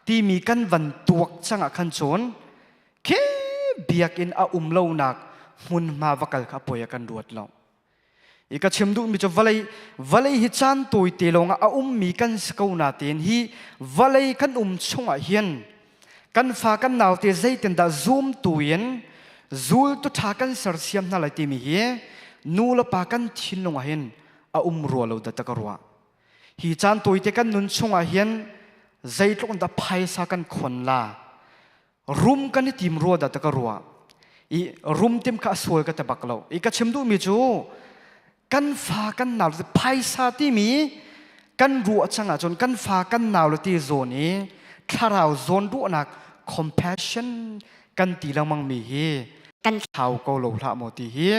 timi kan van tuak cang ah khan cun khi biakinn a um lonak hmunhma va kal kha poi a kan ruat lo. I ka chim duhmi cu vawlei vawlei hi caan tawi te lawng ah a ummi kan si ko natein hi vawlei kan um chungah hin kan fa kan naute zeitindah zumtu in zultu ṭha kan sersiam hna lai timi hi nu le pa kan thinlung ah hin a um rua lo dah ka ruah. Hi caan tawite kan nun chungah hin zeitluk in dah phaisa kan khon la, rum kan i tim rua dah ka ruah. I rum tim kha a sual ka ti bak lo. I ka chim duhmi cu kan fa kan nau le phaisa timi kan ruah cang ahcun kan fa kan nau le ti zawn i thlarau zawn ruahnak compassion kan ti lengmang mi hi kan thlau ko lo hlah maw ti hi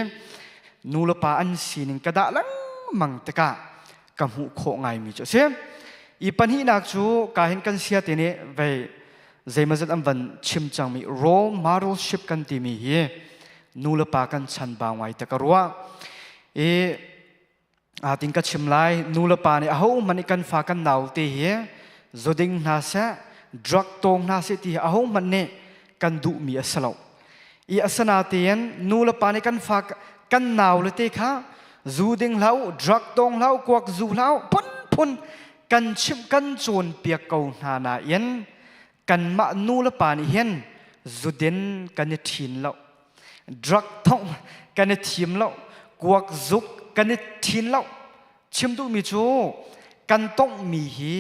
nu le pa an sining ka dah lengmang tikah ka hmuh khawh ngaimi cu a si. I pahnihnak cu ka hin kan sia te nih vei zeimazat an van chim cangmi role modelship kan timi hi nu le pa kan chan bau ngai te ka ruah. I tin ka chim lai, nu le pa nih aho hmanh nih kan fa kan nau te hi zuding hna seh, drug tawng hna seh ti hi aho hmanh nih kan duhmi a si lo. I asanatein nu le pa nih kan fa kan nau le te kha zu ding hlah u, drug tawng hlah u, kuak zu hlah u, phunphun kan chimh kan cawnpiak ko hna nain kanmah nu le pa nih hin zudin kan i ṭhin lo, drug thong kan i thim lo, kuak zuk kan i ṭhin lo. Chim duhmi cu kan tonghmi hi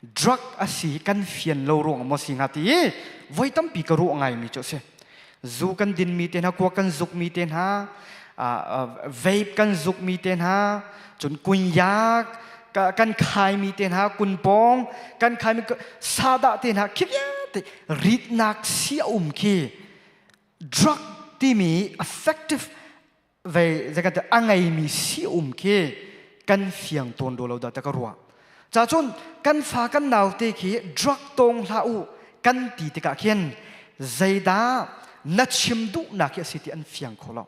drug a si kan fian lo ruang maw si hnga ti i voi tampi ka ruah ngaimi cu a si. Zu kan dinmi te hna, kuak kan zukmi te hna, vape kan zukmi te hna, cun kunyak kan khaimi te hna, kunpawng kan khaimi sadah te hna khi vialte ritnak si a um khi drug timi effective vei zeikate a ngeimi si um khi kan fiang tawn do lo dah ta ka ruah. Ca cun kan fa kan naute khi drug tawng hlah u kan ti tikah khin zeidah na chim duhnak hi a si ti an fiang kho lo.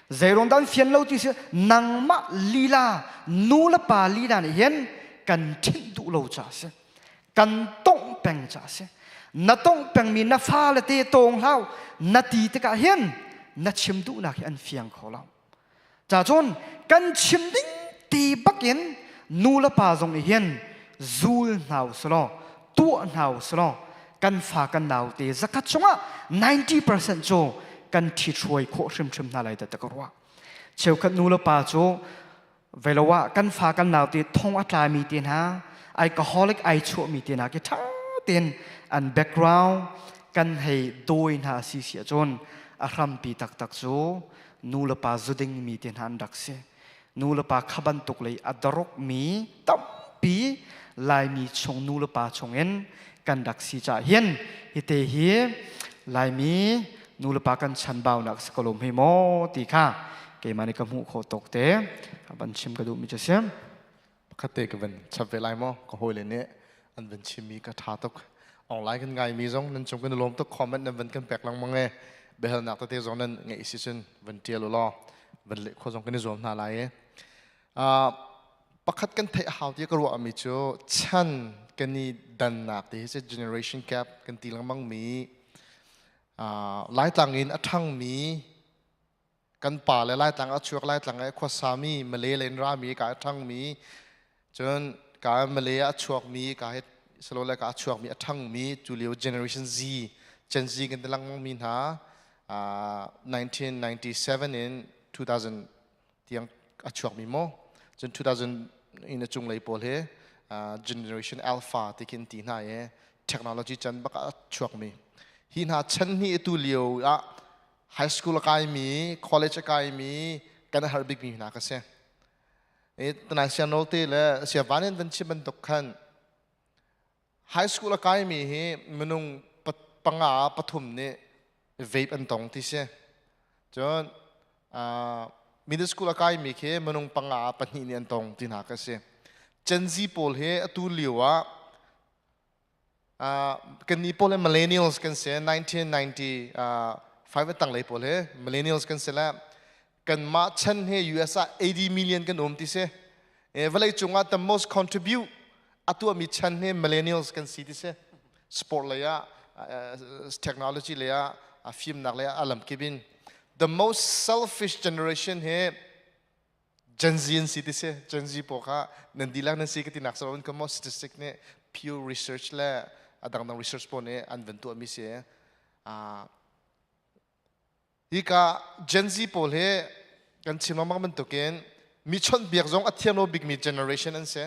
Zeiruang dah an fian lo ti si, nangmah lila nu le pa lila nih hin kan ṭhinh duh lo ca a si, kan tongh peng ca a si. Na tongh pengmi na fale te tawng hlau na ti tikah hin na chim duhnak hi an fiang kho lo. Ca cun kan chim ding ti bakin nu le pa zong nih hin zul hna u selaw, tuah hna u selaw kan fa kan nau te zakhat chungah 90% cu kan ṭhithruai khawh hrimhrim hna lai dah ka ruah. Cheukhat nu le pa cu velo ah kan fa kan nau te thong a tlami te hna, alcoholic ai chuahmi te hna khi ṭha tein an background kan hei dawi hna si si ahcun a hrampi taktak cu nu le pa zuding mi te hna an rak si. Nu le pa kha bantuk lei a daruk mi tampi Laimi chung nu le pa chungin kan rak si caah hin hite hi Laimi nu le pa kan chanbaunak si ko lo hme maw ti kha keimah nih ka hmuh khawh tawk te van chim ka duhmi cu si. Pakhat te ka van chap ve lai maw? Ka hawile nih an van chimmi ka ṭha tuk. Online kan ngaimi zong nan cung kan i lawm tuk. Comment nan van kan pek lengmang e. Biahalnak tete zong nan ngeih si cun van ṭial u law van leh khawh zong kan i zuam hna lai e. Pakhat kan theih a hau ti ka ruahmi cu chan kan i dannak ti hi generation gap kan ti lengmang mi, Laitlang in a ṭhangmi kan pa le Laitlang a chuak, Laitlang ah khuasami Malay len rami ka a ṭhangmi, cun ka Malay a chuakmi ka he silole ka a chuakmi a ṭhangmi cu lio generation Z, Gen Z kan ti lengmang mi hna, 1997 in 2000 tiang a chuakmi maw, cun 2000 in a cunglei pawl hi generation alpha ti khin ti hna i technology chan bak a chuakmi hi hna chan hi atu lio ah high school a kaimi, college a kaimi kan har bikmi hna ka si. E tanai siang nol te le sia van in van chim bantuk khan high school a kai mi hi minung panga pathum nih vape an tong ti si. Cun middle school a kai mi khi minung panga pahnih nih an tong ti hna ka si. Gen Z pawl hi atu lio ah Kan nih pawl hi millennials kan si. 1995 tanglei pawl hi millennials kan si le kanmah chan hi US ah 80 million kan um ti si. Vawlei cungah the most contribute a tuahmi chan hi millennials kan si ti si. Sport lei ah, technology lei ah, fimnak lei ah a lamkip in. The most selfish generation hi Gen Z an si ti si. Gen Z pawl kha nan dihlak nan si ka tinak sa ka mo statistic nih Pew Research le a dangdang research pawl nih an van tuahmi si. Hi ka Gen Z pawl hi kan chim lengmang bantukin mi chawnhbiak zong a thiam lo bikmi generation an si.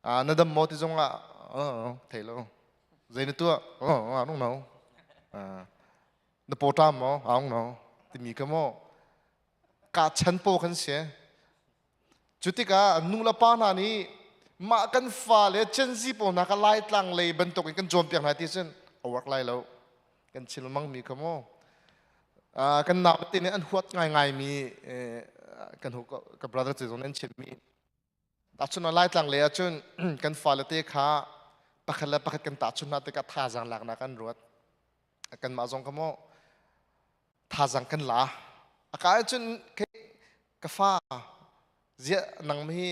Na dam maw ti zong ah thei lo. Zei na tuah? Oh, I don't know. Na pawṭam maw? I don't know. Timi ka maw ka chan paw kan si. Cu tikah nu le pa hna nih mah kan fale Gen Z pawl hna kha Laitlang lei bantuk in kan cawnpiak hna ti cun a work lai lo. Kan chim lengmang mi kha mu. Kan nau te nih an huat ngaingai mi kan hu ka brother te zong an chimmi. Tahchun Laitlang lei ahcun kan fale te kha pakhat le pakhat kan tahchun hna tikah thazaang laknak an ruat. Kanmah zong kha mu thazang kan la a ka cun ka fa ziah nang hi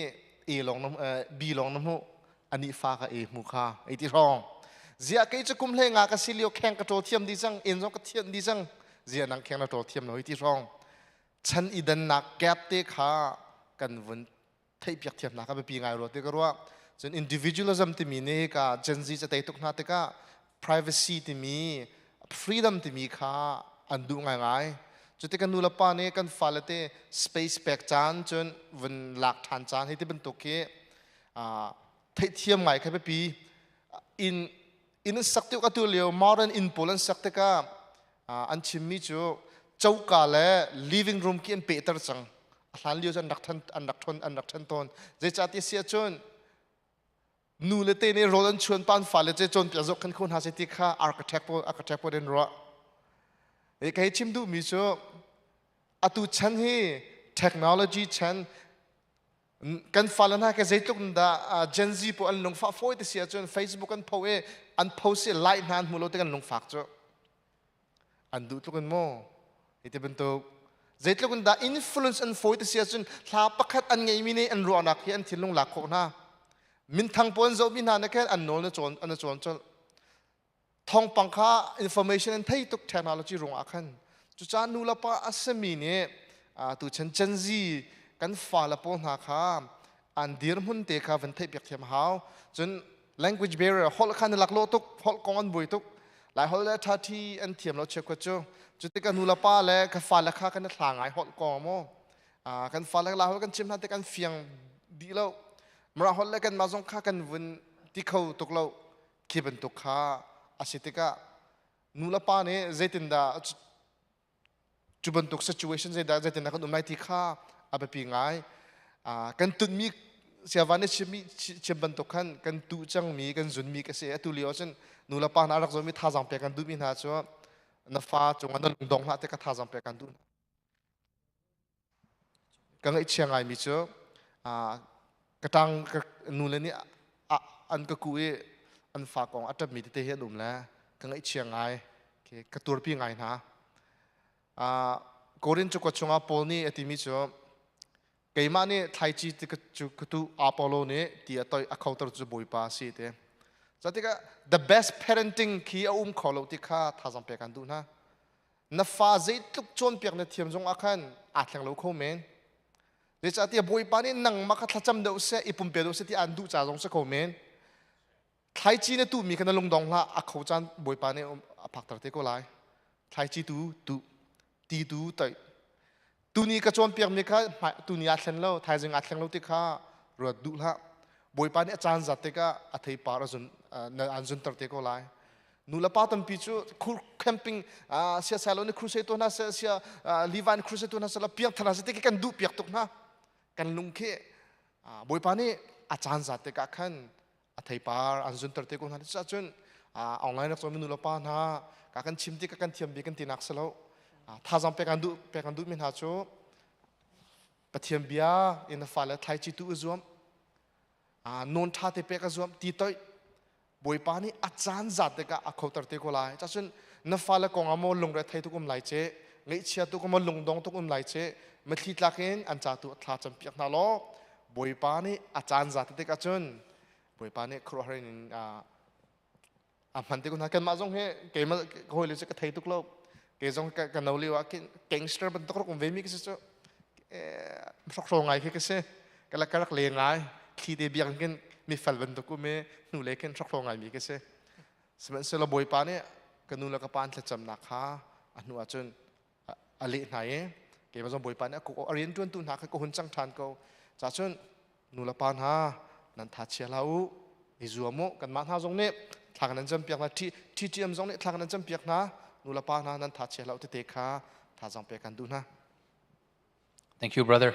e long na b long na hmu ani fa ka e hmu kha ei ti hrawng ziah kei cu kum hlei nga ka si lio kheng ka ṭawl thiam di cang en zong ka thiam di cang ziah nang kheng na ṭawl thiam lo ti hrawng chan i dannak gap te kha kan vun theihpiak thiamnak a biapi ngai rua ti ka ruah. Cun individualism timi nih ka Gen Z ca tei tuk hna tikah privacy timi freedom timi kha an duh ngaingai. Cu tikah nu le pa nih kan fale te space pek caan cun vun lak ṭhan caan hi ti bantuk hi theihthiam ngai kha biapi. In inn an sak tuk atu lio modern inn pawl an sak tikah an chimmi cu coka le living room khi an pehter cang. A hlan lio cu an rak than an rak thon an rak than tawn. Zeicahti si ahcun nu le te nih rawl an chuan pa an fale cu cawnpiak zoh khan kho hna seh ti kha architect pawl architect pawl an ruah. Ka hei chim duhmi cu atu chan hi technology chan kan fale hna ke zeitluk dah Gen Z pawl an lungfah fawi te si ahcun Facebook an pho i an post i like hna an hmu lo te kan lungfak cu an duh tluk in maw hi ti bantuk zeitluk in dah influence an fawi te si ahcun hla pakhat an ngeimi nih an ruahnak hi an thinlung lak khawh hna minthang pawl an zohmi hna na khan an nawl na cawn an cawn colh thawngpang kha information an thei tuk technology ruangah khan cucaah nu le pa a simi nih tu chan Gen Z kan fa le pawl hna kha an dirhmun te kha van theih piak thiam hau cun language barrier holh kha na lak lo tuk holh kong an buai tuk lai holh le tha thi an thiam lo cheukhat cu cu tikah nu le pa le ka fa le kha kan thla ngai holh kong maw kan fa le la holh kan chim hna tik an fiang dih lo mara holh le kan mah zong kha kan vun ti kho tuk lo khi bantuk kha a si tikah nu le pa nih zeitindah cu bantuk situation zeidah zeitindah kan um lai ti kha a biapi ngai. Kan tunmi siava nih chimmi chim bantuk khan kan tuh cangmi kan zunmi ka si. Atu lio ahcun nu le pa hna rak zohmi thazaang pek kan duhmi hna cu na fa cungah na lungdong hlah ti ka thazaang pek kan duh. Ka ngaihchia ngaimi cu ka ṭang ka nule nih an ka kuh i an fa kong a ṭapmi tete hi an um le ka ngaihchia ngai ka turpi ngai hna. Korin cakuat chungah Paul nih a timi cu keimah nih thlaici ti cu ka tuh Apollo nih ti a toih a khoter cu Bawipa a si ti. Cu tikah the best parenting khi a um kho lo ti kha thazaang pek an duh hna. Na fa zeitluk cawnpiak na thiam zong ah khan aa thleng lo kho men. Zeicahtiah Bawipa nih nangmah kha thlacam deuh seh, i pumpe deuh seh ti aan duh ca zong si kho men. Thlaici na tuhmi kha na lungdong hlah, a kho caan Bawipa nih a phakter te ko lai. Thlaici tu tuh, ti tu toih. Tuni ka cawnpiakmi kha tuni aa thlen lo, thaizing aa thleng lo ti kha ruat duh hlah. Bawipa nih a caan zat tikah a theipar a zun, an zunter te ko lai. Nu le pa tampi cu camping sia sai lo ni crusade tu hna sia Levi crusade tu hna sala piang thana se ti kan duh piak tuk hna. Kan lung khi Bawipa nih a caan zat tikah khan a theipar an zunter te ko hna. Cucun online rak cawn nu le pa hna ka kan chim ti ka kan thiam bik kan tinak si lo. Thazaang pek an duh pek an duh mi hna cu Pathian bia in a fale thlaici tu i zuam, nawn ṭha te pek a zuam ti toih Bawipa nih a caan zat tikah a khoter te ko lai. Cacun na fale kong ah maw lungre thei tuk um lai ce, ngaihchia tuk maw lungdong tuk um lai ce, mithli tlak in an ca tu thla cam piak hna law Bawipa nih a caan zat tikah cun Bawipa nih khuaruahhar in a hman te ko hna. Kanmah zong hi keimah ka hawile cu ka thei tuk lo. Kei zong ka no lio ah khin gangster bantuk rak um ve mi ka si cu. Hrokhrawl ngai khi ka si. Ka la ka rak le ngai. Thli te biak in khin mi fel bantuk um i hnu le khin hrokhrawl ngai mi ka si. Sihmanhsehlaw Bawipa nih ka nu le ka pa an thlacamnak kha a hnu ah cun a leh hna i keimah zong Bawipa nih a rian ṭuantu hna kha ka hun cang ṭhan ko. Ca cun nu le pa hna nan tha chia hlah u, i zuam u. Kanmah hna zong nih thla kan nan campiak hna, TTM zong nih thla kan nan campiak hna. Nu le pa hna nan tha chia hlah u tete kha thazaang pek kan duh hna. Thank you, brother.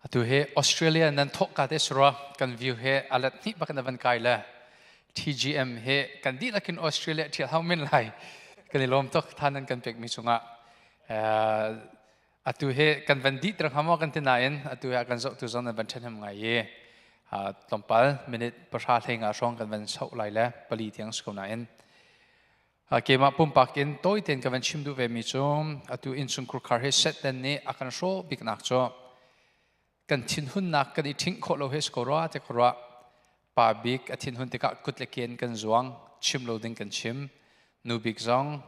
Atu he Australia nan thok ka te sura kan view he alat ni bak na van kai le TGM he kan dihlak in Australia thial hau min lai kan i lawm tuk than nan kan pek mi chungah atu he kan van di trang hamo kan ti nain atu he kan zoh tu zong nan van then ham ngai i tlawmpal minute 10 hlei nga hrawng kan van sau lai le pali tiang sko nain. Keimah pumpak in tawi tein ka van chim duh ve mi cu atu innchungkhur khar hi Satan nih a kan hrawh biknak cu kan thinhunnak kan i ṭhingh khawh lo hi si ko rua ti ka ruah. Pa bik a thinhun tikah kut le ke in kan zuang, chim lo ding kan chim. Nu bik zong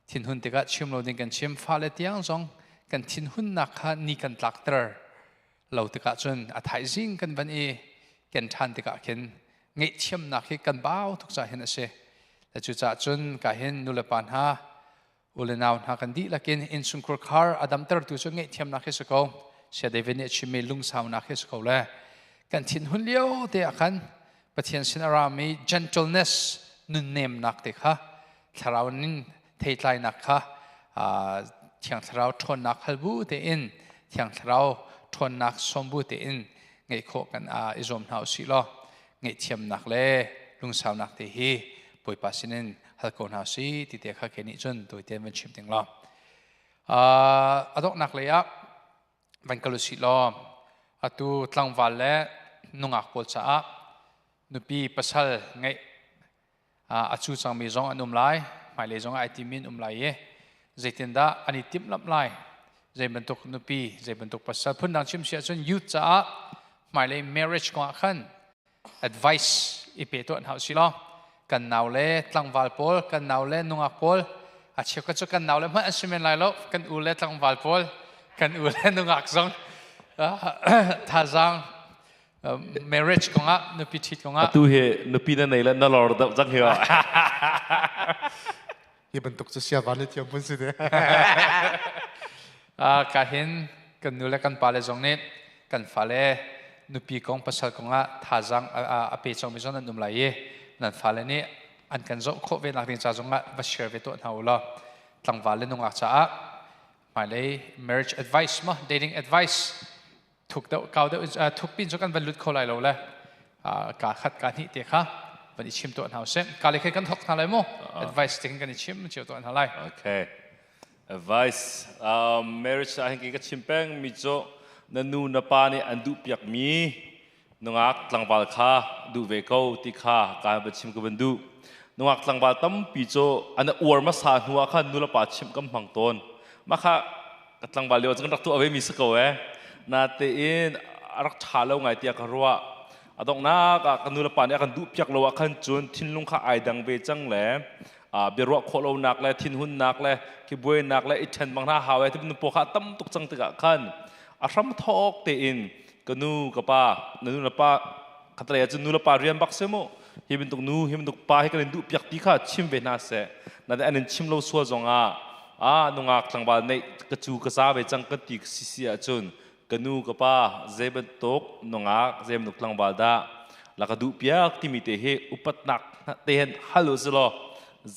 thinhun tikah chim lo ding kan chim. Fale tiang zong kan thinhunnak kha ni kan tlakter lo tikah cun a thaizing kan van i ken ṭhan tikah khin ngaihthiamnak hi kan bau tuk caah hin a si. Cucaah cun ka hin nulepa hna u le nau hna kan dihlak in innchungkhur khar a damtertu cu ngaihthiamnak hi si ko. Sia David nih a chimmi lungsaunak hi si ko le kan thinhun lio te ah khan Pathian sin a rami gentleness nunnemnak te kha thlarau ning theitlainak kha Thiang Thlarau ṭhawnnak hal bu tein Thiang Thlarau ṭhawnnak sawm bu tein ngeih khawh kan i zuam hna usih law ngaihthiamnak le lungsaunak te hi Bawipa sinin hal ko hna usih ti te kha ke nih cun tawi tein van chim ding law a donghnak lei ah van kal usih law atu tlangval le nungak pawl caah nupi pasal ngeih a cu cangmi zong an um lai, hmailei zong ah ai timi an um lai i zeitindah an i timhlamh lai, zei bantuk nupi, zei bantuk pasal, phundang chim si ahcun youth caah hmailei marriage kong ah khan advice i pe tuah hna usih law kan nau le tlangval pawl, kan nau le nungak pawl, a cheukhat cu kan nau le hmanh an si men lai lo, kan u le tlangval pawl, kan u le nungak zong thazaang marriage kongah, nupi ṭhit kongah. Atu hi nupi na nei le na lor deuh cang hi. Hi bantuk cu sia van le thiam pun si de. Ka hin kan nu le kan pa le zong nih kan fale nupi kong pasal kongah thazaang a pe cangmi zong nan um lai i nan fale nih an kan zoh khawh ve nak ding ca zongah va share ve tuah hna u law tlangval le nungak caah hmailei marriage advice ma dating advice thuk deuh kau deuh thuk pin cu kan van lut kho lai lo le ka khat ka hnih te kha van i chim tuah hna usih. Ka le kan thok hna lai mu. Advice te kan i chim cio tuah hna lai. Okay, advice marriage ah hin ka chim peng mi cu na nu na pa nih an duh piak mi nungak tlangval kha duh ve ko ti kha ka van chim ka van duh. Nungak tlangval tampi cu an uar hmasa hnu ah khan nu le pa chimh kan hmang tawn. Mah kha ka tlangval lio cun rak tuah ve mi si ko eh. Natein a rak ṭha lo ngai tiah ka ruah. A donghnak ah ka nu le pa nih a kan duh piak lo ah khan cun thinlung kha ai dang ve cang le biaruah khawh lonak le thinhunnak le khibuainak le i ṭhen bang hna hau eh ti pawl kha tam tuk cang tikah khan a hram thawk tein ka nu ka pa, na nu na pa khatlei ah cun nu le pa rian bak si mu, hi bantuk nu hi bantuk pa hi kan in duh piak ti kha chim ve hna seh. Na an in chim lo sual zongah a nungak tlangval neih ka cu ka za ve cang kan ti si si ahcun ka nu ka pa zei bantuk nungak zei bantuk tlangval dah la ka duh piak timi te hi upatnak te hen hal u law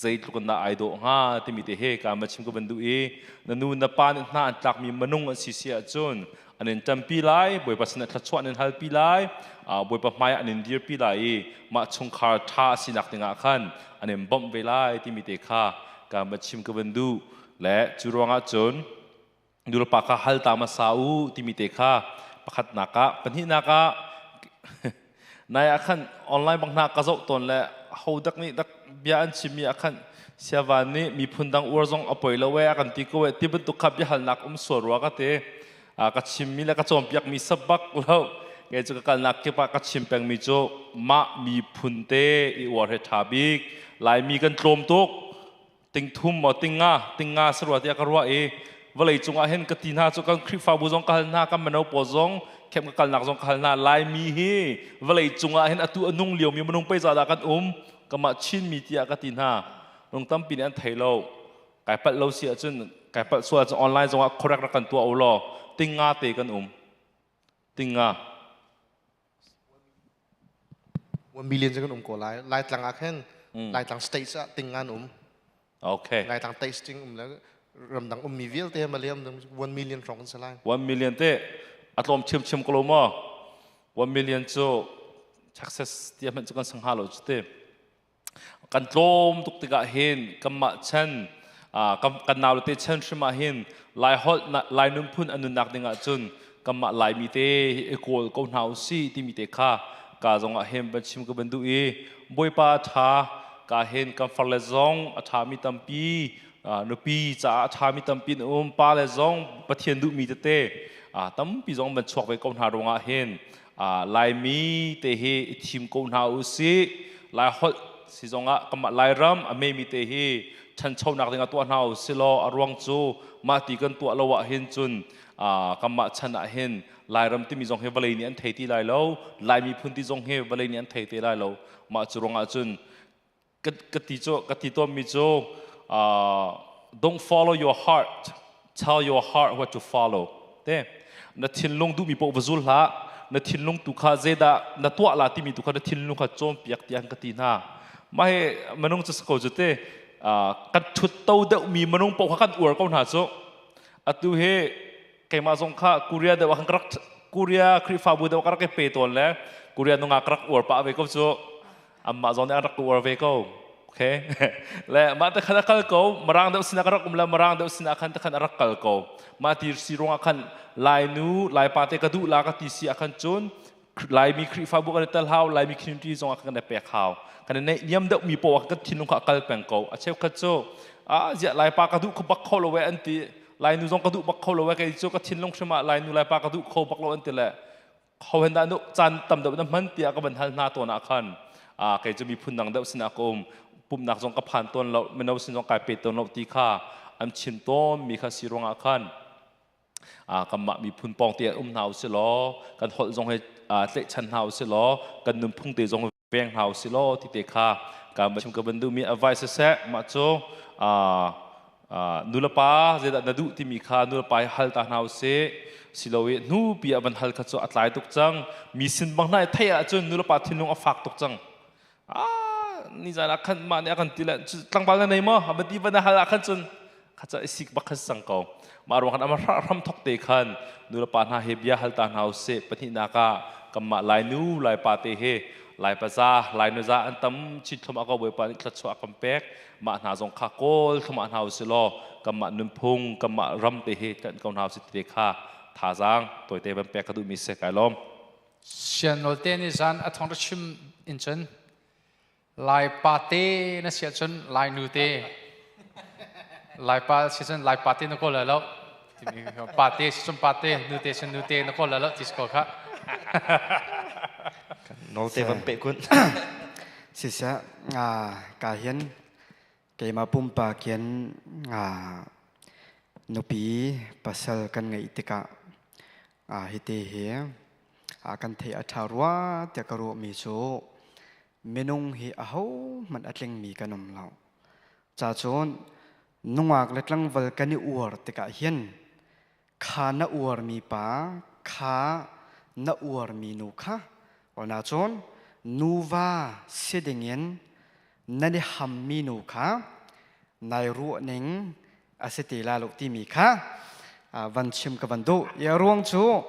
zeitluk in dah ai dawh hnga timi te hi ka ma chim ka van duh i na nu na pa nih hna an tlakmi manung an si si ahcun. An in ṭampi lai, Bawipa sinah thluachuah an in halpi lai, Bawipa hmai ah an in dirpi lai i mah chungkhar ṭha a sinak dingah khan an in bawmh ve lai timi te kha ka va chim ka van duh. Le cu ruangah cun nulepa kha hal ta hmasa u timi te kha pakhatnak ah, pahnihnak ah nai ah khan online bang hna ka zoh tawn le ho dak nih dak bia an chimmi ah khan siavan nih miphun dang uar zong a poi lo e a kan ti ko e ti bantuk kha biahalnak um sual rua ka ti. Ka chimmi le ka cawnpiakmi sabak lo kei cu ka kalnak kip ah ka chim pengmi cu mah miphun te i uar he ṭha bik. Laimi kan tlawm tuk, ting thum maw tinga tinga sarua tiah ka ruah i vawlei cungah hin ka ti hna cu kan Khrihfabu zong ka hal hna, kan mino pawl zong khem ka kalnak zong ka hal hna, Laimi hi vawlei cungah hin atu a nung liomi minung pei za dah kan um kamah Chinmi tiah ka ti hna. Nung tampi nih an thei lo. Kai palh lo si ahcun, kai palh sual ahcun online zongah correct rak kan tuah u law, tinga te kan um, tinga. 1 million kan um ko lai. Laitlang ah khin Laitlang states ah ting an um. Okay. Laitlang states ting um le ramdang ummi vialte maliam 1 million hrawng kan si lai. 1 million te atlawm chim chim ko lo maw? 1 million cu success ti hmanh cu kan sang ha lo cu te. Kan tlawm tuk tikah hin kanmah chan kan nau te chan hrim ah hin Lai holh Lai nunphun an nunnak ding ahcun kanmah Laimi te i kawl ko hna usih timi te kha ka zong ah hin van chim ka van duh i Bawipa ṭha ka hin kan farle zong a ṭhami tampi, nupi caah a ṭhami tampi an um, pa le zong Pathian duhmi tete tampi zong van chuak ve ko hna ruangah hin Laimi te hi i thim ko hna u sih. Lai holh si zongah kanmah Lairam a memi te hi ṭhanchonak dingah tuah hna u sih law, a ruang cu mah ti kan tuah lo ah hin cun kanmah chan ah hin Lairam timi zong hi vawlei nih an thei ti lai lo, Lai miphun ti zong hi vawlei nih an thei te lai lo. Mah cu ruangah cun ka ti cu ka ti tawnmi cu, don't follow your heart, tell your heart what to follow te. Na thinlung duhmi paoh va zul hlah, na thinlung tu kha zeidah na tuah la timi tu kha na thinlung kha cawnpiak tiah ka ti hna. Mah hi minung cu ko cu te kan thut to deuhmi minung paoh kha kan uar ko hna cu. Atu hi keimah zong kha Korea deuh ah kan rak Korea Khrihfabu deuh ka rak i pe tawn le Korea nungak ka rak uar pah ve ko cu. Amah zong nih an rak uar ve ko, okay. Le mah te khan a kal ko, marang deuh sinah ka rak um le marang deuh sinah khan te khan a rak kal ko. Mah ti si ruangah khan Lainu Laipa te ka duh la ka ti si ah khan cun Laimi Khrihfabu kan i tel hau, Laimi community zong ah kan i pek hau, kan i neih niam deuh mi poah kan thinlung kha a kal peng ko. A cheukhat cu a ziah Laipa ka duh kho bak kho lo we an ti, Lainu zong ka duh bak kho lo we, kei cu ka thinlung hrim ah Lainu Laipa ka duh kho bak lo an ti. Le ho hen dah nu caan tam deuh na hman tiah ka van hal hna tawn ah khan kei cu miphun dang deuh sinah ka um, pumhnak zong ka phan tawn lo, mino sin zong kai pe tawn lo ti kha an chim tawn mi kha si ruangah khan kanmah miphun pawng te um hna usih law, kan holh zong he tlaihchan hna usih law, kan nunphung te zong veng hna usih law ti te kha ka chim ka van duhmi advice siseh. Mah cu nulepa zeidah na duh timi kha nulepa hi hal ta hna usih. Silo i hnu pi ah van hal kha cu a tlai tuk cang. Mi sin bang hna i theih ahcun nulepa thinlung a fak tuk cang. Ni zan ah khan mah nih a kan ti le tlangval na nei maw a ti van hal ah khan cun kha ca isik bak kha sang ko. Mah ruang khan ama hram thok te khan nulepa hna he bia hal ta hna usih. Pahnihnak ah kanmah Lainu Laipa te he Lai paza Lai nuza an tam chin thlum a ko, Bawipa nih thluachuah a kan pek, mah hna zong kha kawl thlumah hna usih law kanmah nunphung kanmah ram te he kan ko hna usih te kha thazaang tawite van pek ka duhmi si. Kai lawm. Sian te nih zan a thong chim in cun Lai pa te na sia cun Lai nu te, Lai pa si cun Lai pa te na kawl lo timi, pa te si cun pa te, nu te cun nu te na kawl lo ti ko kha. Nol te van pe kun. Siseh ka hin keimah pumpak hin nupi pasal kan ngeih tikah hiti hi kan theih a ṭha rua tiah ka ruahmi cu, minung hi ahohmanh a tlingmi kan um lo. Ca cun nungak le tlangval kan i uar tikah hin kha na uarmi pa kha, na uarmi nu kha na cun nuva si dingin nan i hammi nu kha nai ruah ning a si ti la lo timi kha Van chim ka van duh. Ya ruang cu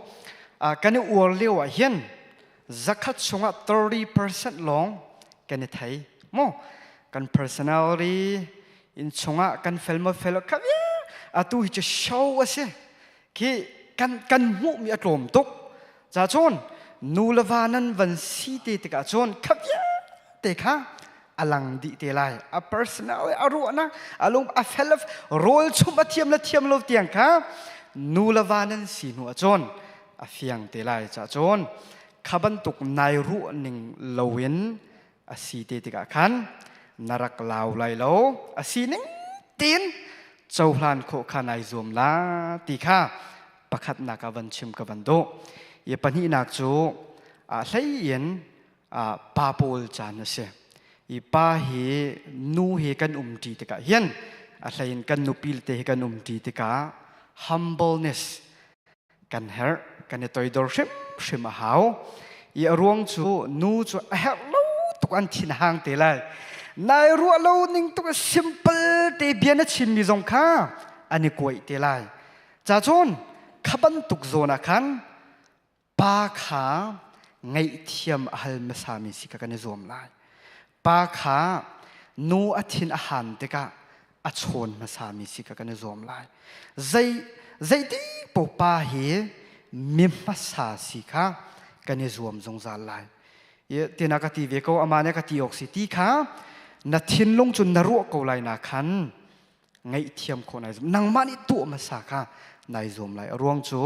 kan i uar lio ah hin zakhat chungah 30% lawng kan i thei. Mo kan personality in chungah kan fel mo fel kha atu hi cu show a si. Khi kan kan hmuh mi a tlawm tuk. Ca cun nu le va nan van si te tikah cun kha vialte kha a lang dih te lai. A personal a ruahnak a lung a fel rawl chum a thiam le thiam lo tiang kha nu le va nan si hnu ahcun a fiang te lai. Ca cun kha bantuk nai ruah ning loin a si te tikah khan na rak lau lai lo, a si ning tin cohlan khawh kha nai zuam la ti kha pakhatnak ah van chim ka van duh. I pahnihnak cu a hlei in pa pawl caan a si. I pa hi nu hi kan umṭi tikah hin a hlei in kan nupi te hi kan umṭi tikah humbleness kan herh, kan i toidor hrimhrim a hau. I a ruang cu nu cu a herh lo tuk an thin hang te lai. Nai ruah lo ning tuk simple te bia na chimmi zong kha an i kuaih te lai. Ca cun kha bantuk zawn ah khan pa kha ngaihthiam a hal hmasami si kha kan i zuam lai. Pa kha nu a thin a han tikah a chawn hmasami si kha kan i zuam lai. Zei zeiti paoh pa hi mi hmasa si kha kan i zuam zungzal lai. Tina ka ti ve ko, ama nih ka ti awk si ti kha na thinlung cun na ruah ko lai na khan ngaihthiam khawh nai zuam. Nangmah nih tuah hmasa kha nai zuam lai. A ruang cu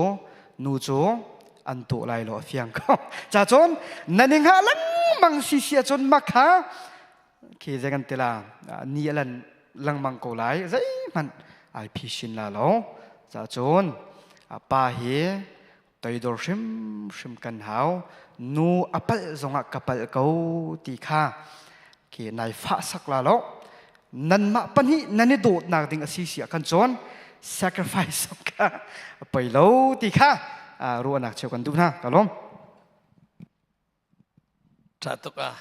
nu cu an tuah lai lo, a fiang ko. Ca cun na ni hngah lengmang si si ahcun makha khi zei kan ti la, ni a lan lengmang ko lai, zeihmanh ai phi sin la lo. Ca cun pa hi toidor hrimhrim kan hau. Nu a palh zongah ka palh ko ti kha khi nai fah sak la lo. Nanmah pahnih nan i dawtnak ding a si si ah khan cun sacrifice kha poi lo ti kha ruahnak cheu kan duh hna. Ka lawm. Ṭha tuk ah.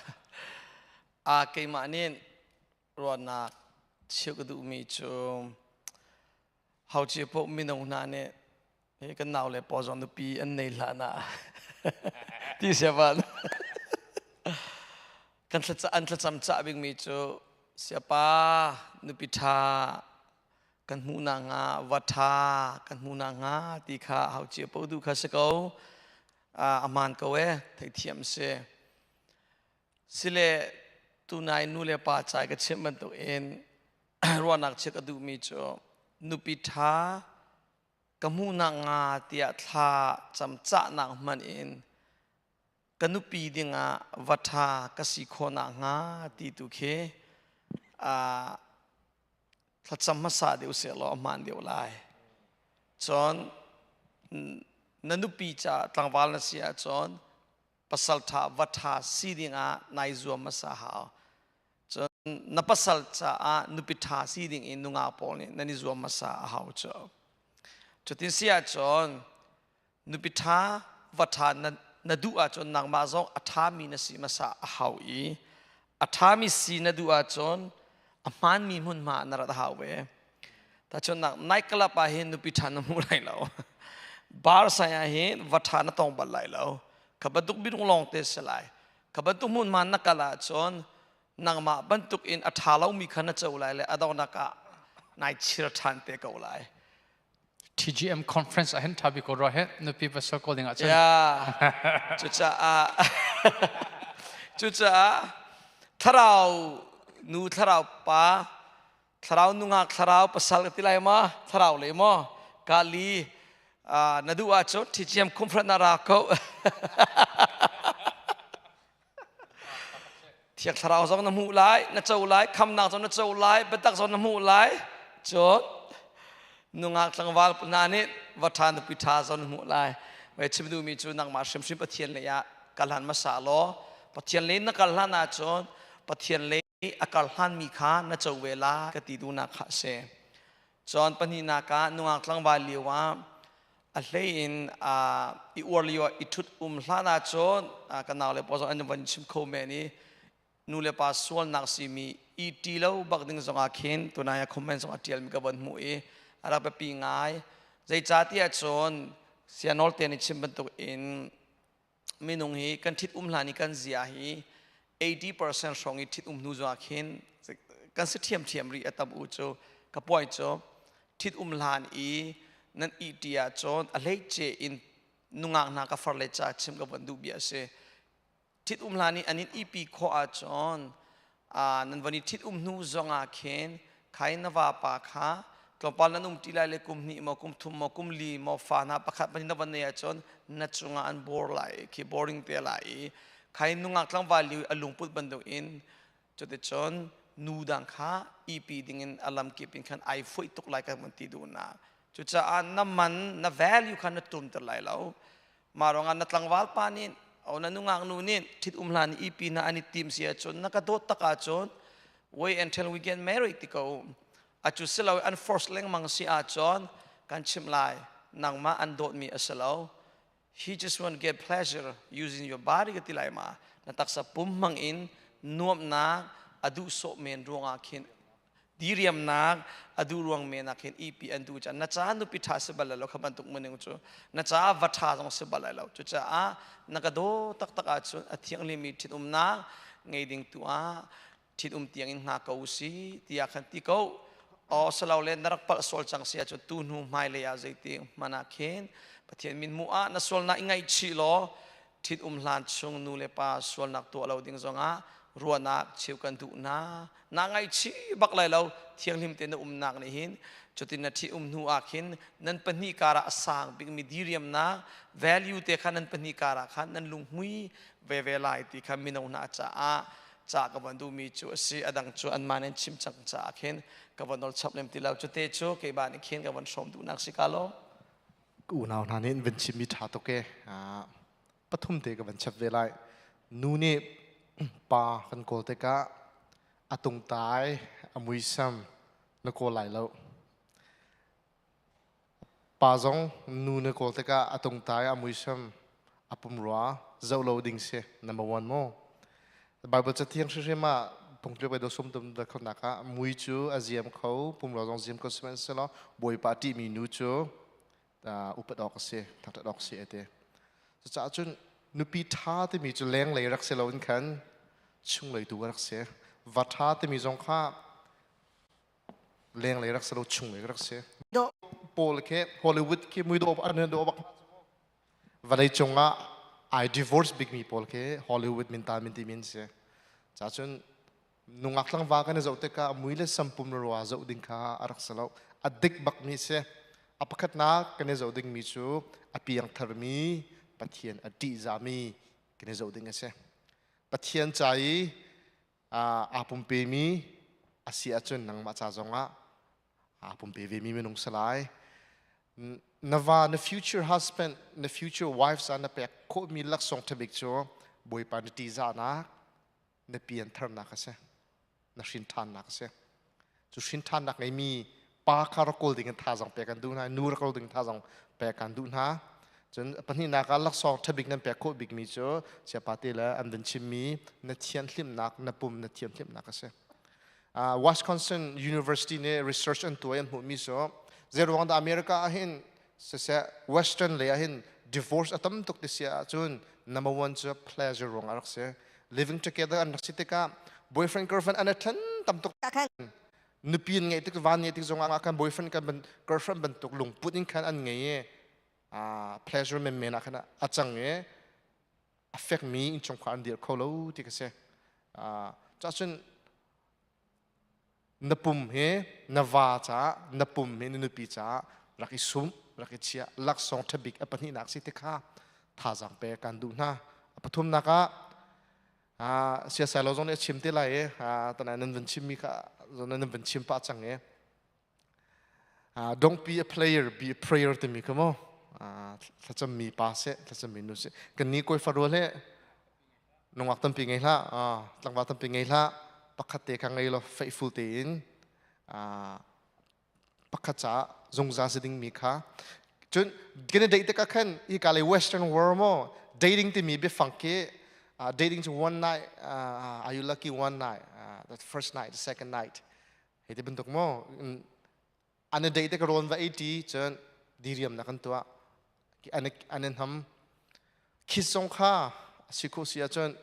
A keimah nih ruahnak cheu ka duhmi cu hauci paoh mino hna nih hi kan nau le paw zong nupi an nei hlan ah ti siavan kan thlaca an thlacam cah bikmi cu siapa nupi ṭha kan hmuh nakhnga, va ṭha kan hmuh nakhnga ti kha hauci paoh duh kha si ko. A hmaan ko e, theithiam si. Sile tunai nu le pa cai ka chimh bantuk in ruahnak chia ka duhmi cu nupi ṭha ka hmuh nakhnga tiah thla cam cahnak hmanh in ka nupi dingah va ṭha ka si khawh nakhnga ti tu khi thlacam hmasa deuh seh law a hmaan deuh lai. Cun na nupi ca tlangval na si ahcun pasal ṭha va ṭha si dingah nai zuam hmasa hau. Cun na pasal caah nupi ṭha si ding in nungak pawl nih nan i zuam hmasa a hau cu. Cutin si ahcun nupi ṭha va ṭha na duh ahcun nangmah zong a ṭhami na si hmasa a hau i a ṭhami si na duh ahcun a hmaanmi hmunhma na rat a hau ve. Tahchunhnak, night club ah hin nupi ṭha na hmu lai lo. Bar sai ah hin va ṭha na tong bal lai lo. Kha bantuk minung lawng te si lai. Kha bantuk hmunhma na kal ahcun nangmah bantuk in a ṭha lomi kha na co lai le a donghnak ah nai chir ṭhan te ko lai. TGM conference ah hin ṭha bik ko rua he nupi pasal kawl ding ahcun. Yeah. Cucaah cucaah thlarau nu thlarau pa thlarau nungak thlarau pasal ka ti lai ma thlarau le maw kali na duh ahcun TGM conference na ra ko. Thiang Thlarau zong na hmuh lai, na co lai, khamnak zong na co lai, biatak zong na hmuh lai. Cun nungak tlangval hna nih va ṭha nupi ṭha zong na hmuh lai. Vai chim duhmi cu nangmah hrimhrim Pathian lei ah kal hlan hmasa law, Pathian lei na kal hlan ahcun Pathian lei a kal hlanmi kha na co ve lai ka ti duhnak kha a si. Cun pahnihnak ah nungak tlangval lio ah a hlei in i uar lio ah i ṭhut um hlan ahcun ka nau le paw zong an van chim kho men i nu le pa sualnak simi i ṭi lo bak ding zongah khin tunai ah comment zong a ṭialmi ka von hmuh i a rak biapi ngai. Zeicahtiah cun sianawl te nih chim bantuk in minung hi kan ṭhit um hlan i kan zia hi 80% hrawng i ṭhit um hnu zongah khin kan si ṭhiamṭhiam rih a tam u cu ka puai cu ṭhit um hlan i nan ih ṭi ahcun a hleice in nungak hna ka far le ca chim ka van duh bia a si. Ṭhit um hlan i an in ihpi khawh ahcun nan van i ṭhit um hnu zongah khin khai na vapa kha tlawmpal nan um ṭi lai le kum hnih maw kum thum maw kum li maw fa hna pakhat pahnih na van nei ahcun na cungah an bor lai khi boring te lai i khai nungak tlangval liu a lungput bantuk in cuticun nu dang kha ipi dingin a lamkip in khan ai fuih tuk lai kan van ti duh na. Cucaah na man na value kha na tumter lai lo. Mah ruangah na tlangval pa nih o na nungak nu nih ṭhit um hlan i pi na an i tim si ahcun na ka dawt tak ahcun wait until we get married ti ko. Acu si lo an force lengmang si ahcun kan chimh lai, nangmah an dawtmi a si lo. He just want to get pleasure using your body ka ti lai ma. Na taksa pum hmang in nuamhnak a duh sawh men ruangah khin diriamnak a duh ruang men ah khin ipi an duh caan na ca nupi ṭha si bal lo kha bantuk muning cu na ca va ṭha zong si bal lo. Cucaah na ka daw taktak ahcun a thianghlimmi ṭhitumnak ngei ding tu ah ṭhitum tiang in hna ko si tiah khan ti ko. O salo le na rak palh sual cang si ahcun tu hnu hmailei ah zeiti hmanh ah khin Pathian min hmuh ah na sualnak i ngaihchih law ṭhitum hlan chung nu le pa sualnak tuah lo ding zongah ruahnak cheu kan duh hna. Na ngaihchih bak lai lo, thianghlim te na umnak nih hin cutin na ṭhi um hnu ah khin nan pahnih karah a sang bikmi diriamnak value te kha nan pahnih karah khan nan lunghmui veve lai ti kha mino hna caah ca ka van duhmi cu a si. A dang cu anmah nan chim cang caah khin ka van nol chap lem ti lo. Cute cu keimah nih khin ka van hrawm duhnak si ka lo. Unau hna nih van chimmi ṭha tuk e. Pathum te ka van chap ve lai. Nu nih pa kan kawl tikah a tungtai a muisam na kawl lai lo. Pa zong nu na kawl tikah a tungtai a muisam a pumrua zoh lo ding si, number one mu. Bible cathiang hrimhrim ah phungtluk bai do sum tum da khonak ah mui cu a ziam kho, pumrua zong ziam kho sihmanhsehlaw Bawipa a ṭihmi nu cu upat awk a si, thangṭhat awk si ati. Cucaah cun nupi ṭha timi cu lenglei rak si loin khan chunglei tu rak si. Va ṭha timi zong kha lenglei rak si lo, chunglei rak si. Paul khi Hollywood khi muidawh an dawh bak. Vawlei cungah ai divorce bikmi pawl khi Hollywood minta min ti min si. Ca cun nungak tlangval kan i zoh tikah mui le sampum rua zoh ding kha a rak si lo. A dik bakmi si. A pakhatnak kan i zoh dingmi cu a piang tharmi Pathian a ṭihzahmi kan i zoh ding a si. Pathian ca i aa pumpemi a si ahcun nangmah ca zongah aa pumpe vemi minung si lai. Na va, na future husband, na future wife ca na pek khawhmi laksawng ṭhabik cu Bawipa na ṭihzahnak, na piantharnak a si, na hrinṭhannak a si. Cu hrinṭhannak ngeimi pa kha rak kawl ding in thazang pek an duh hna, nu rak kawl ding thazang pek an duh hna. Cun pahnihnak ah laksawng ṭhabik nan pek khawh bikmi cu siapa te le an van chimmi na thianhlimnak, na pum na thianhlimnak a si. Wisconsin University nih research an tuah i an hmuhmi cu zeiruang dah America ah hin siseh Western lei ah hin divorce a tam tuk ti si ahcun number one cu pleasure ruang a rak si. Living together an rak si tikah boyfriend girlfriend an i then tam tuk. Nupi an ngeih tik, van ngeih tik zongah khan boyfriend kan girlfriend bantuk lungput in khan an ngei i pleasure menmen ah khan a cang i a fekmi innchungkhar an dir kho lo ti ka si. Cahcun na pum hi na va caah, na pum hi na nupi caah rak i sum, rak i chia. Laksawng ṭhabik a pahnihnak si ti kha thazaang pe kan duh hna. A pathumnak ah siasai lo zong nih a chim te lai i tanai nan van chimmi kha nan van chim pah cang i don't be a player, be a prayer timi kha mu thlacammi pa seh, thlacammi nu seh. Kan ni kawi farual he nungak tampi ngei hlah, tlangval tampi ngei hlah, pakhat te kha ngei law faithful tein pakhat caah zungzal si dingmi kha. Cun kan i date tikah khan hi ka lei Western world mo dating timi biafang khi dating cu one night, are you lucky one night, the first night, the second night hei ti bantuk mo an i date tik rawn va ei ṭi cun. Diriam na kan tua ki an an ham kiss zong kha si ko si ahcun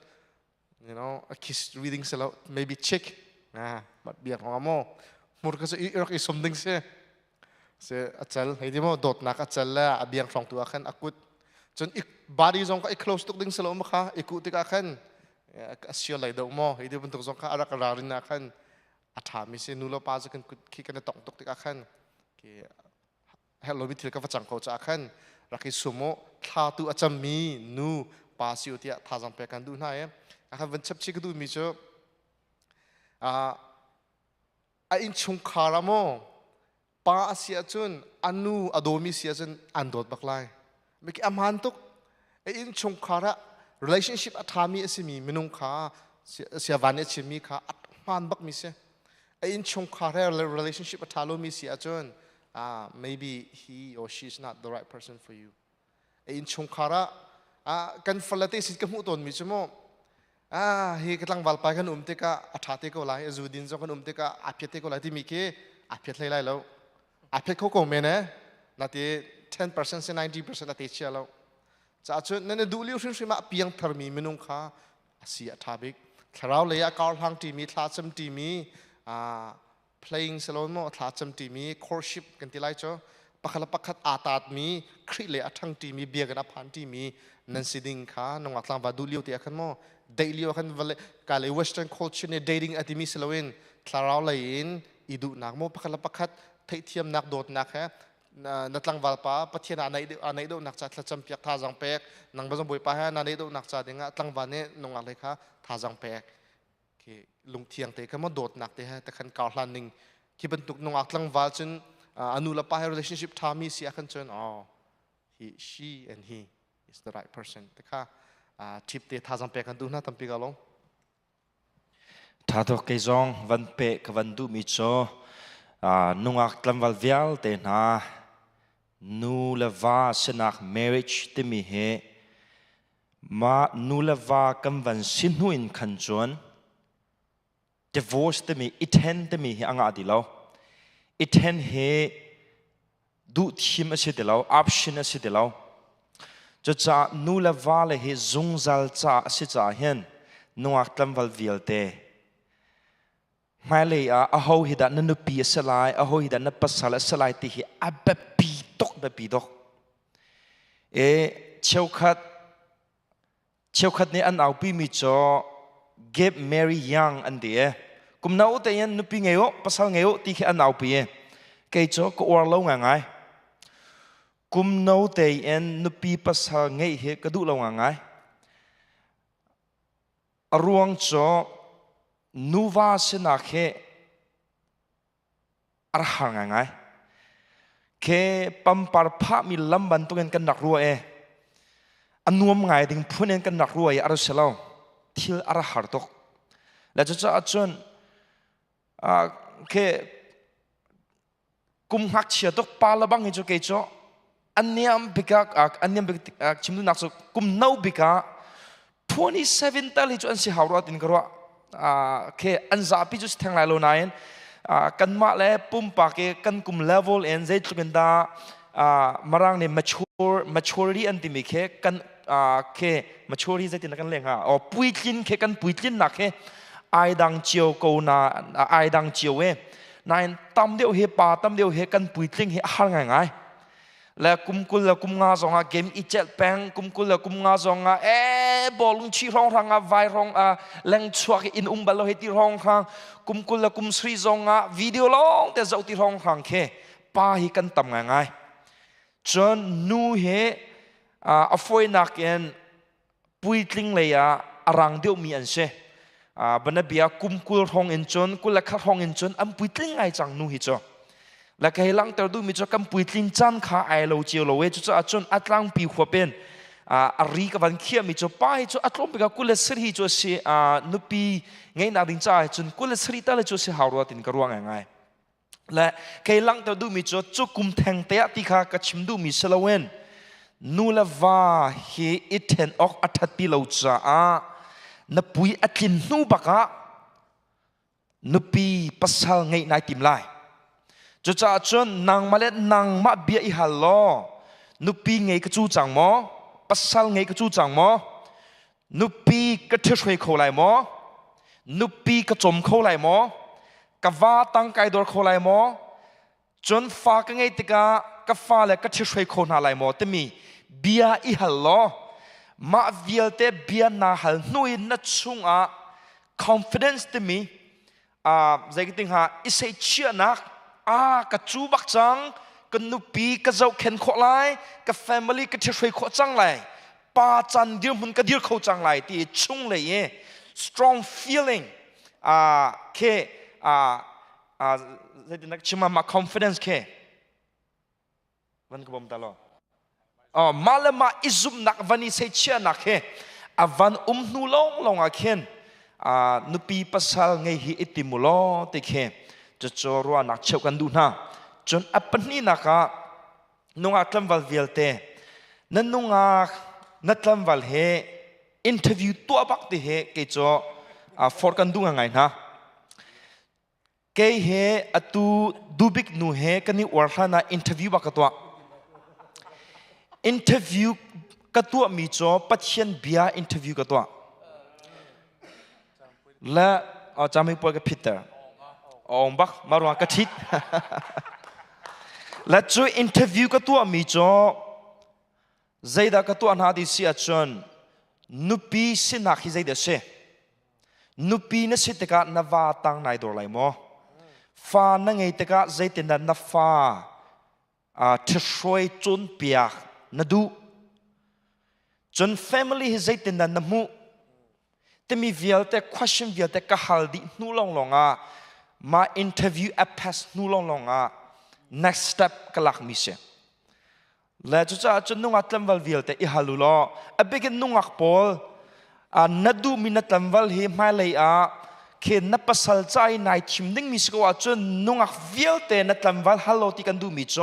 you know a kiss reading selo maybe chick na mat biak ngam mo mur ka i rak i som ding se se achal hei di mo dawtnak achal le a biang hrong tu ah khan akut cun i body zong ka i close tuk ding selo ma kha i ku tikah khan a sio lai do mo hei di bantuk zong kha arak rarin ah khan a tha mi si nu lo pa cu kan kut khi kan i tong tuk tikah khan ki herh lomi thil ka va cang ko caah khan rak i sum u thla tu a cammi nu pa si u tiah thazaang pek kan duh hna i a kan van chapchi ka duhmi cu a innchungkhar ah maw pa a si ahcun a nu a dawmi si ahcun an dawt bak lai miki a hmaan tuk a innchungkhar ah relationship a ṭhami a simi minung kha siavan nih a chimmi kha a hmaan bakmi si a innchungkhar he relationship a ṭha lomi si ahcun maybe he or she is not the right person for you a innchungkhar ah kan farle te sin ka hmuh tawnmi cu mu hi ka tlangval pa kan um tikah a ṭha te ko lai a zu din zong kan um tikah a phiat te ko lai timi khi a phiat hlei lai lo a phiat kho ko men eh nati 10% se 90% a te chia lo ca cun nan duh liu hrimhrim ah piang tharmi minung kha a si a ṭha bik thlarau lei ah kar hlang ṭimi thla cam ṭimi playing salon mo thla cam ṭimi courtship kan ti lai cu pakhat le pakhat aa taatmi Khrih le a ṭhang ṭimi biakinn a phan ṭimi nan si ding kha nungak tlangval duh lio te ah khan mo date lio khan vale ka le western culture nih dating a timi siloin thlarau lei in i duhnak mo pakhat le pakhat theihthiamnak dawtnak he na tlangval pa Pathian ah naih naih deuhnak ca thlacam piak thazaang pek nang bazong bawipa he na naih deuhnak ca dingah tlangval nih nungak lei kha thazaang pek khi lungthiang te kha mo dawtnak te he te khan kar hlan ning khi bantuk nungak tlangval cun anu le pa he relationship tha mi si ah khan cun oh he she and he is the right person te kha tip te thazaang pek kan duh hna tampi ka lo Tha tuk kei zong van peh ka van duhmi cu nungak tlangval vialte hna nu le va sinak marriage timi hi mah nu le va kan van si hnu in khan cun divorce timi i then timi hi a ngah ti lo. I then hi duh thim a si ti lo option a si ti lo cucaah nu le va le hi zungzal ca a si caah hin nungak tlangval vialte hmailei ah aho hi dah na nupi a si lai aho hi dah na pasal a si lai ti hi a biapi tuk biapi tuk e cheukhat cheukhat nih an aupi mi cu get marry young an ti e kum no te in nupi ngei u pasal ngei u ti khi an aupi e kei cu ka uar lo ngai ngai kum no te in nupi pasal ngeih hi ka duh lo ngai ngai a ruang cu nuva sinak hi a rak har ngaingai. Ke pampar phahmi lam bantukin kan rak ruah e. A nuam ngai ding phun in kan rak ruah i a ra si lo. Thil a ra har tuk. Le cucaah cun ke kum ngakchia tuk pa le bang hi cu kei cu aniam bik ah aniam bik chim duhnak cu kum no bik ah 27 tal hi cu an si hau rua tin ka ruah ke an zapi cu si theng lai lo nain kanmah le pumpak i kan kum level in zeitluk in dah marang nih mature maturity an timi khe kan ke maturity zeitin kan leng ha o puitlin khe kan puitlin nak he ai dang cio ko na ai dang cio e nain tam deuh he pa tam deuh he kan puitling hi a har ngai ngai le kum kul le kum nga zong ah game i celh peng kum kul le kum nga zong ah e bawlung chi rong rang ah vai rong ah leng chuak in um bal lo he ti rong rang kum kul le kum sri zong ah video long te zoh ti rong rang khe pa hi kan tam ngai ngai cun nu he a foinak in puitling lei ah a rang deuhmi an si banabia kum kul hrawng in cun kul le khat hrawng in cun an puitling ngai cang nu hi cu le ka hei langhter duhmi cu kan puitlin caan kha ai lo cio lo e cucaah cun a tlangpi huap in a ri ka van khiahmi cu pa hi cu a tlawm bik ah kul le sarih cu a si nupi ngeihnak ding caah cun kul le sarih tal cu a si hau rua tin ka ruah ngaingai le kei langhter duhmi cu cu kum theng te ah ti kha ka chim duhmi si loin nu le va hi i ṭhen awk a ṭhat ti lo caah na pui a tlin hnu bak ah nupi pasal ngeih nai tim lai. Cucaah cun nangmah le nangmah bia i hal law nupi ngei ka cu cang maw? Pasal ngei ka cu cang maw? Nupi ka ṭhihruai kho lai maw? Nupi ka cawm kho lai maw? Ka va tang kai dor kho lai maw? Cun fa ka ngei tikah ka fale ka ṭhihruai kho hna lai maw? Timi bia i hal law mah vialte bia naa hal hnu in na chungah confidence timi zeitin hnga i seichiahnak a ka cu bak cang ka nupi ka zohkhen khawh lai ka family ka ṭhihruai khawh cang lai pa can dirhmun ka dir kho cang lai ti chung lei i strong feeling khe zeitin dak chim ma confidence khe van ka bom ta lo mah le mah i zumhnak van i seichiahnak he a van um hnu lawng lawng ah khin nupi pasal ngei hi i tim u law ti khi cucu ruahnak cheuh kan duh hna. Cun a pahnihnak ah nungak tlangval vialte na nungak na tlangval he interview tuah bak ti he kei cu forh kan duh ngai hna. Kei he atu dubik nu he kan i uar hlan ah interview bak ka tuah. Interview ka tuahmi cu Pathian bia interview ka tuah. Le cami puai ka phitter. Ong bak maruang ka ṭhit. Le cu interview ka tuahmi cu zeidah ka tuah hna ti si ahcun nupi sinak hi zeidah si? Nupi na si tikah na va tang nai dor lai maw? Fa na ngei tikah zeitindah na fa ṭhihruai cawnpiak na duh? Cun family hi zeitindah na hmuh? Timi vialte question vialte ka hal dih hnu lawnglawng ah mah interview a pass hnu lawnglawng ah next step ka lakmi si. Le cucaah cun nungak tlangval vialte i hal u law a bikin nungak pawl na duhmi na tlangval hi hmailei ah khin na pasal ca i nai thim dingmi si ko ahcun nungak vialte na tlangval hal law ti kan duhmi cu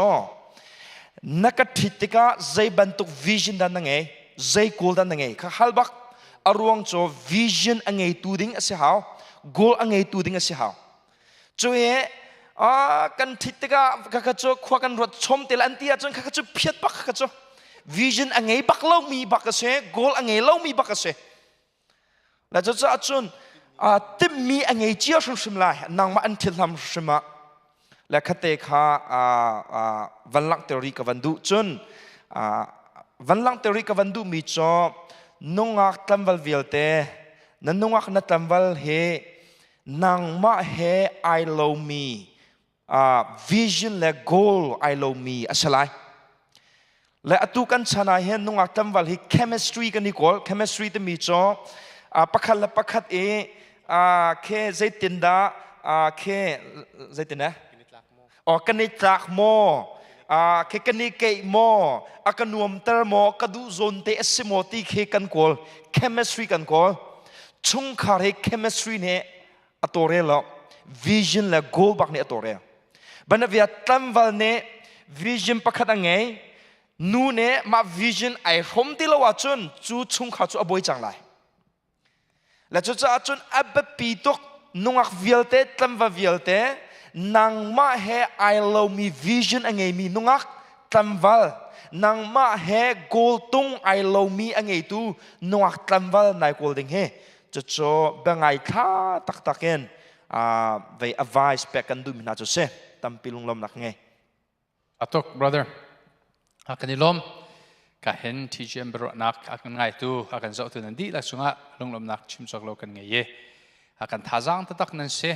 na ka ṭhit tikah zei bantuk vision dah na ngei, zei goal dah na ngei kha hal bak. A ruang cu vision a ngeitu ding a si hau, goal a ngeitu ding a si hau. Cu hi kan ṭhit tikah khakha cu khua kan ruat chom te an ti ahcun khakha cu phiat bak khakha cu vision a ngei bak lomi bak a si, goal a ngei lomi bak a si. Le cucaah cun timhmi a ngei cia hrimhrim lai nangmah an thil hlam hrim ah. Le khatte kha van langhter rih ka van duh. Cun van langhter rih ka van duhmi cu nungak tlamval vialte na nungak na tlamval hi nangmah he ai lomi vision le goal ai lomi a si lai. Le atu kan chan ah hin nungak tlangval hi chemistry kan i kawl. Chemistry timi cu pakhat le pakhat i khe zeitindah khe zeitin eh oh kan i tlak maw, khe kan i keih maw, a ka nuamter maw, ka duh zawn te a si maw ti khi kan kawl. Chemistry kan kawl. Chungkhar hi chemistry nih a tawrel lo, vision le goal bak nih a tawrel. Banavia tlangval nih vision pakhat a ngei, nu nih mah vision ai hrom ti lo ahcun cu chungkhar cu a buai cang lai. Le cucaah cun a biapi tuk nungak vialte tlangval vialte nangmah he ai lomi vision a ngeimi nungak tlangval, nangmah he goal tung ai lomi a ngeitu nungak tlangval nai kawl ding hi cucu biangai thla taktak in vei advice pek kan duhmi hna cu si. Tampi lunglawmnak ngei. Atuk brother, kan i lawm. Ka hen TGM biaruahnak a kan ngaitu a kan zohtu nan dihlak cungah lunglawmnak chim cawk lo kan ngei i a kan thazaang taktak nan si.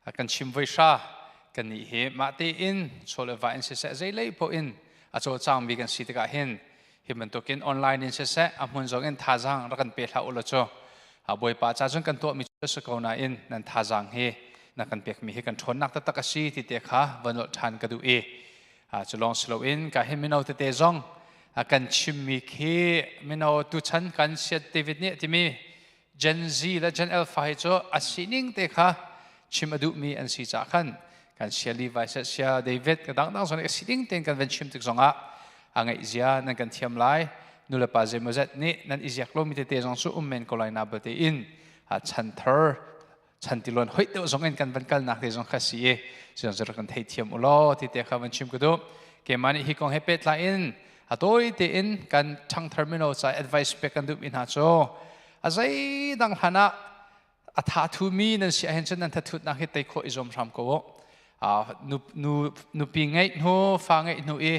A kan chim voi hra kan nih hi mah tein chaw le va in siseh zeilei poh in a cawlcangmi kan si tikah hin hi bantukin online in siseh a hmun zong in thazaang rak kan pe hlah u law cu a Bawipa ca cun kan tuahmi cu si ko nain nan thazaang hi na kan pekmi hi kan ṭhawnnak taktak a si ti te kha van nolh ṭhan ka duh i cu lawng si loin ka hin mino tete zong a kan chimmi khi mino tuchan kan siat David nih timi Gen Z le Gen Alpha hi cu a sining te kha chim a duhmi an si caah khan kan sia Levi seh sia David ka dangdang zong nih a sining tein kan van chim tik zongah a ngaih zia nan kan thiam lai. Nulepa zeimawzet nih nan i ziak lomi tete zong cu um men ko lai na balte in chan thar. Chantiluan hoih deuh zong in kan van kalnak te zong kha si i cu zong kan thei thiam u law ti te kha van chim ka duh. Keimah nih hi kong he pehtlai in a tawi tein kan ṭhangthar mino ca advice pek kan duhmi hna cu a zeidang hlan ah a tha thumi nan si ahhin cun nan thathutnak hi tei khawh i zuam hram ko u. Nu nupi ngeih hnu fa ngeih hnu i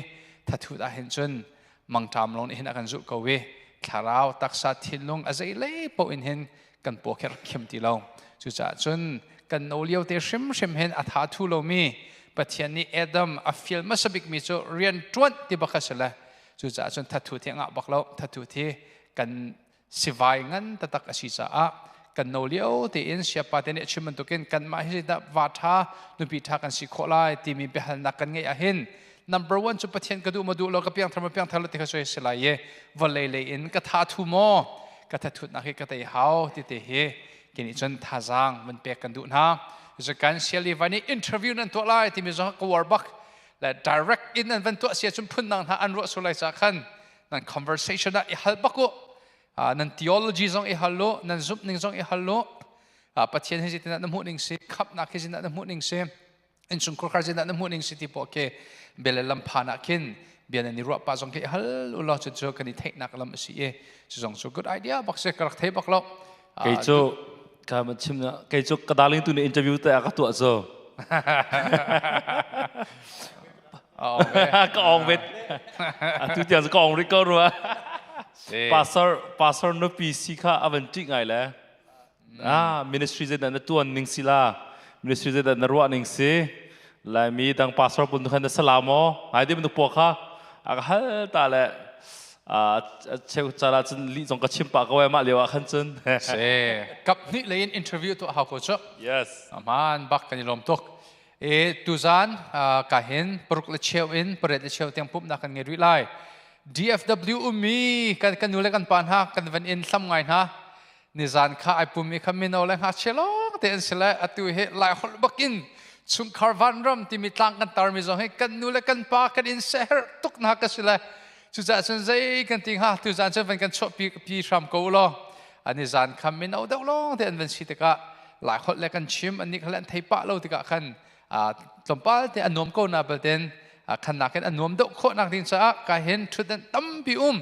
thathut ahhin cun mangṭam lawng nih hin a kan zulh ko i thlarau taksa thinlung a zeilei paoh in hin kan paw kher khim ti lo. Cucaah cun kan no lio te hrimhrim hin a tha thu lomi Pathian nih Adam a fial hmasa bikmi cu rian ṭuan ti bak a si le cucaah cun thathu thi a ngah bak lo. Thathu thi kan sivai ngan taktak a si caah kan no lio tein siapa te nih a chim bantukin kanmah hi dah va ṭha nupi ṭha kan si khawh lai timi biahalnak kan ngeih ahhin number one cu Pathian ka duh maw duh lo, ka piangthar maw piangthar lo ti kha soi si lai i vawlei lei in ka tha thu maw ka thathutnak hi ka tei hau ti te hi kini cun thazaang van pek kan duh hna. Cu kan siali van i interview nan tuah lai timi zong ka war bak le direct in an van tuah sia cun phun dang hna an ruah sulai ca khan nan conversation ah i hal bak u, nan theology zong i hal u, nan zumh ning zong i hal u, Pathian hi zeitindah na hmuh ning si, khamhnak hi zeitindah na hmuh ning si, innchungkhar kha zeitindah na hmuh ning si ti poh khi bel le lam phan ah khin bia nan i ruah pah zong khi i hal u law cu cu kan i theihnak lam a si i cu zong cu good idea bak si, ka rak thei bak lo. Kei cu ka man chim na kei cu ka darling tu nih interview te a ka tuah cu ka ong vet atu tiang ka ong ri ko rua. Pastor pastor nupi si kha avan ṭih ngai le ah ministry zeidah na tuan ning si la, ministry zeidah na ruah ning si, Laimi dang pastor pun khan na salam maw ngai dim nu po kha a ka hal ta le cheu cala cun li zong ka chim pa ko ma lio ah khan cun. Se kap hnih lei in interview tu hau ko chu. Yes. Aman bak, kan i lawm tuk. E tuzan ka hin 6 le cheu in 8 le cheu tiang pumnak kan ngei rih lai. DFW ummi kan kan nu le kan pa hna kan van in hlam ngai hna. Nizan kha ai pum i kha mino le ngakchia lawng te an si le atu hi lai holh bakin chungkhar vanram timi tlang kan tarmi zong hi kan nu le kan pa kan in seher tuk na ka si le cucaah cun zei kan ti hnga, tuzan cun van kan chuah pi pi hram ko law. Ani zan kha mino deuh lawng te an van si tikah lai holh le kan chim an nih kha le an thei pah lo tikah khan tlawmpal te an nuam ko na balten khan nakin an nuam deuh khawh nak ding caah ka hin thutdan tampi um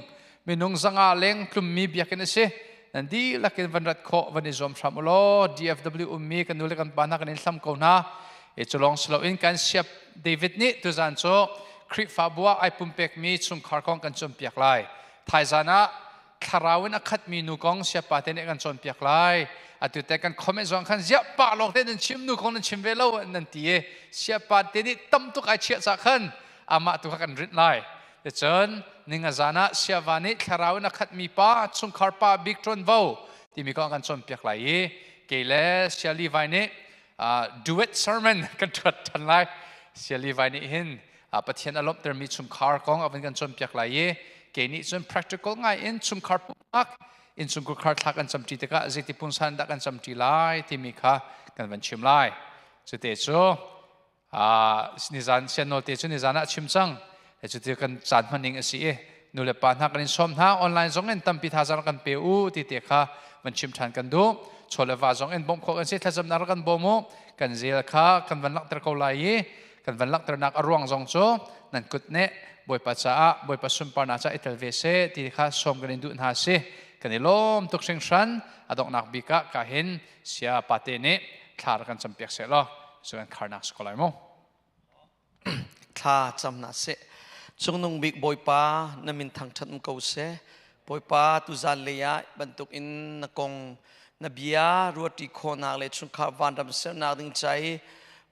minung 500 leng tlummi biakinn a si. Nan dihlak in van rat khawh van i zuam hram u law. DFW ummi kan nu le kan pa hna kan in hlam ko hna. E culong silo in kan siap David nih tuzan cu Khrihfabu ah ai pumpekmi chungkhar kong kan cawnpiak lai. Thaizan ah thlarau in a khatmi nu kong siapa te nih kan cawnpiak lai. Atu te kan comment zong khan ziah pa lawng te nan chim, nu kong nan chim ve lo nan ti i siapa te nih tam tuk ai chiah ca khan amah tu kha kan rinh lai. Cun ninga zan ah siava nih thlarau in a khatmi pa chungkhar pa bik ṭuanvo timi kong kan cawnpiak lai i kei le sia Levi nih duet sermon kan ṭhuat ṭhan lai. Sia Levi nih hin Pathian a lawmhtermi chungkhar kong a van kan cawnpiak lai i kei nih cun practical ngai in chungkhar pumpak innchungkhar thla kan camṭi tikah zeiti pungsan dah kan camṭi lai timi kha kan van chim lai. Cute cu nizan sian te cu nizan ah chim cang. Cuti kan caan hmaning a si i nu le pa hna kan in sawm hna. Online zong in tampi thazaang kan pe u ti te kha van chim ṭhan kan duh. Chaw le va zong in bawmh khawh kan si, thlacamnak kan bawm u. Kan zel kha kan van langhter ko lai i kan van langhternak a ruang zong cu nan kut nih Bawipa caah, Bawipa sunparnak caah i tel ve seh ti kha sawm kan in duh hna si. Kan i lawm tuk hringhran. A donghnak bik ah ka hin sia pate nih thla rak kan campiak seh law cu kan kharnak si ko lai mu. Thla cam na seh. Cungnung bik Bawipa, na min thangṭhat um ko seh. Bawipa, tuzan lei ah bantuk in na kong na bia ruati khawhnak le chungkhar vanram sernak ding ca i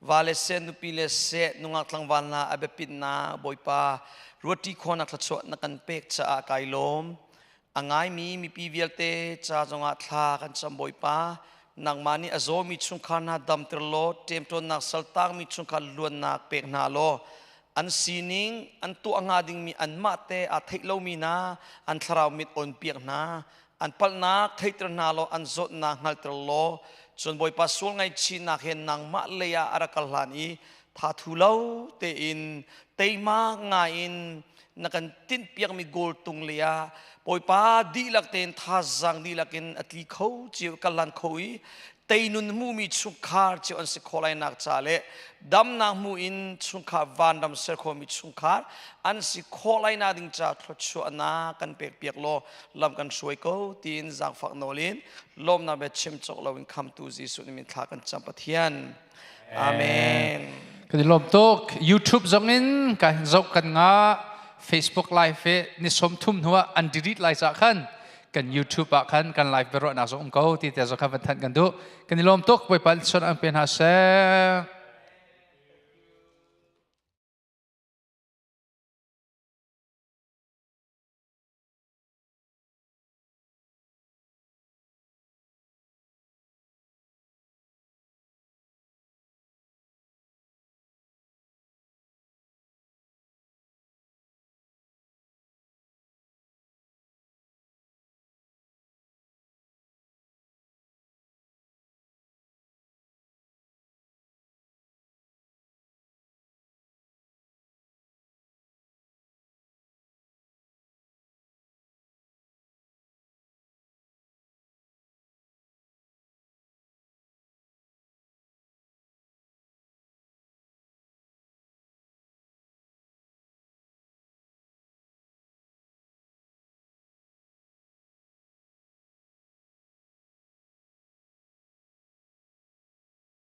va le seh, nupi le seh, nungak tlangval hna a biapit na Bawipa ruati khawhnak thluachuah na kan pek caah kai lawm. A ngaimi mipi vialte ca zongah thla kan cam. Bawipa, nangmah nih a zawmi chungkhar hna damter law, ṭemṭawnnak saltaangmi chungkhar luannak pek hna law, an sining an tuah hnga dingmi anmah te aa theih lomi hna an thlarau mit on piak hna, an palhnak theihter hna law, an zawtnak hngalter law, cun Bawipa, sual ngaihchihnak he nangmah lei ah a rak kal hlan i thathu lo tein teima ngai in na kan tinhpiakmi goal tung lei ah Bawipa dihlak tein thazaang dihlak in a tli kho cio kalan kho i. Teinun hmumi chungkhar cio an si khawh lai nak ca le damnak hmu in chungkhar vanram ser khomi chungkhar an si khawh lai na ding ca thluachuahnak kan pek piak law lam kan hruai ko tiin zaangfak nawl in lawmnak bia chim cawk loin khamtu Jesuh nih min thla kan cam Pathian. Amen. Kan i lawm tuk. YouTube zong in kan zoh kan nga Facebook live he ni som thum hnu ah an delete lai ca khan kan YouTube ah khan kan live biaruahnak zong um ko ti te zong khan van thanh kan duh. Kan i lawm tuk. Bawipa son an pe hna seh.